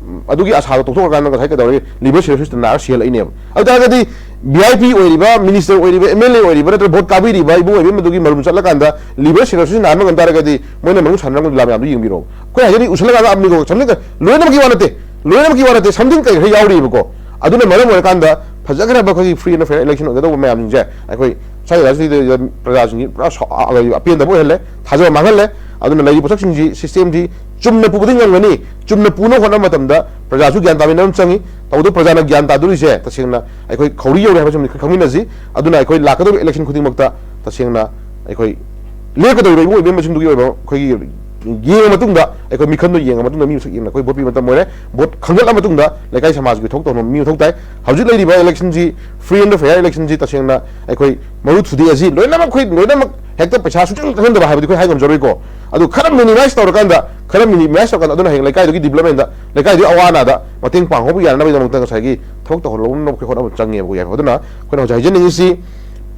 ꯎꯝ, ꯑꯗꯨꯒꯤ ꯑꯁꯥꯗꯣ ꯇꯣꯛꯊꯣꯛꯈ꯭ꯔꯀꯥꯟꯗ ꯉꯁꯥꯏ ꯀꯩꯗꯧꯔꯦ? ꯂꯤꯚꯔ ꯁꯤꯔꯣꯁꯤꯁꯇ ꯅꯥꯔꯒ ꯁꯤꯍꯜꯂꯛꯏꯅꯦꯕ꯫ ꯑꯗꯨ ꯇꯥꯔꯒꯗꯤ ꯚꯤ ꯑꯥꯏ ꯄꯤ ꯑꯣꯏꯔꯤꯕ, ꯃꯤꯅꯤꯁꯇꯔ ꯑꯣꯏꯔꯤꯕ, ꯑꯦꯝ ꯑꯦꯜ ꯑꯦ ꯑꯣꯏꯔꯤꯕ, ꯅꯠꯇ꯭ꯔꯒ ꯚꯣꯠ ꯀꯥꯕꯤꯔꯤꯕ ꯏꯕꯨꯡ ꯑꯣꯏꯕꯤ ꯑꯃꯗꯨꯒꯤ ꯃꯔꯨꯝ ꯆꯠꯂꯀꯥꯟꯗ ꯂꯤꯚꯔ ꯁꯤꯔꯣꯁꯤꯁ ꯅꯥꯍꯟꯕ ꯉꯝ ꯇꯥꯔꯒꯗꯤ ꯃꯣꯏꯅ ꯃꯅꯨꯡ ꯁꯥꯟꯅꯔꯝꯒꯗꯕ ꯂꯤꯂꯥ ꯃꯌꯥꯝꯗꯨ ꯌꯦꯡꯕꯤꯔꯣ꯫ ꯑꯩꯈꯣꯏ ꯍꯥꯏꯖꯔꯤ, ꯎꯁꯜꯂꯒ ꯑꯃꯅꯤꯀꯣ, ꯁꯝꯖꯤꯟ-, ꯂꯣꯏꯅꯃꯛꯀꯤ ꯋꯥ ꯅꯠꯇꯦ, ꯂꯣꯏꯅꯃꯛꯀꯤ ꯋꯥ ꯅꯠꯇꯦ, ꯁꯝꯖꯤꯟ ꯀꯩ ꯈꯔ ꯌꯥꯎꯔꯤꯕꯀꯣ꯫ ꯑꯗꯨꯅ ꯃꯔꯝ ꯑꯣꯏꯔꯀꯥꯟꯗ ꯐꯖꯈ꯭ꯔꯕ ꯑꯩꯈꯣꯏꯒꯤ free and fair election ꯑꯣꯏꯒꯗꯧꯕ ꯃꯌꯥꯝꯁꯤꯡꯁꯦ ꯑꯩꯈꯣꯏ ꯁ꯭ꯋꯥꯏ ꯖꯒꯥꯁꯤꯗ ꯄ꯭ꯔꯖꯥꯁꯤꯡꯁꯤ ꯄꯨꯔꯥ ꯁꯥꯎ-, ꯑ-, ꯑꯄꯦꯟꯗꯕ ꯑꯣꯏꯍꯜꯂꯦ, ꯊꯥꯖꯕ ꯃꯥꯡꯍꯜꯂꯦ꯫ ꯑꯗꯨꯅ ꯂꯩꯔꯤꯕ ꯄꯣꯠꯁꯛꯁꯤꯡꯁꯤ, systemꯁꯤ ꯆꯨꯝꯅ ꯄꯨꯕꯗꯤ ꯉꯝꯒꯅꯤ꯫ ꯆꯨꯝꯅ ꯄꯨꯅꯕ ꯍꯣꯠꯅꯕ ꯃꯇꯝꯗ ꯄ꯭ꯔꯖꯥꯁꯨ ꯒ꯭ꯌꯥꯟ ꯇꯥꯃꯤꯟꯅꯕ ꯑꯃ ꯆꯪꯉꯤ꯫ ꯇꯧꯕꯇꯕꯨ ꯄ꯭ꯔꯖꯥꯅ ꯒ꯭ꯌꯥꯟ ꯇꯥꯗꯣꯔꯤꯁꯦ ꯇꯁꯦꯡꯅ ꯑꯩꯈꯣꯏ ꯈꯧꯔꯤ ꯌꯧꯔꯦ ꯍꯥꯏꯕꯁꯤꯃꯗꯤ ꯈꯪꯃꯤꯟꯅꯁꯤ꯫ ꯑꯗꯨꯅ ꯑꯩꯈꯣꯏ ꯂꯥꯛꯀꯗꯧꯔꯤꯕ election ꯈꯨꯗꯤꯡꯃꯛꯇ ꯇꯁꯦꯡꯅ ꯑꯩꯈꯣꯏ ꯂꯦꯞꯀꯗꯧꯔꯤꯕ ꯏꯕꯨꯡ ꯑꯣꯏꯕ ꯃꯁꯤꯡꯗꯨꯒꯤ ꯑꯣꯏꯕ ꯑꯩꯈꯣꯏꯒꯤ ꯌꯦꯡꯉ ꯃꯇꯨꯡꯗ, ꯑꯩꯈꯣꯏ ꯃꯤꯈꯟꯗꯣ ꯌꯦꯡꯉ ꯃꯇꯨꯡꯗ ꯃꯤ ꯃꯁꯛ ꯌꯦꯡꯅ ꯑꯩꯈꯣꯏ ꯚꯣꯠ ꯄꯤꯕ ꯃꯇꯝ ꯑꯣꯏꯔꯦ꯫ ꯚꯣꯠ ꯈꯟꯒꯠꯂ ꯃꯇꯨꯡꯗ ꯂꯩꯀꯥꯏ ꯁꯃꯥꯖꯒꯤ ꯊꯕꯛ ꯇꯧꯅꯕ ꯃꯤ ꯃꯊꯧ ꯇꯥꯏ꯫ ꯍꯧꯖꯤꯛ ꯂꯩꯔꯤꯕ electionꯁꯤ free and fair electionꯁꯤ ꯇꯁꯦꯡꯅ ꯑꯩꯈꯣꯏ ꯃꯔꯨ ꯊꯨꯗꯦꯛꯑꯁꯤ꯫ ꯂꯣꯏꯅꯃꯛ ꯑꯩꯈꯣꯏ ꯂꯣꯏꯅꯃꯛ ꯍꯦꯛꯇ ꯄꯩꯁꯥ ꯁꯨꯡꯆꯪ ꯆꯪꯍꯟꯗꯕ ꯍꯥꯏꯕꯗꯤ ꯑꯩꯈꯣꯏ ꯍꯥꯏ ꯉꯝꯖꯔꯣꯏꯀꯣ꯫ ꯑꯗꯨ ꯈꯔ minimize ꯇꯧꯔꯀꯥꯟꯗ, ꯈꯔ minimize ꯇꯧꯔꯀꯥꯟꯗ, ꯑꯗꯨꯅ ꯍꯌꯦꯡ ꯂꯩꯀꯥꯏꯗꯨꯒꯤ developmentꯇ, ꯂꯩꯀꯥꯏꯗꯨꯒꯤ ꯑꯋꯥ ꯑꯅꯥꯗ ꯃꯇꯦꯡ ꯄꯥꯡꯍꯧꯕ ꯌꯥꯅꯕꯒꯤꯗꯃꯛꯇ ꯉꯁꯥꯏꯒꯤ ꯊꯕꯛ ꯇꯧꯍꯜꯍꯧꯅꯕ ꯑꯩꯈꯣꯏ ꯍꯣꯠꯅꯕ ꯆꯪꯉꯦꯕꯀꯣ, ꯌꯥꯏꯐꯕ꯫ ꯑꯗꯨꯅ ꯑꯩꯈꯣꯏꯅ ꯍꯧꯖꯤꯛ ꯍꯥꯏꯖꯅꯤꯡꯉꯤꯁꯤ,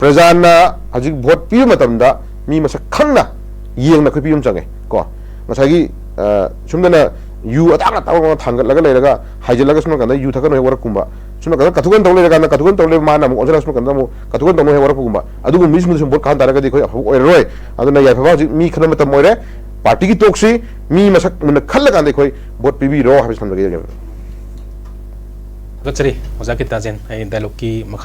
ꯄ꯭ꯔꯖꯥꯅ ꯍꯧꯖꯤꯛ ꯚꯣꯠ ꯄꯤꯕ ꯃꯇꯝꯗ ꯃꯤ ꯃꯁꯛ ꯈꯪꯅ ꯌꯦꯡꯅ ꯑꯩꯈꯣꯏ ꯄꯤꯕ ꯑꯃ ꯆꯪꯉꯦ ꯀꯣ꯫ ꯉꯁꯥꯏꯒꯤ, ꯑ, ꯁꯨꯝꯗꯅ ꯌꯨ ꯑꯇꯥꯡ ꯑꯇꯥꯡꯕ ꯊꯥꯡꯒꯠꯂꯒ ꯂꯩꯔꯒ, ꯍꯥꯏꯖꯤꯜꯂꯒ ꯁꯣꯝ ꯅꯥꯀꯟꯗ "ꯌꯨ ꯊꯛꯀꯅꯨ" ꯍꯦꯛ ꯋꯥꯔꯛꯀꯨꯝꯕ, ꯁꯣꯝ ꯅꯥꯀꯟꯗ ꯀꯇꯨꯀꯟ ꯇꯧ ꯂꯩꯔꯀꯥꯟꯗ ꯀꯇꯨꯀꯟ ꯇꯧ ꯂꯩꯕ ꯃꯥꯅ ꯑꯃꯨꯛ ꯑꯣꯟꯁꯤꯜꯂꯒ ꯁꯣꯝ ꯅꯥꯀꯟꯗ ꯑꯃꯨꯛ ꯀꯇꯨꯀꯟ ꯇꯧꯅꯨ ꯍꯦꯛ ꯋꯥꯔꯛꯄꯒꯨꯝꯕ, ꯑꯗꯨꯒꯨꯝꯕ ꯃꯤꯁꯤꯡꯗꯨ ꯁꯨꯝ ꯚꯣꯠ ꯀꯥꯍꯟ ꯇꯥꯔꯒꯗꯤ ꯑꯩꯈꯣꯏ ꯑꯐꯕ ꯑꯣꯏꯔꯔꯣꯏ꯫ ꯑꯗꯨꯅ ꯌꯥꯏꯐꯕ ꯍꯧꯖꯤꯛ ꯃꯤ ꯈꯟꯕ ꯃꯇꯝ ꯑꯣꯏꯔꯦ꯫ ꯄꯥꯔꯇꯤꯒꯤ ꯇꯣꯛꯁꯤ, ꯃꯤ ꯃꯁꯛ ꯃꯨꯟꯅ ꯈꯜꯂꯀꯥꯟꯗ ꯑꯩꯈꯣꯏ ꯚꯣꯠ ꯄꯤꯕꯤꯔꯣ ꯍꯥꯏꯕꯁꯤ ꯊꯝꯖꯒꯦ꯫ ꯊꯥꯒꯠꯆꯔꯤ ꯑꯣꯖꯥ ꯀꯤꯇꯥꯖꯦꯟ꯫ ꯑꯩ dialogueꯀꯤ ꯃꯈꯥ